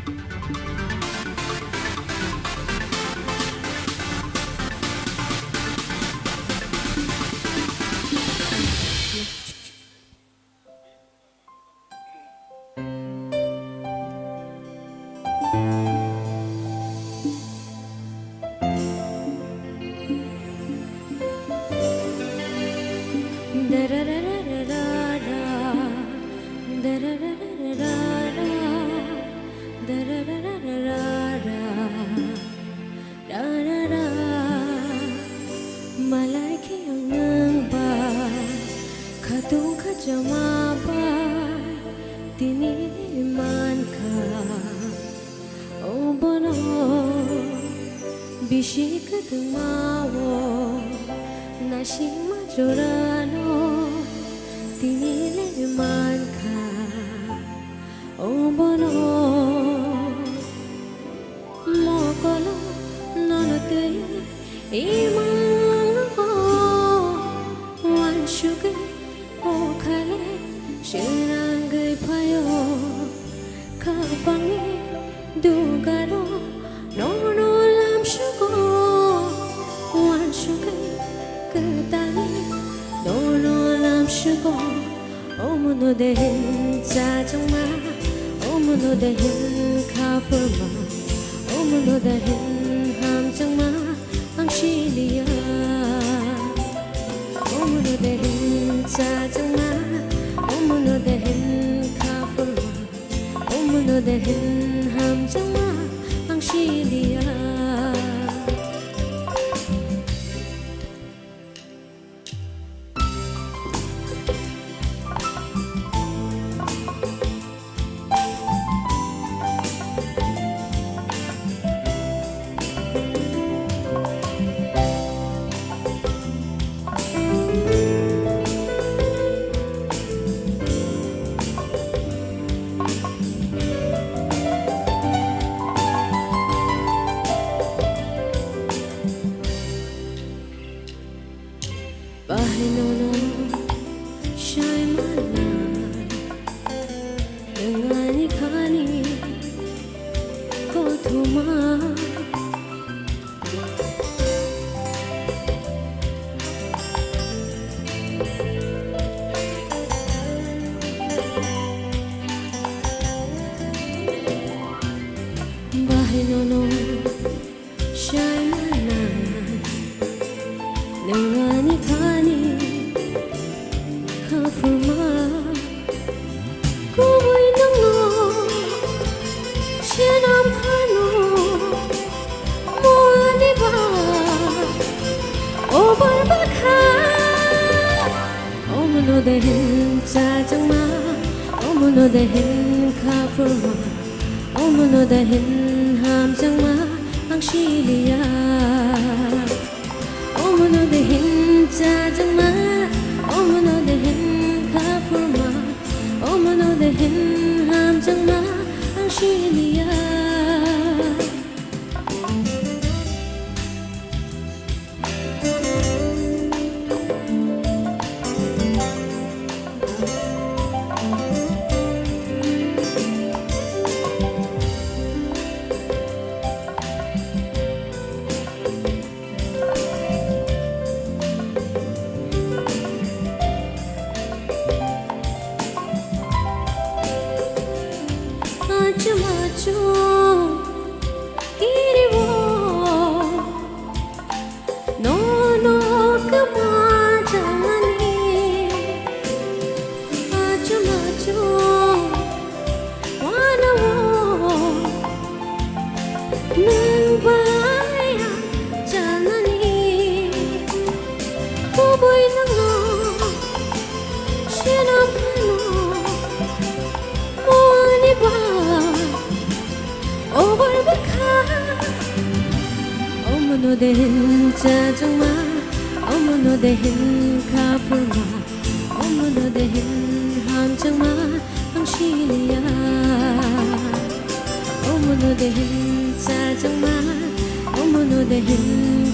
Malai khe ang nwng bai khatung khachama bai tini mankha. O bono bisi kwtwma o naisingma jorano tini le mankha. O bono mokolo nono twi imang o wansugwi o khale swnangwi phaio. Khapangni dugaro nono lamsugo wansugwi kwtangwi nono lamsugo. Omono dehen chachangma, omono dehen khapurma, omono dehen hamchangma ang siliya. Omono dehen chachangma, omono dehen khapurma, omono dehen hamchangma ang siliya. Dehin kha phurma, omono dehin hamjakma ang siliya. Omono dehin chajakma, omono dehin kha phurma, omono dehin hamjakma ang siliya. Achum achum kiriwo, nono kama janani. Achum achum wanawo, nwng bai ang janani. Kubui nwngno swnam phano, moni ba obar bwkha. Omono dehin chajakma, omono dehin kha phurma, omono dehin hamjakma ang siliya. Omono dehin chajakma, omono dehin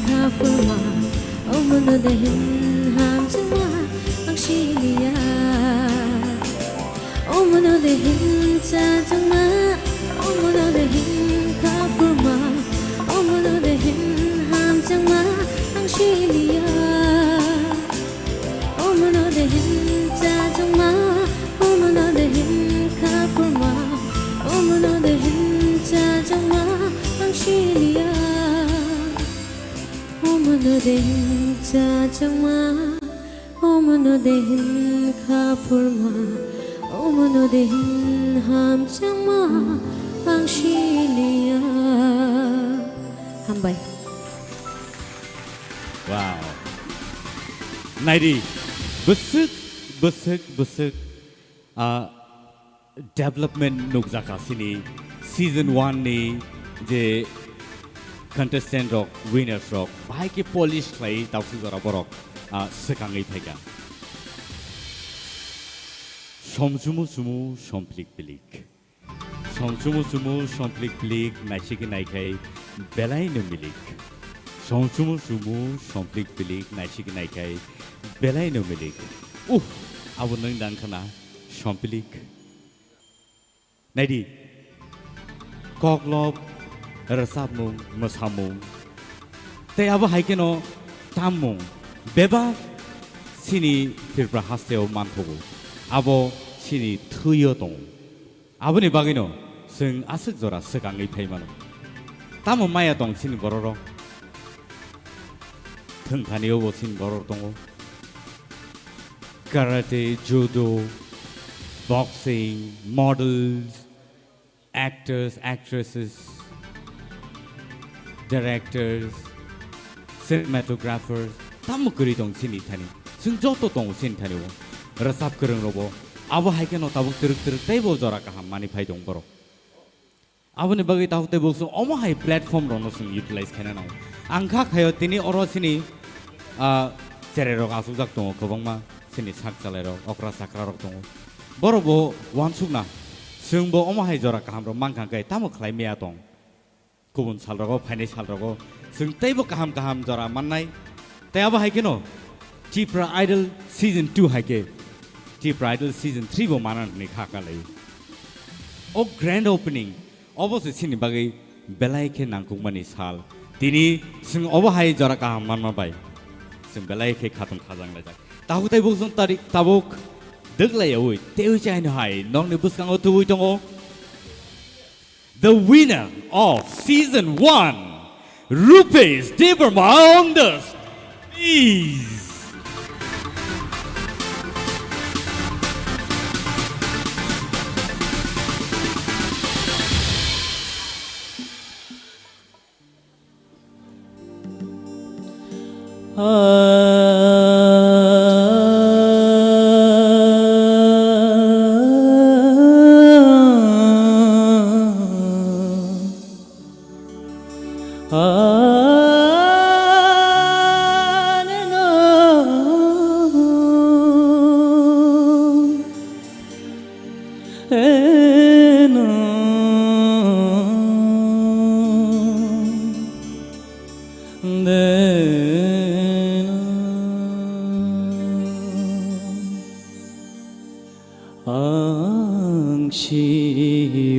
kha phurma, omono dehin hamjakma ang siliya. Omono dehin chajakma, omono dehin kha phurma, omono dehin hamjakma ang siliya. Omono dehin chajakma, omono dehin kha phurma, omono dehin chajakma ang siliya. Omono dehin chajakma, omono dehin kha phurma, omono dehin hamjakma ang siliya. Hambai. Wow. Naidi, bwswk, bwswk, bwswk, ah, development nukjakha chini season one ni je contestant rok, winners rok, bahai khe polish khlai tausuk jora borok, ah, swkangwi phaikha. Somchumu chumu, somplik pilik. Somchumu chumu, somplik pilik, naisik naikhai belai no milik. Somchumu chumu, somplik pilik, naisik naikhai belai no milik. Uh, abo nwng dang khana, somplik. Naidi, koklop, rwchapmung, mwsamung, tei abo hai kheno tammung bebak chini Tripura hasteo manthogo, abo chini thwio tongo. Aboni bagwino chwng aswk jora swkangwi phai mano. Tamo maya tong chini bororok? Thwngthani o bo chini borok tongo. Karate, judo, boxing, models, actors, actresses, directors, cinematographers, tamo kwrwi tong chini thani. Chwng joto tongo chini thani o. Rwchap kwrwng robo. Abo hai kheno tabuk twrwk twrwk teibo jora kaham mani phai tong borok. Aboni bagwi tabuk tei bo chwng omo hai platform rokno chwng utilize khaina nango. Ang kha khaio tini oro chini, ah, cherai rok achukjak tongo kwbangma, chini sak chalai rok, okra chakra rok tongo. Borok bo uansukna, chwng bo omo hai jora kaham rok mankha khe tamo khlai maya tong. Kubun sal rogo, phainai sal rogo chwng teibo kaham kaham jora mannai. Tei abo hai kheno Tipra Idol season two hai khe Tipra Idol season three bo mana hwnwi kha kalai. O grand opening, obo se chini bagwi belai khe nangkukmani sal. Tini chwng obo hai jora kaham manma bai chwng belai khe khatung khajang laijak. Tabuk tei bukchung tarik tabuk dwklai yaui tei chaino hai nokni bwskango tubui tongo. The winner of season one, Rupesh Debbarma on the stage.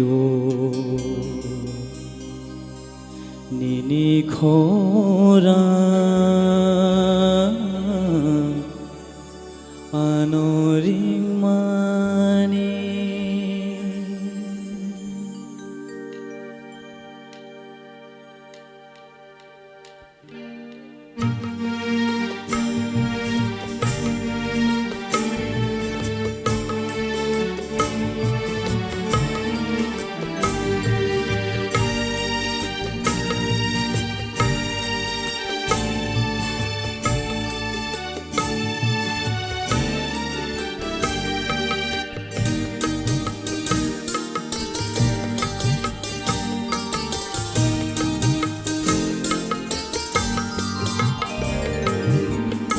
o nini khorang ano ringmani.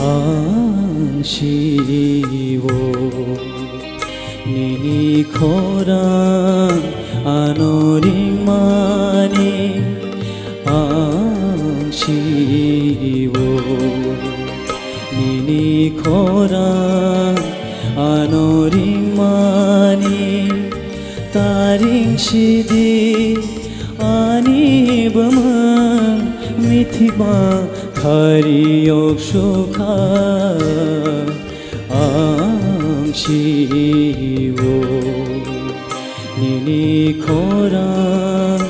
Ang si-o nini khorang ano ringmani, ang si-o nini khorang ano ringmani, ta ring sidi ani bwmwng mithiba khari yok sukha. Ang si-o nini khorang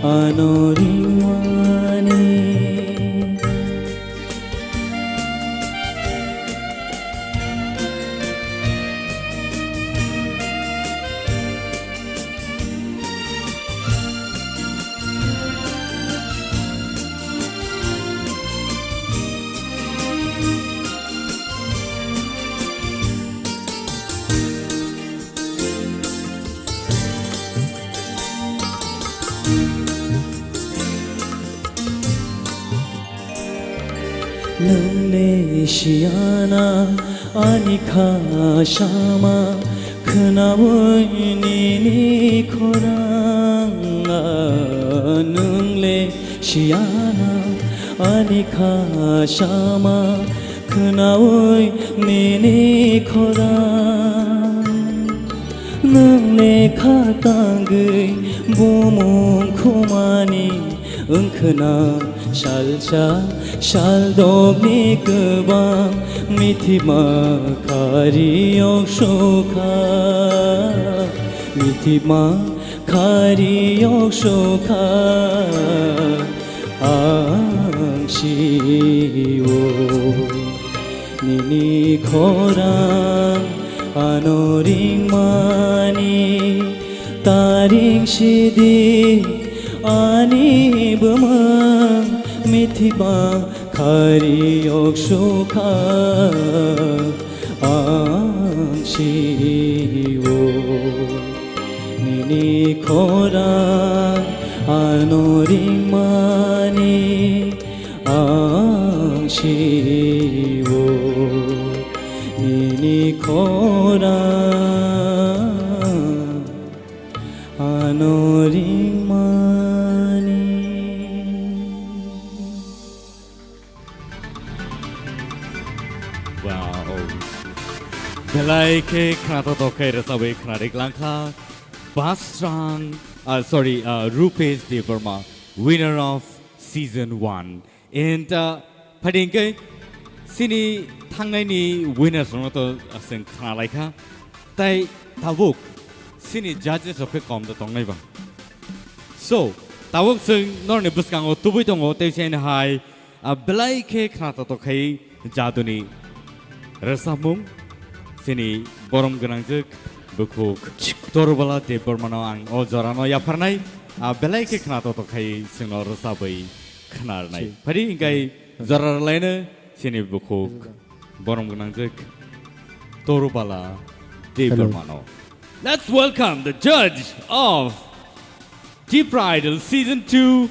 ano ringmani. Nwng le siyana ani kha sama khwnaui nini khorang. Nwng le siyana ani kha sama khwnaui nini khorang. Nwng le kha tangwi bumung khumani wngkhwna salsa saldokni kwbang mithima khari yok sukha. Mithima khari yok sukha. Ang si-o nini khorang ano ringmani, ta ring sidi ani bwmwng mithiba khari yok sukha. Ang si-o nini khorang ano ringmani, ang si-o nini khorang ano ringmani. Wow. Belai khe khnathok khe rwchabwi khna rik langkha. Basrang, uh, sorry, uh, Rupesh Debbarma, winner of season one. And, uh, phaidi hwnkhe chini thangnaini winners rokno to, uh, chwng khna laikha. Tai tabuk chini judges rok khe kom da tongnai bang. So, tabuk chwng norokni bwskango tubui tongo, tei chini hai, ah, belai khe khnathok khai jaduni rwchapmung, chini borom gwnangjwk bukhuk Torubala Debbarmano ang o jorano yapharnai, ah, belai khe khnathok khai chwngno rwchabwi khnarnai. Phari hingkai jora rwlaino chini bukhuk borom gwnangjwk Torubala Debbarmano. Let's welcome the judge of Tipra Idol Season two,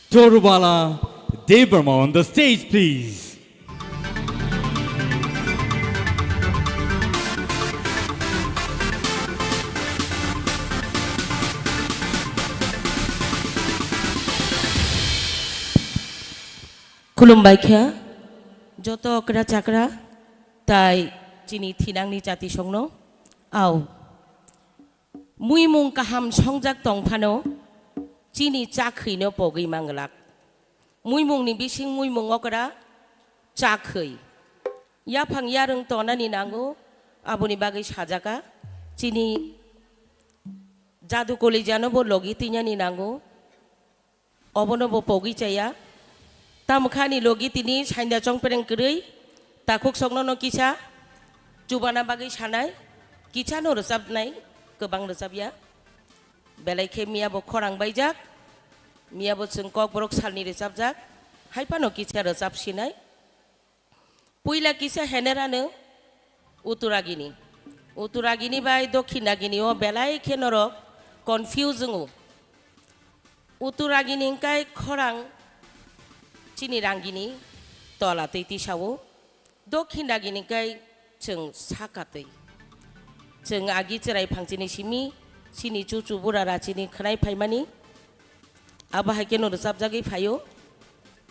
Torubala Debbarma on the stage, please. Khulumbai kha, joto okra chakra, tai chini thinangni chatisongno, au. Muimung kaham songjak tong phano chini chakhwino pogwi manglak. Muimungni bising muimung okra chakhwi. Yaphang yarwng tonani nango, aboni bagwi sajaka. Chini jadu kolejano bo logi twinani nango. Obono bo pogwi chaya. Tamo kha ani logi tini sainda chongpereng kwrwi, takhuk sokno no kisa chubana bagwi sanai, kisano rwchapnai, kwbang rwchapya. Belai khe miya bo khorang baijak, miya bo chwng Kokborok salni rwchapjak, hai phano kisa rwchap sinai. Puila kisa henerano Uttaragini. Uttaragini bai Dokhinagini o belai khe norok confuse wngo. Uttaragini hwnkhe khorang chini rangini tola twi tisao. Dokhinagini hwnkhe chwng saka twi. Chwng agi chwrai phangchini simi chini chuchu bura rachini khwnai phaimani. Abo hai kheno rwchapjagwi phaio.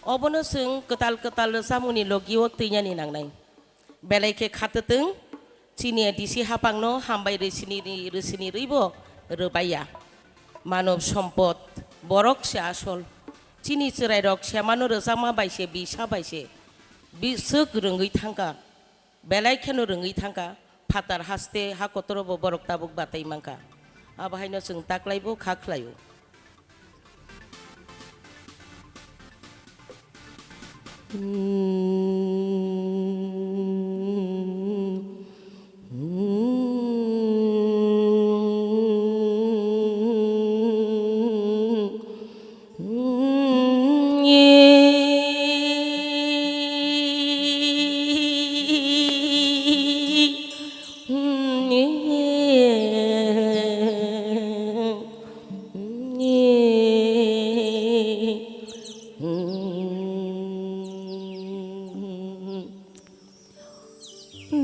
Obono chwng kwtal kwtal rwchapmungni logio twinani nangnai. Belai khe khatwtwng, chini A D C hapangno hambai rwsini ri-, rwsini rwibo rwbaiya. Manob sompod, borok se asol. Chini chwrairok semano rwchapma bai se, bisa bai se, biswk rwngwi thangkha. Belai kheno rwngwi thangkha, phatar haste ha kotoro bo borok tabuk batai mankha. Abo haino chwng taklaibo kha khlaio.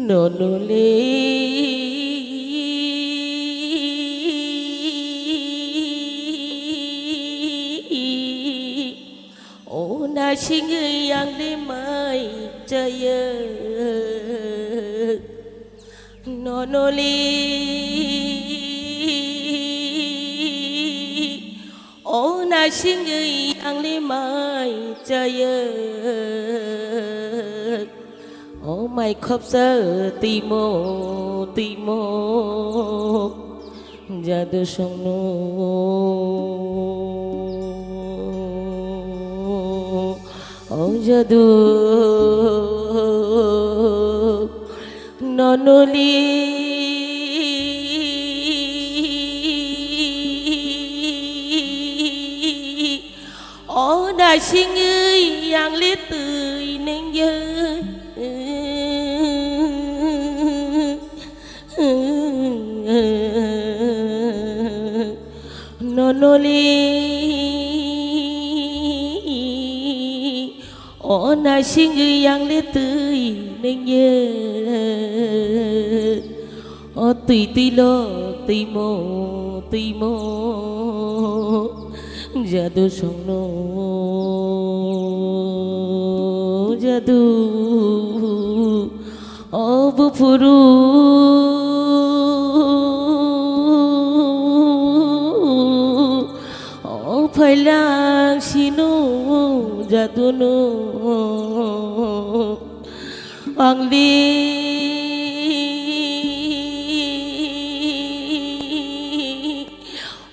Nonole o nasingwi ang le mai chaya. Nonole o nasingwi ang le mai chaya. O mai khopsa timo timo jadu songno. O jadu nonoli o nasingwi ang le twi nengya. Nonoli o nasingwi ang le twi nengya. O twi twi lo twimo twimo jadu songno jadu. O buphuru o phailang sino jadunu ang li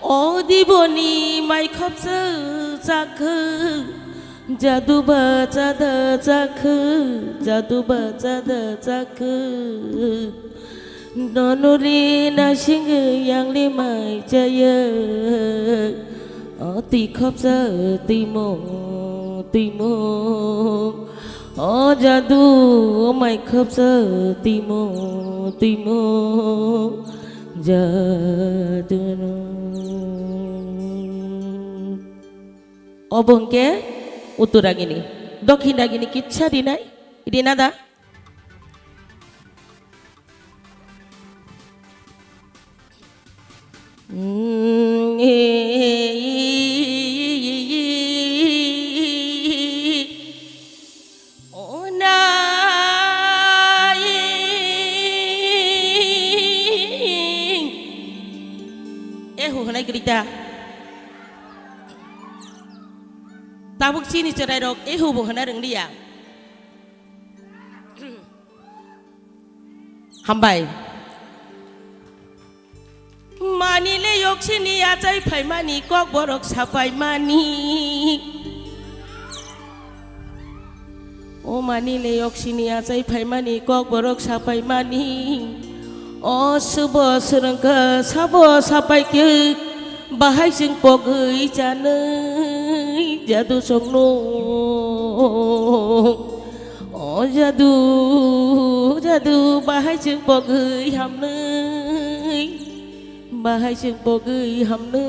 o diboni mai khopsa chakha. Jadu ba chada chakha, jadu ba chada chakha. Nonoli nasingwi ang le mai chaya. O twi khopsa timo timo. O jadu o mai khopsa timo timo. Jadu no. Obo hwnkhe Uttaragini. Dokhinagini kisa rinai, rina da? Ehu hwnai kwrwi ta. Tabuk chini chwrairok ehu bo hwnna rwngriya. Hambai. Mani le yoksini achai phaimani kokborok sapaimani. O mani le yoksini achai phaimani kokborok sapaimani. O subo swrwngkha sabo sapaikhe bahai chwng pogwi chanwi jadu songno. O jadu, jadu, bahai chwng pogwi hamnwi, bahai chwng pogwi hamnwi.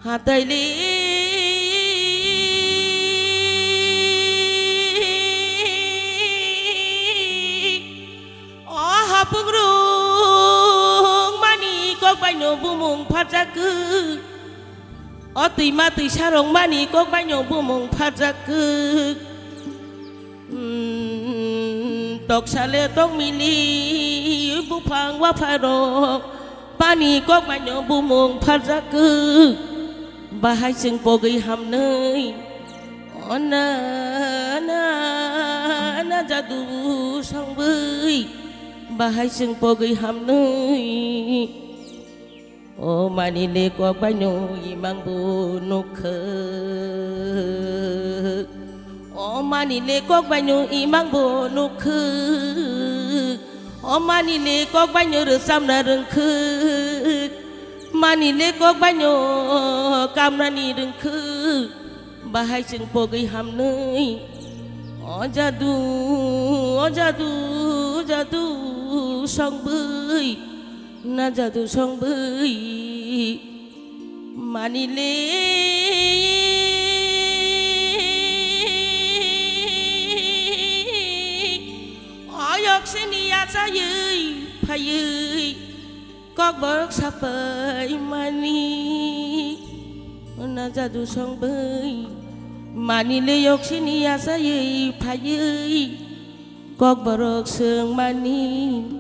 Hataili o hapungrung mani kok baino bumung pharjakgwi. O twima twisa rwngmani kok baino bumung pharjak kwk. Hmm, toksa le tongmili buphang wapharok bani kok baino bumung pharjak kwk. Bahai chwng pogwi hamnwi. O na, na, na jadu songwi. Bahai chwng pogwi hamnwi. O mani le kok baino imang bo nukha. O mani le kok baino imang bo nukha. O mani le kok baino rwchapna rwngkha. Mani le kok baino kamrani rwngkha. Bahai chwng pogwi hamnwi. O jadu, o jadu, jadu songwi. Na jadu songwi mani le. O yoksini achaiwi phaiwi kokborok sapai mani. Na jadu songwi mani le yoksini achaiwi phaiwi kokborok swng mani.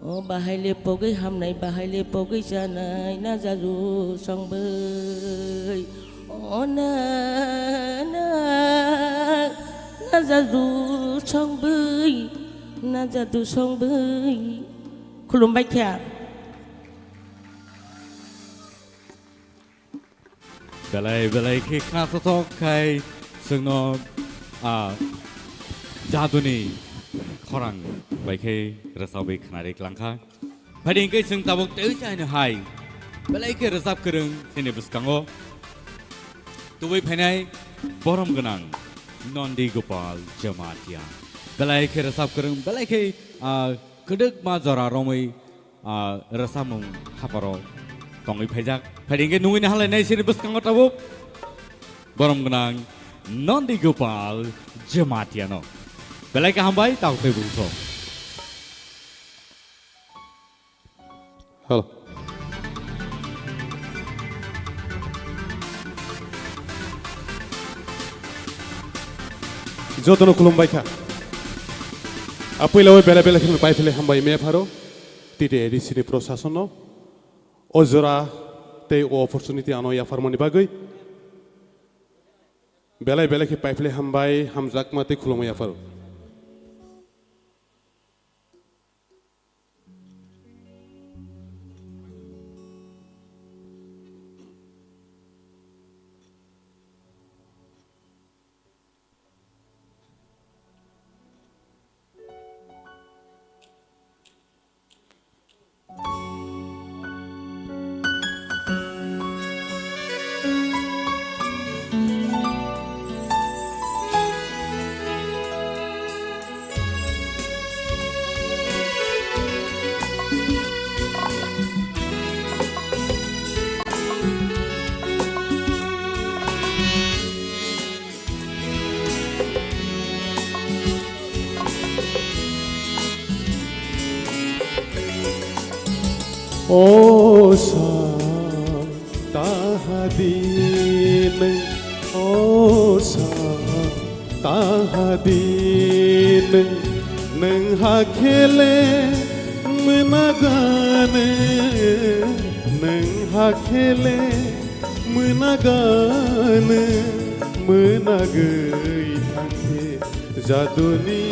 O bahai le pogwi hamnai, bahai le pogwi chanai, na jadu songwi. O na, na, na jadu songwi, na jadu songwi. Khulumbai kha. Belai belai khe khnasothok khai chwngno, a, jaduni khorang bai khe rwchapwi khnari klangkha. Phaidi hwnkhe chwng tabuk tei chaino hai belai khe rwchap kwrwng chini bwskango tubui phainai borom gwnang Nondi Gopal Jamatia. Belai khe rwchap kwrwng, belai khe, a, kwdwkma jora romwi ah, rwchapmung haparo tongwi phaijak. Phaidi hwnkhe nungwi naharlainai chini bwskango tabuk borom gwnang Nondi Gopal Jamatia no. Belai kaham bai, tabuk tei bungso. Hello. Jotono khulumbai kha. Apuila o bela bela kheno pai phele hambai me pharo. T T A D C ni prosason no. O jora tei o opportunity ano yapharmani bagwi belai belai khe paiphle hambai, hamjakma tei khulumui yapharo. O sa taha din, o sa taha din, nwng ha khele mwnai. Akhele mwnagano, mwnagwi thangkhe jaduni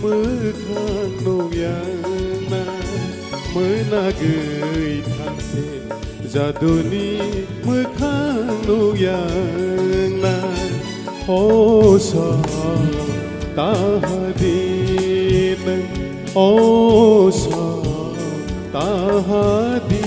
mwkhang nukya na, mwnagwi thangkhe jaduni mwkhang nukya na. O sa tahadin, o sa tahadin.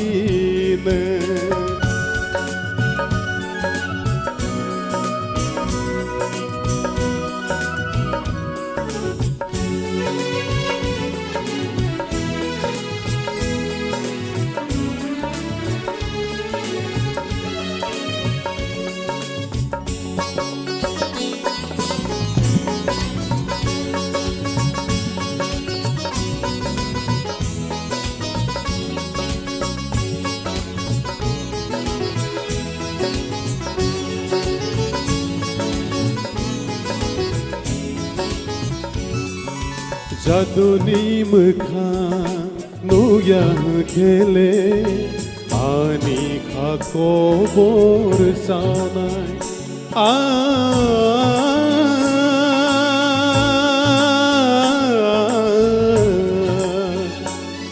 Jaduni mwkhang nukya khe le ani kha kobor chanai. A,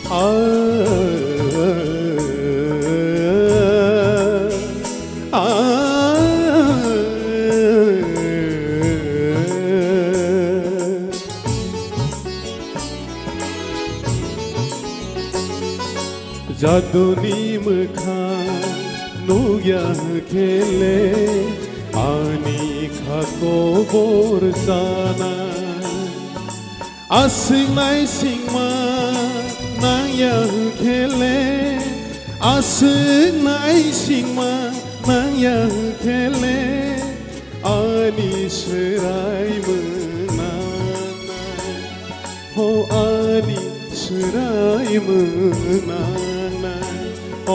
a, a, a. Jaduni mwkhang nukya khe le ani kha kobor chanai. Aswk naisingma nangya khe le, aswk naisingma nangya khe le, ani swrai mwnanai. Ho ani swrai mwnanai, o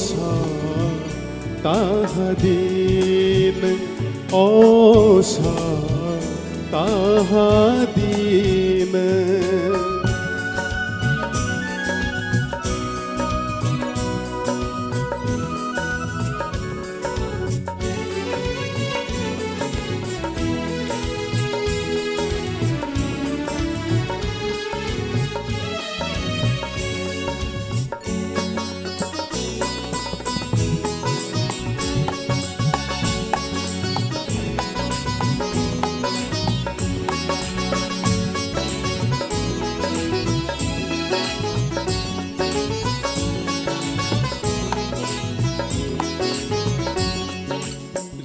sa tahadin, o sa tahadin.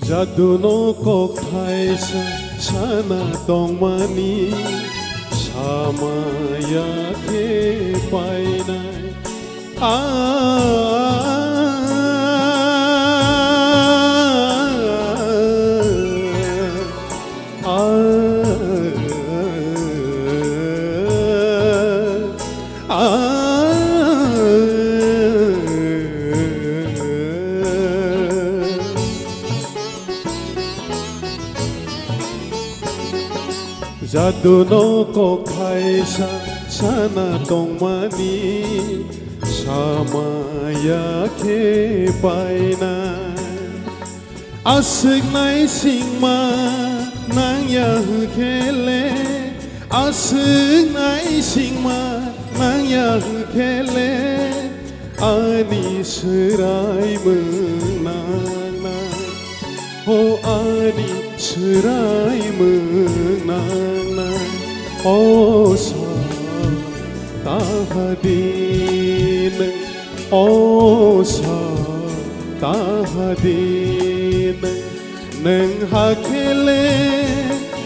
Jaduno kokthai sa-, sana tongmani samaya khe painai. A, a, a, a. Jaduno kokthai sa-, sana tongmani samaya khe painai. Aswk naisingma nangya khe le, aswk naisingma nangya khe le, ani swrai mwnanai. O ani swrai mwnanai, o sa tahadin, o sa tahadin. Nwng hakhe le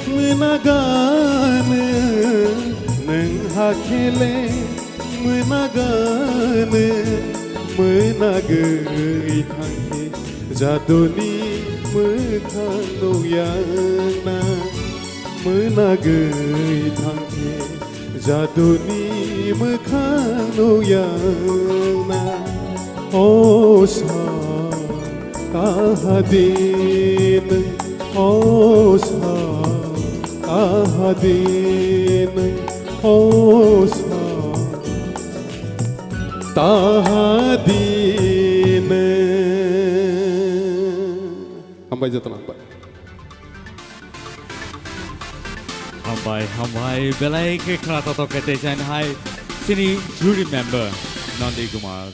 mwnagano, nwng hakhe le mwnagano, mwnagwi thangkhe jaduni mwkhang nukya na, mwnagwi thangkhe jaduni mwkhang nukya na. O sa tahadin, o sa tahadin, o sa tahadin. Bai jotono bai. Hambai, hambai, belai khe khna totok khe tei chain hai chini jury member Nandi Kumar,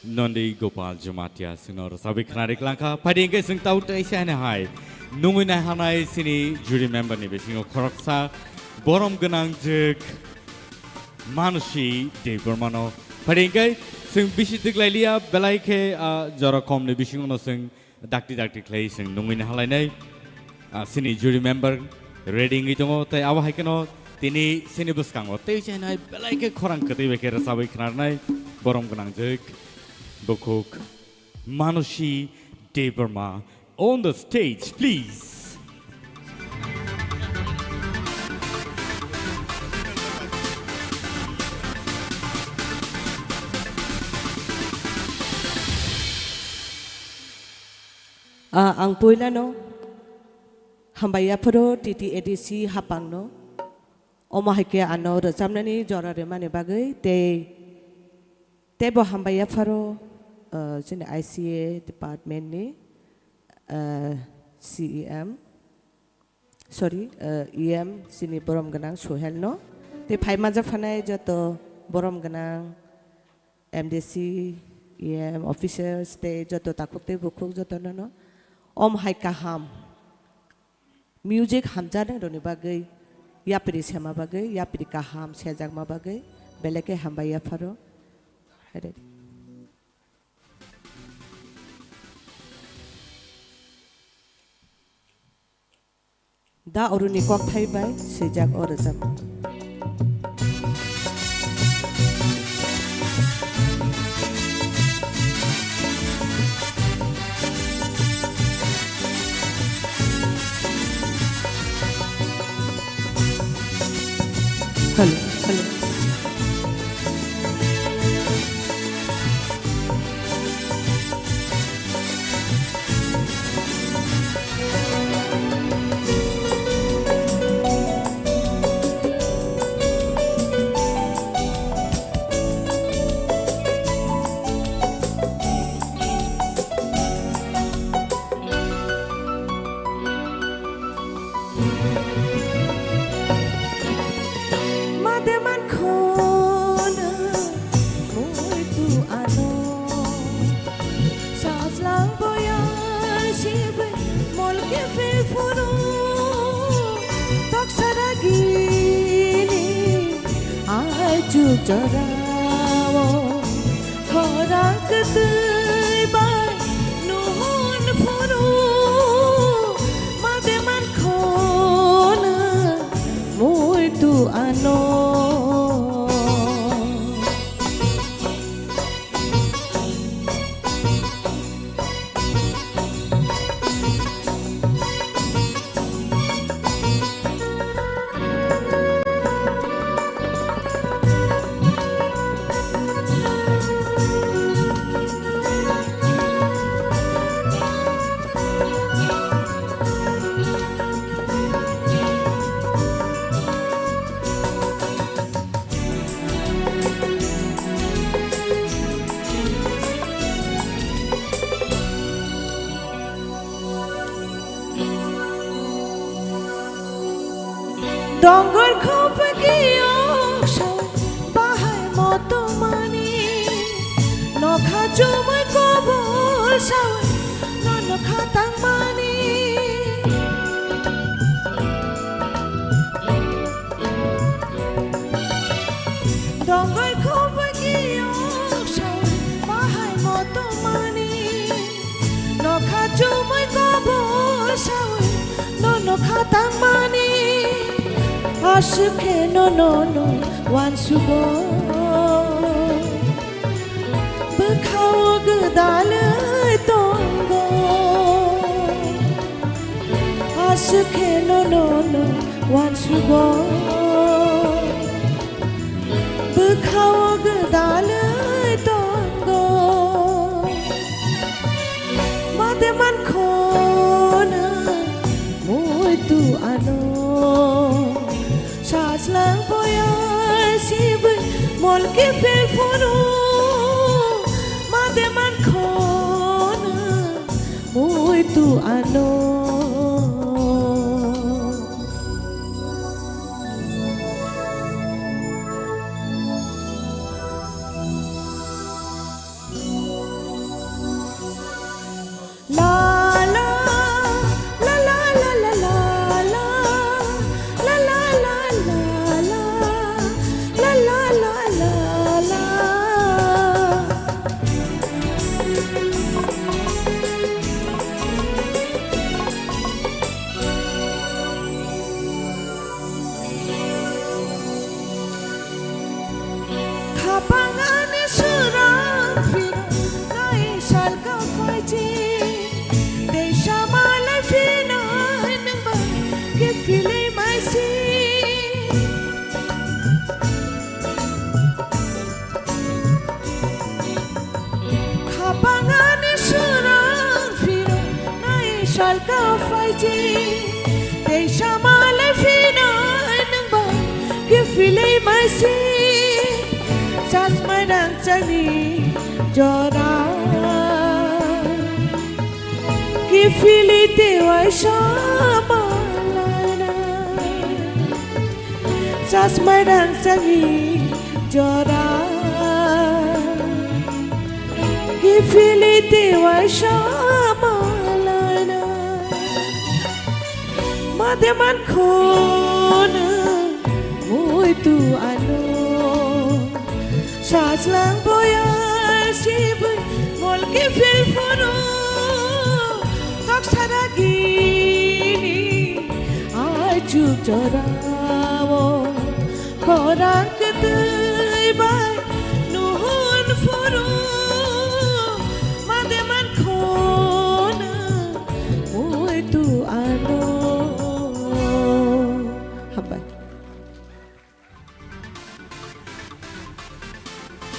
Nandi Gopal Jamatia sino rwchapwi khna rik langkha. Phaidi hwnkhe chwng tau tei chain hai nungwi nai hanai chini jury member ni bisingo khoroksa borom gwnang jwk Manusi Debbarmano. Phaidi hwnkhe chwng bisi twk lai liya, belai khe, ah, jora kom ni bisingo no chwng dakti dakti khlai chwng nungwi nahalainai, ah, chini jury member ready wngwi tongo, tei abo hai kheno tini chini bwskango tei chainai belai khe khorang kwtwi bai khe rwchabwi khnarnai borom gwnang jwk bukhuk Manusi Debbarma on the stage, please. Ah, ang puilano hambai yapharo T T A D C hapangno. Omo hai khe ano rwchapnani jora rwmani bagwi tei, teibo hambai yapharo, ah, chini I C A department ni, ah, C E M, sorry, ah, E M chini borom gwnang Sohel no. Tei phai manjak phanai joto borom gwnang M D C, E M officers tei joto takhuk tei bukhuk joto no no. Om hai kaham. Music hamjaknai rokni bagwi, yapri sema bagwi, yapri kaham sejakma bagwi, belai khe hambai yapharo. Haire. Da Aruni kokthai bai swijak o rwchapmung. Hello, hello. Mate man khona muitu ano. Sajlang boya sibe molke fe funu. Toksara gini ai chuk jorao. Khorang kwtwi bai nuhun phuru made man khona muitu ano. Dongor khopegi ongsa bahai motomani, nokha chumui kobol sawi no nokha tangmani. Dongor khopegi ongsa bahai motomani. Nokha chumui kobol sawi, no nokha tangmani. Aswk khe no, no, no, uansugo. Bwkhao gwdalwi tongo. Aswk khe no, no, no, uansugo. Bwkhao gwdalwi tongo. Made man khona muitu ano. Sajlang boya sibe molke fe funu. Made man khona muitu ano. La la la la la la la la la la la la la la la la la. Khapang ani surang phirok nai salka phaiji. Tei samalai phinai nwng bai kiphilwi maisi. Khapang ani surang phirok nai salka phaiji. Tei samalai phinai nwng bai kiphilwi maisi. Chasmai rangchakni jora kiphilwi tei waisa malaina. Chasmai rangchakni jora kiphilwi tei waisa malaina. Made mankhono muitu ano. Sajlang boya sibui mol kiphil phuru. Tok saragini ai chuk jorao. Khorang kwtwi bai nuhun phuru made mankhono muitu ano. Hambai.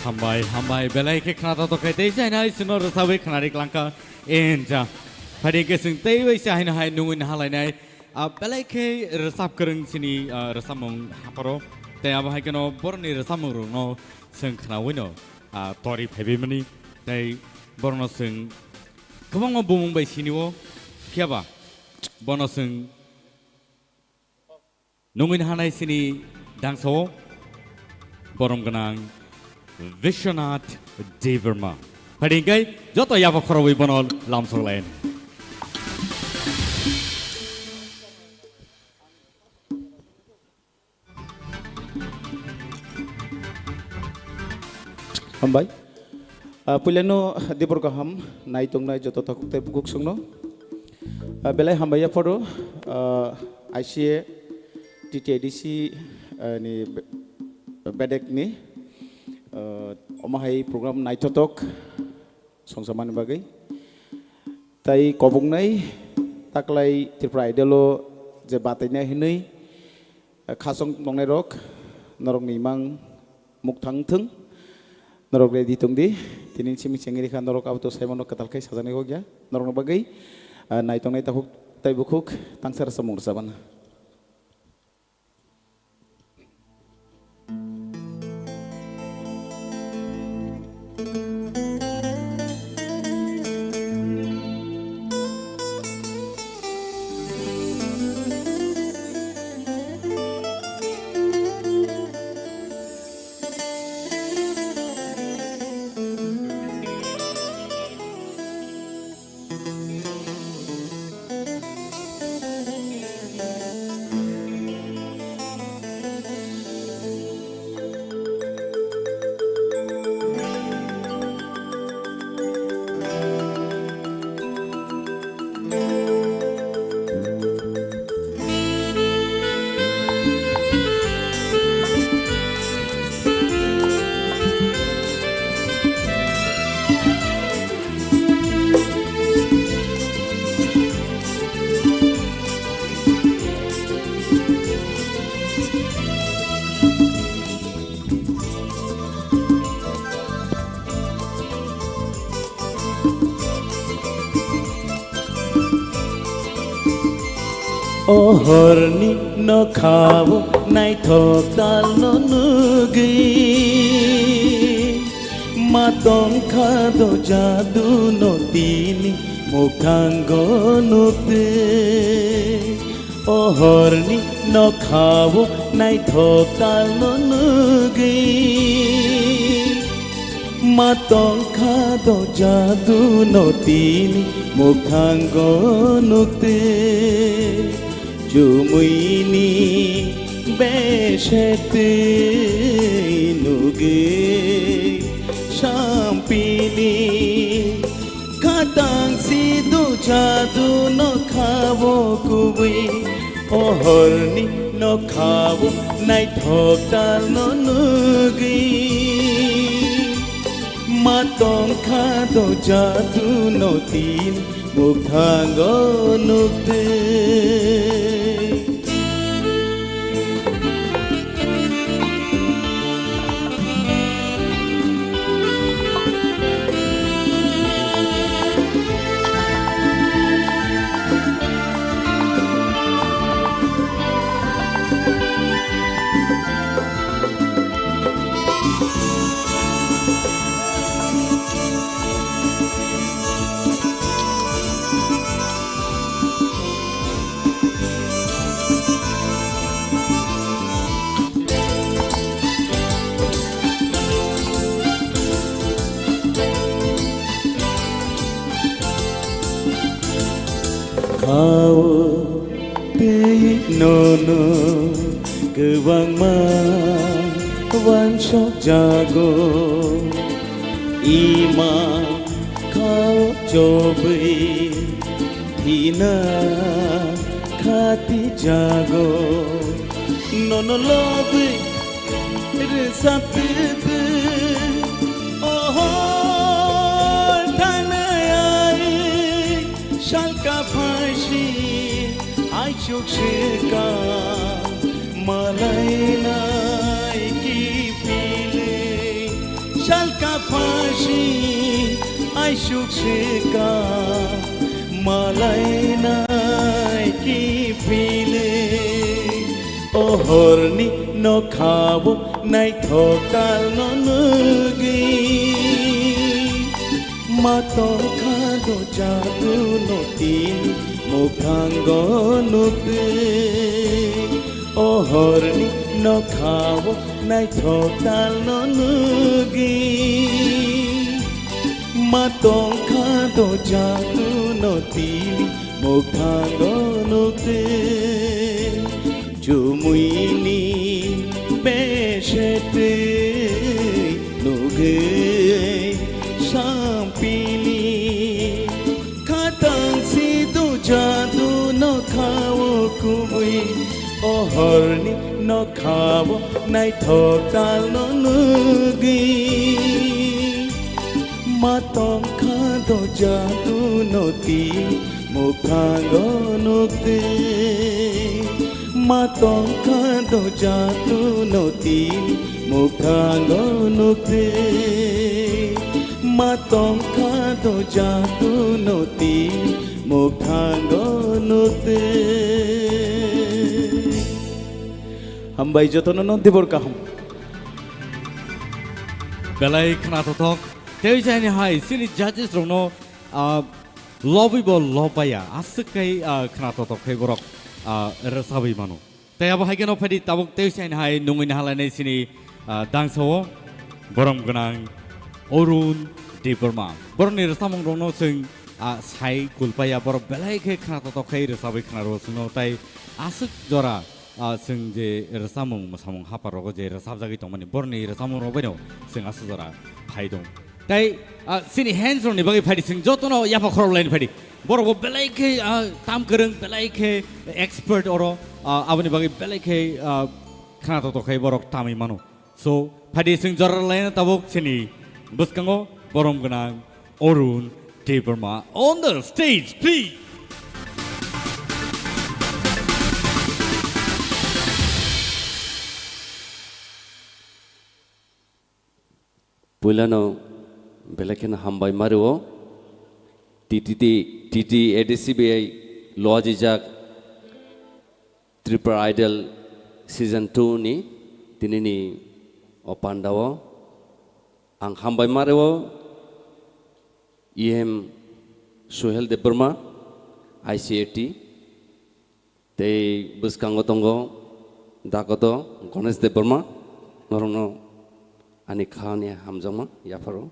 Hambai, hambai, belai khe khna tatok khai tei jainai sino rwchabwi khnari klangkha enja. Phadi khe chwng tei bai se haino hai nungwi nahalainai. Ah, belai khe rwchap kwrwng chini, ah, rwchapmung hapharo. Tei abo hai kheno boroni rwchapmung rokno chwng khnawino, ah, tori phaibimani. Tei borokno chwng kwbangma bumung bai sinio, phiya ba bono chwng nungwi nahanai chini dangsao borom gwnang Vishwanath Debbarma. Phadi hingkhe joto yapha khorobwi bono lamsok lai. Hambai. Ah, puilano dibor kaham nai tongnai joto takhuk tei bukhuk songno. Ah, belai hambai yapharo, ah, I C A T T A D C, ah, ni be-, bedek ni, ah, omo hai program naithotok songsamani bagwi. Tai koboknai taklai Tripura Idol o je batainai hinwi, ah, khasong tongnai rok norokni imang mukthang thung. Norok ready tong di. Tini simi chengri kha norok abo to saimano kwtal khai sajani hokya. Norokni bagwi, ah, naitongnai takhuk tai bukhuk tangsa rwchapmung rwchapana. O horni nokhao naithok talno nugwi, ma tongkha do jadu no tini Mukhango nukte, o horni nokhao naithok talno nugwi. Ma tongkha do jadu no tini mukhango nukte, chumuini besetwi nugwi sampili. Khatang si do jadu nokhao kubui, o horni nokhao naithok talno nugwi. Ma tongkha do jadu no tin mukhango nukte. Khao tei nono kwbangma wansok jago, ima khao chobwi thina khati jago. Nono lobwi rwchaptwtwi, o hor thangnai ai salka phaisi, aichuk swka malainai kiphilwi. Salka phaisi, aichuk swka malainai kiphilwi. O horni nokhao naithok talno nugwi. Ma tongkha do jadu no tin mukhango nukte. O horni nokhao naithok talno nugwi. Ma tongkha do jadu no tin mukhango nukte. Chumuini besetwi nugwi sampili. Khatang si do jadu nokhao kubui, o horni nokhao naithok talno nugwi. Ma tongkha do jadu no tin mukhango nukte. Ma tongkha do jadu no tin mukhango nukte. Ma tongkha do jadu no tin mukhango nukte. Hambai jotono no dibor kaham. Belai khna tothok. Tei jani hai chini judges rokno, ah, lobwi bo lob baya. Aswk kai, ah, khna tothok khai borok, ah, rwchabwi mano. Tei abo hai kheno phaidi tabuk tei chini hai nungwi nahalainai chini, ah, dangsao borom gwnang Arun Debbarma. Borokni rwchapmung rokno chwng, ah, sai kulpaya borok belai khe khna tothok khai rwchabwi khna rwo chwngno tei aswk jora ah, chwng je rwchapmung, mwsamung, haphar rogo je rwchapjagwi tongmani, borokni rwchapmung rok baino chwng aswk jora phai tong. Tei, ah, chini hands rokni bagwi phaidi, chwng jotono yapha khorok laini phaidi. Borok bo belai khe, ah, tam kwrwng, belai khe expert oro, ah, aboni bagwi belai khe, ah, khna tothok khai borok tamwi mano. So, phaidi chwng jora laina tabuk chini bwskango borom gwnang Arun Debbarma on the stage, please. Puilano belai kheno hambai mario. T T T, T T A D C B I loajijak Tripura Idol Season two ni tinini o pandao ang hambai mario. E M Suhel Debbarma, I C A T, tei bwskango tongo Dakoto Ganesh Debbarma, norokno ani khani hamjakma yapharo.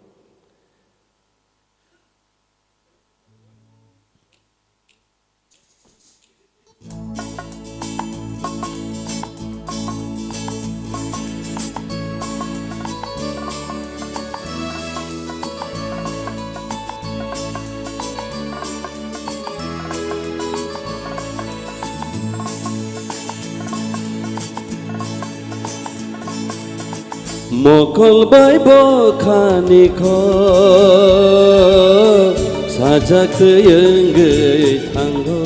Mokol bai bwkhani kok sajak twi wngwi thango.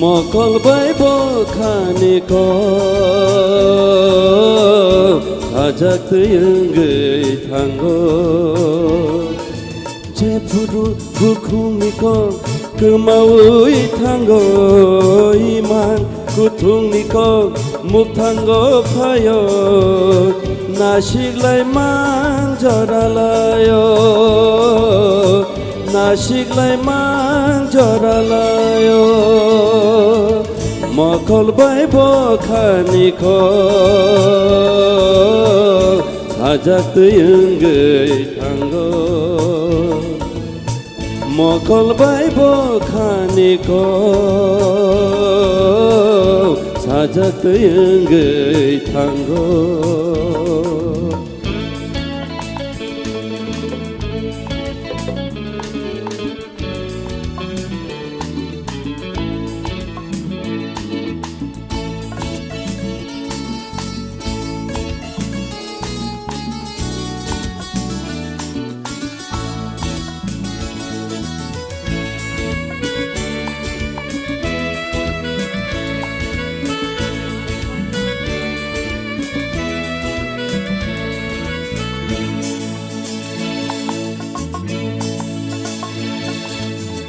Mokol bai bwkhani kok sajak twi wngwi thango. Jephuru bukhukni kok kwmawi thango, imang kuthukni kok mukthango phaio, nasiklai mang joralaio, nasiklai mang joralaio. Mokol bai bwkhani kok sajak twi wngwi thango. Mokol bai bwkhani kok sajak twi wngwi thango.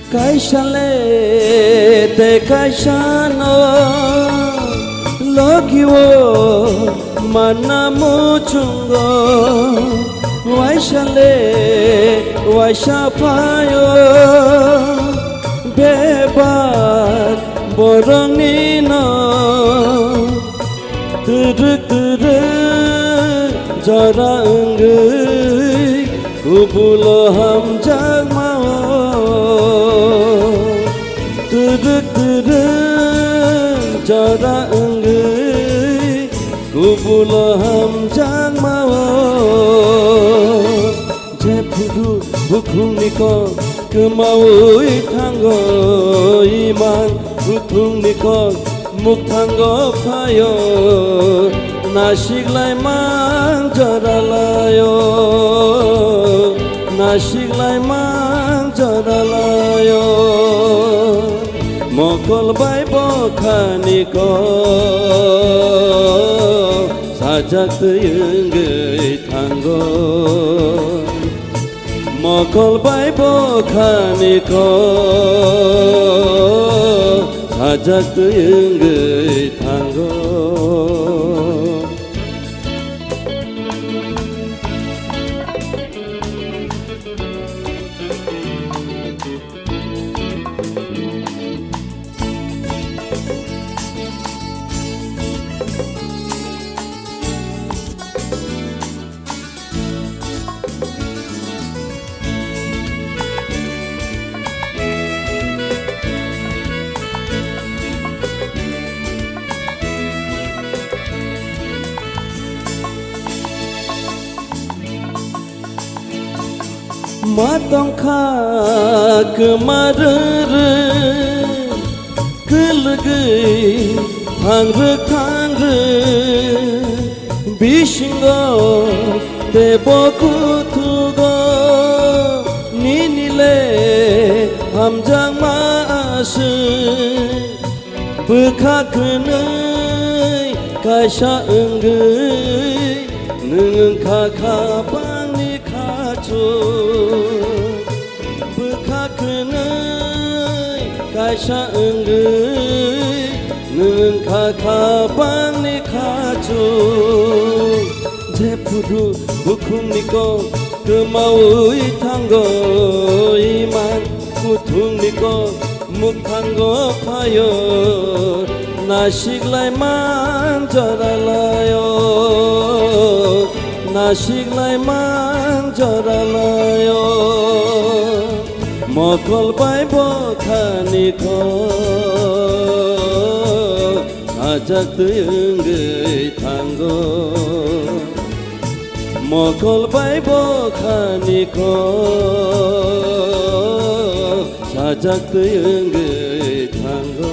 Kaisa le tei kaisa no logi o manna muchungo, waisa le waisa phaio bebak borokni no. Twrwk twrwk jora wngwi kubulo hamjakma o. Twrwk twrwk jora wngwi kubulo hamjakma o. Jephuru bukhukni kok kwmawi thango, imang kuthukni kok mukthango phaio, nasiklai mang joralaio, nasiklai mang joralaio. Mokol bai bwkhani kok sajak twi wngwi thango. Mokol bai bwkhani kok sajak twi wngwi thango. Ma tongkha kwma rwrwk, kwlwgwi thangrwk thangrwk, bisingo teibo kuthugo nini le hamjakma aswk. Bwkha kwnwi kaisa wngwi nwng wngkha kha bangni khachuk. Bwkha kwnwi kaisa wngwi nwng wngkha kha bangni khachuk. Jephuru bukhukni kok Kwmaui thango iman kuthungni kok mukthango phaio, nasiklai man joralaio, nasiklai man joralaio. Mokol bai bokhani kok sajak twi wngwi thango. Mokol bai bokhani kok sajak twi wngwi thango.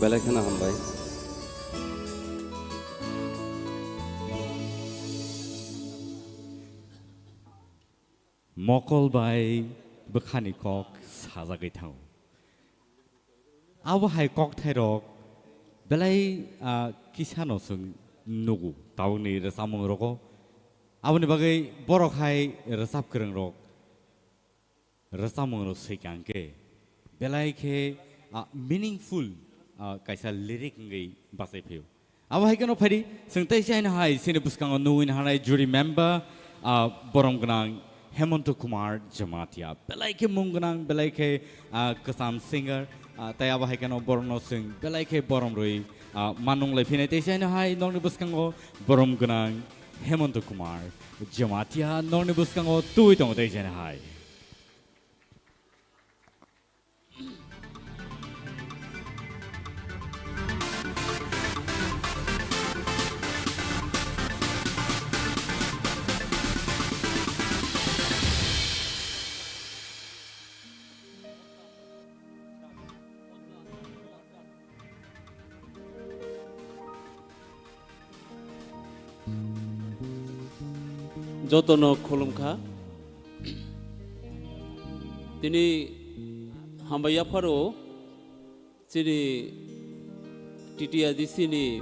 Belai kheno hambai. Mokol bai bwkhani kok sajagwi thango. Abo hai kokthairok belai, ah, kisano chwng nugo tabukni rwchapmungrogo. Aboni bagwi borok hai rwchap kwrwngrok rwchapmungrok swikha hwnkhe belai khe, ah, meaningful, ah, kaisa lyric wngwi bachai phaio. Abo hai kheno phaidi, chwng tei chaino hai chini bwskango nugwi naharnai jury member, ah, borom gwnang Hemonto Kumar Jamatia. Belai khe mung gwnang, belai khe, ah, kwcham singer, ah, tei abo hai kheno borokno chwng belai khe borom rwi, ah, manung lai phinai tei chaino hai nokni bwskango borom gwnang Hemonto Kumar Jamatia nokni bwskango twi tongo tei chaino hai. Jotono khulumkha. Tini hambai yapharo chini T T A D C ni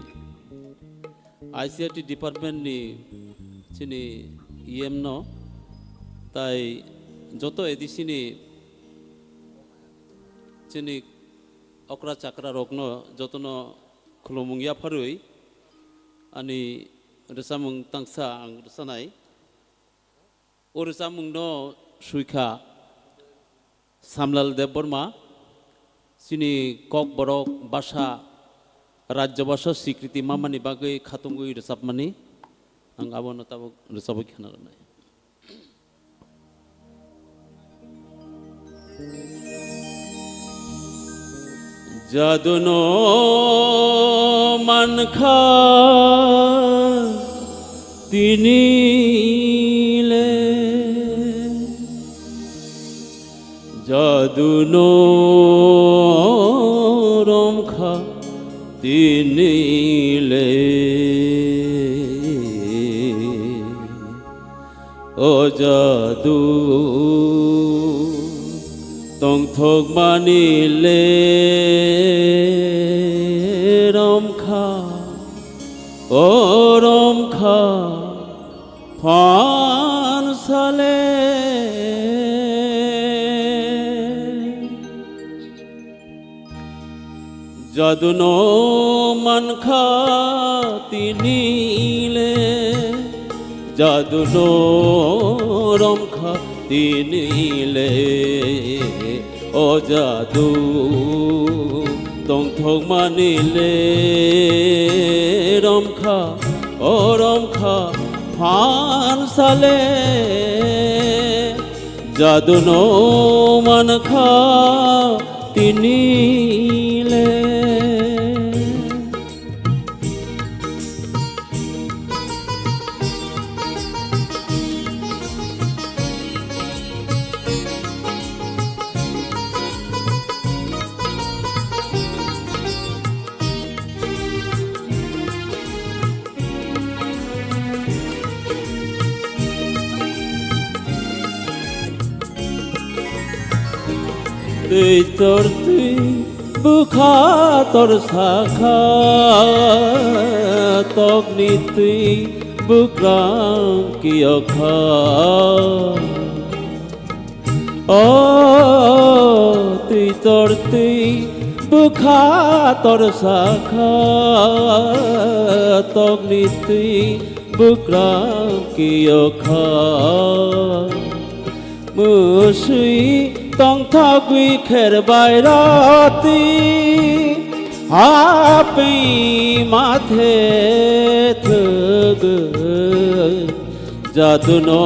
I C R T department ni chini E M no, tai joto A D C ni chini okra chakra rokno jotono khulumung yapharwi ani rwchapmung tangsa ang rwchanai. O rwchapmungno swikha Samlal Debbarma, chini Kokborok basa, Rajya basa swikriti mamani bagwi khatungwi rwchapmani. Ang abono tabuk rwchapwi khna rwnai. Jadu no mankha tini le, jadu no romkha tini le. O jadu tongthokmani le romkha, o romkha phansale. Jadu no mankha tini le, jadu no romkha tini le. O jadu tongthokmani le romkha, o romkha phansale. Jadu no mankha tini le. Twi tor twi bwkha tor sakha, tokni twi bwkrang kiyokha. O twi tor twi bwkha tor sakha, tokni twi bwkrang kiyokha. Mwswi tongthogwi kher bai roti, hapwi mathe thwgwi. Jaduno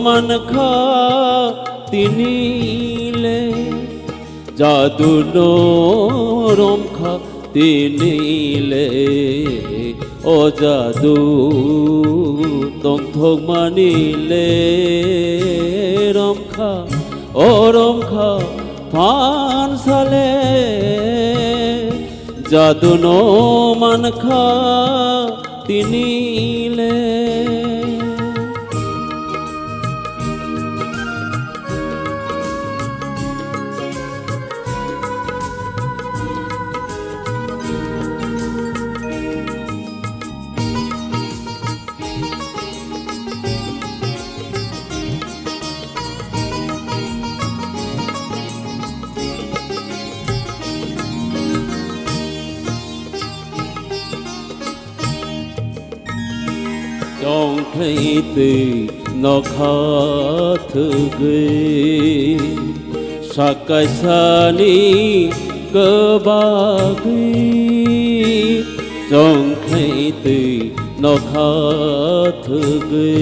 mankha tini le, jaduno romkha tini le, o jadu tongthokmani le romkha, o romkha phan sale. Jaduno mankha tini le. Chongkhlai twi nokha thwgwi, sakaisani kwbagwi. Chongkhlai twi nokha thwgwi,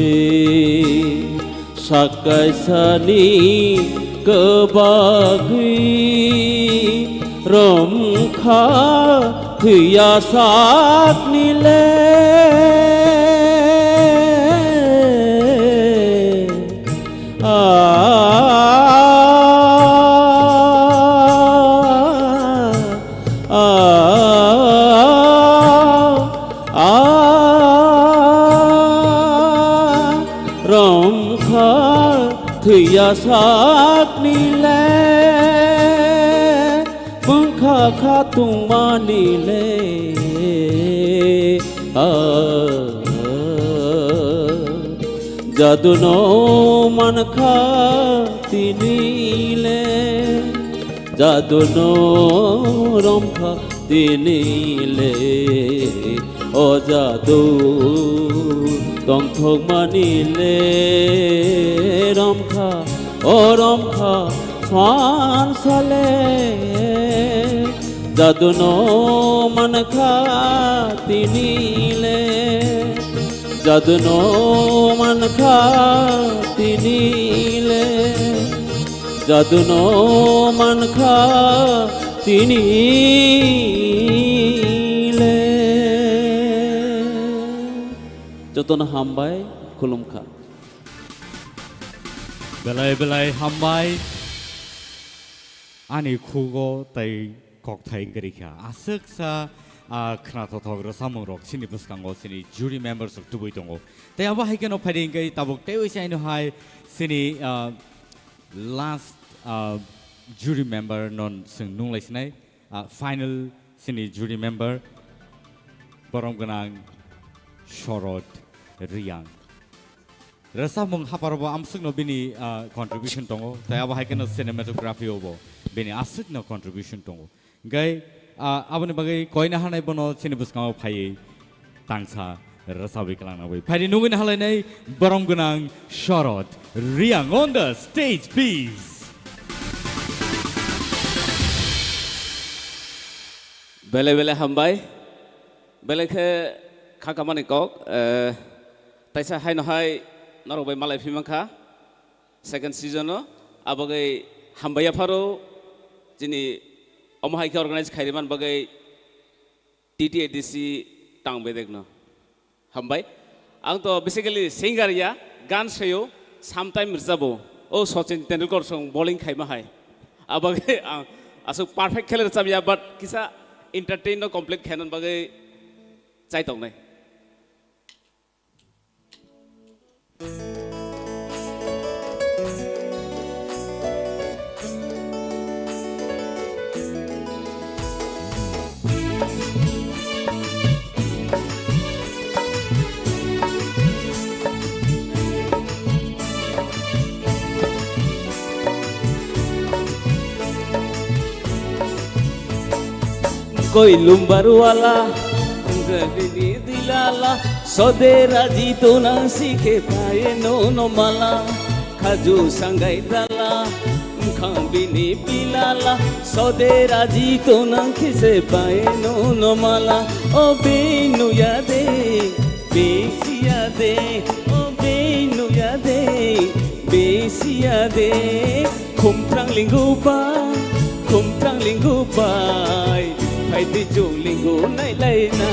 sakaisani kwbagwi romkha thwiya sakni le. A, a, a, a, romkha thwiya sakni le, bwngkha kha tongmani le. A, jaduno mankha tini le. Jaduno romkha tini le, o jadu tongthokmani le romkha, o romkha phan sale. Jaduno mankha tini le, jaduno mankha tini le. Jaduno mankha tini le. Jotono hambai, khulumkha. Belai belai hambai. Ani khugo tai kokthai wngwi rikha. Aswksa, ah, khnathokthok rwchapmung rok chini bwskango chini jury members rok tubui tongo. Tei abo hai kheno phaidi hwnkhe tabuk teiwi se aino hai chini, ah, last, ah, jury member no chwng nunglai sinai, ah, final chini jury member borom gwnang Shorod Riyang. Rwchapmung haparo bo amswkno bini, ah, contribution tongo, tei abo hai kheno cinematography o bo bini aswkno contribution tongo. Hingkhe, ah, aboni bagwi koina hanai bono chini bwskango phaiwi tangsa rwchabwi kwlangna bagwi. Phaidi nugwi nahalainai borom gwnang Shorod Riyang on the stage, please. Belai belai hambai. Belai khe kha kamani kok, eh, taisa haino hai norok bai malai phi mankha. Second season o, abagwi hambai yapharo chini omo hai khe organize khairwi man bagwi T T A D C tang bedekno. Hambai. Ang to basically singer ya, gan sayo, sometime rwchabo. O Sachin Tendulkar song bowling khaima hai. Abagwi ang aswk perfect khe le rwchab ya, but kisa entertain no complete khaina bagwi chai tongnai. Koi lumbar wala, jagini dilala, sode raji tonang sikhe paye no no mala, khaju sangai dala, khang bini pilala, sode raji tonang khise paye no no mala, o binu yade, bisi yade, o binu yade, bisi yade. Khumtrang lingu bai, khumtrang lingu bai, phaidi chwng lingu nailaina.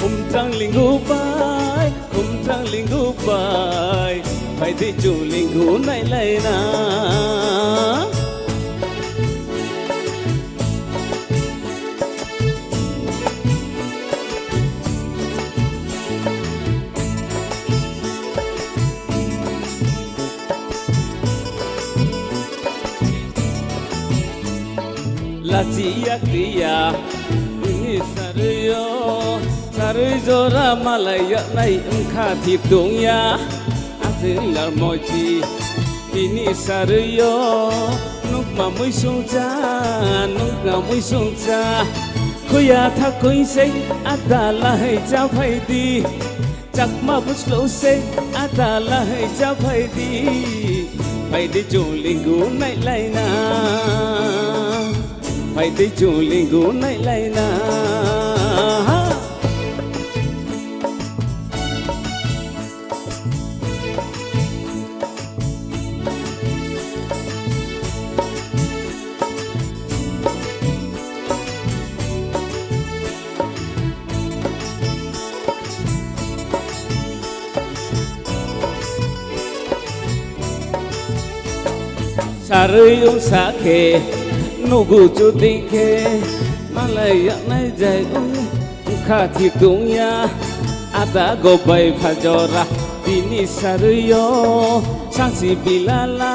Khumtrang lingu bai, khumtrang lingu bai, phaidi chwng lingu nailaina. Lachiya kriya, bini sarwi-o, sarwi jora malai yaknai wngkha thip tongya. Aswk lar mochi, bini sarwi-o, nukma muisungcha, nukma muisungcha. Khuya thakwi se adala hai cha phaidi. Chakma bwslo se adala hai cha phaidi, phaidi chwng lingu nailaina, phaidi chwng lingu nailaina. Ha! Sarwi wngsa khe nugu chudi khe malai yaknai jai wngkha thik tongya. Ada go bai phajora bini sarwi-o sangsi bilala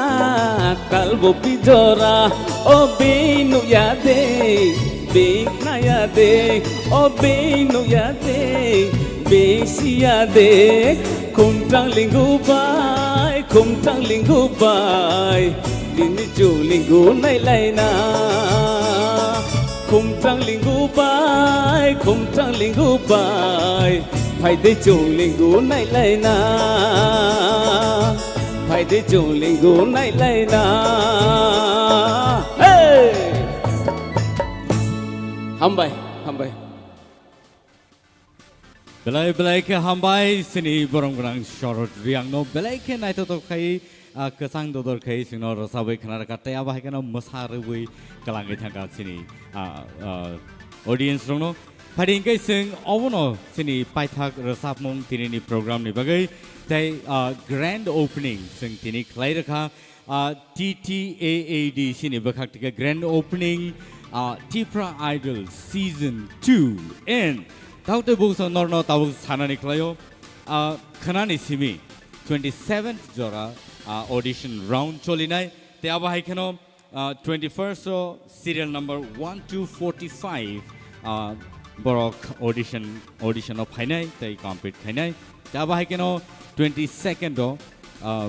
kalbo bijora o binu yade. Bik naya de, o binu ya de, bik siya de. Khumtrang lingu bai, khumtrang lingu bai, dini chu lingu nai laina. Khumtrang lingu bai, khumtrang lingu bai, phai de chu lingu nai laina. Phai de chu lingu nai laina. Hey! Hambai, hambai. Belai, belai khe hambai, chini borom gwnang Shorod Reang no belai khe naithotok khai, ah, kwchang dodor khai chwngno rwchabwi khna rwkha, tei abo hai kheno mwsa rwbwi kwlangwi thangkha chini, ah, ah, audience rokno. Phai di hwnkhe chwng obono chini paithak rwchapmung tinini program ni bagwi tei, ah, grand opening chwng tini khlai rwkha. Ah, T T A A D C ni bwkhak tike grand opening, ah, Tipra Idol Season two. And tautwi buksa norno tabuk sanani khlaio, ah, khnani simi twenty-seventh jora, ah, audition round cholinai. Tei abo hai kheno, ah, twenty-first o serial number one to forty-five, ah, borok audition, audition o phainai tei compete khainai. Tei abo hai kheno twenty-second o, ah,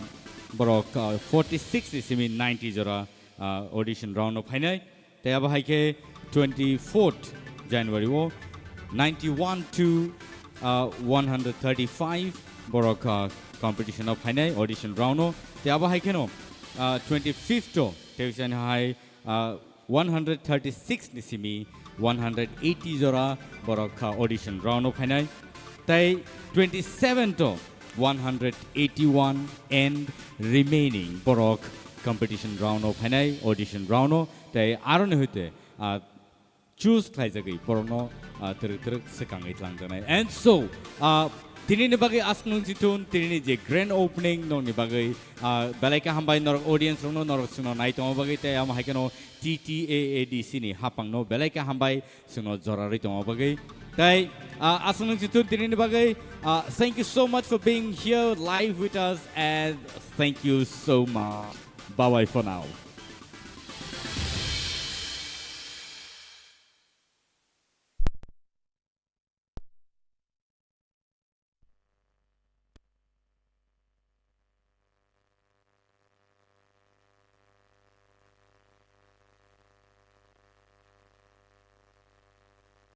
borok, ah, forty-six ni simi ninety jora, ah, audition round o phainai. Tei abo hai khe twenty-fourth January o ninety-one to, ah, one hundred thirty-five borok, ah, competition o phainai audition round o. Tei abo hai kheno, ah, twenty-fifth o tei hai, ah, one hundred thirty-six ni simi one hundred eighty jora borok kha audition round o phainai. Tei twenty-seventh o one hundred eighty-one and remaining borok competition round o phainai, audition round o. Tei aroni hoite, ah, choose khlaijagwi borokno, ah, twrwk twrwk swkangwi twlangjaknai. And so, ah, tinini bagwi aswk nung chithun, tinini je grand opening nokni bagwi, ah, belai khe hambai norok audience rokno, norok chwngno nai tongma bagwi, tei amo hai kheno T T A A D C ni haphangno belai khe hambai chwngno jorarwi tongma bagwi. Tei, ah, aswk nung chithun tinini bagwi, ah, thank you so much for being here live with us and thank you so much. Bye bye for now.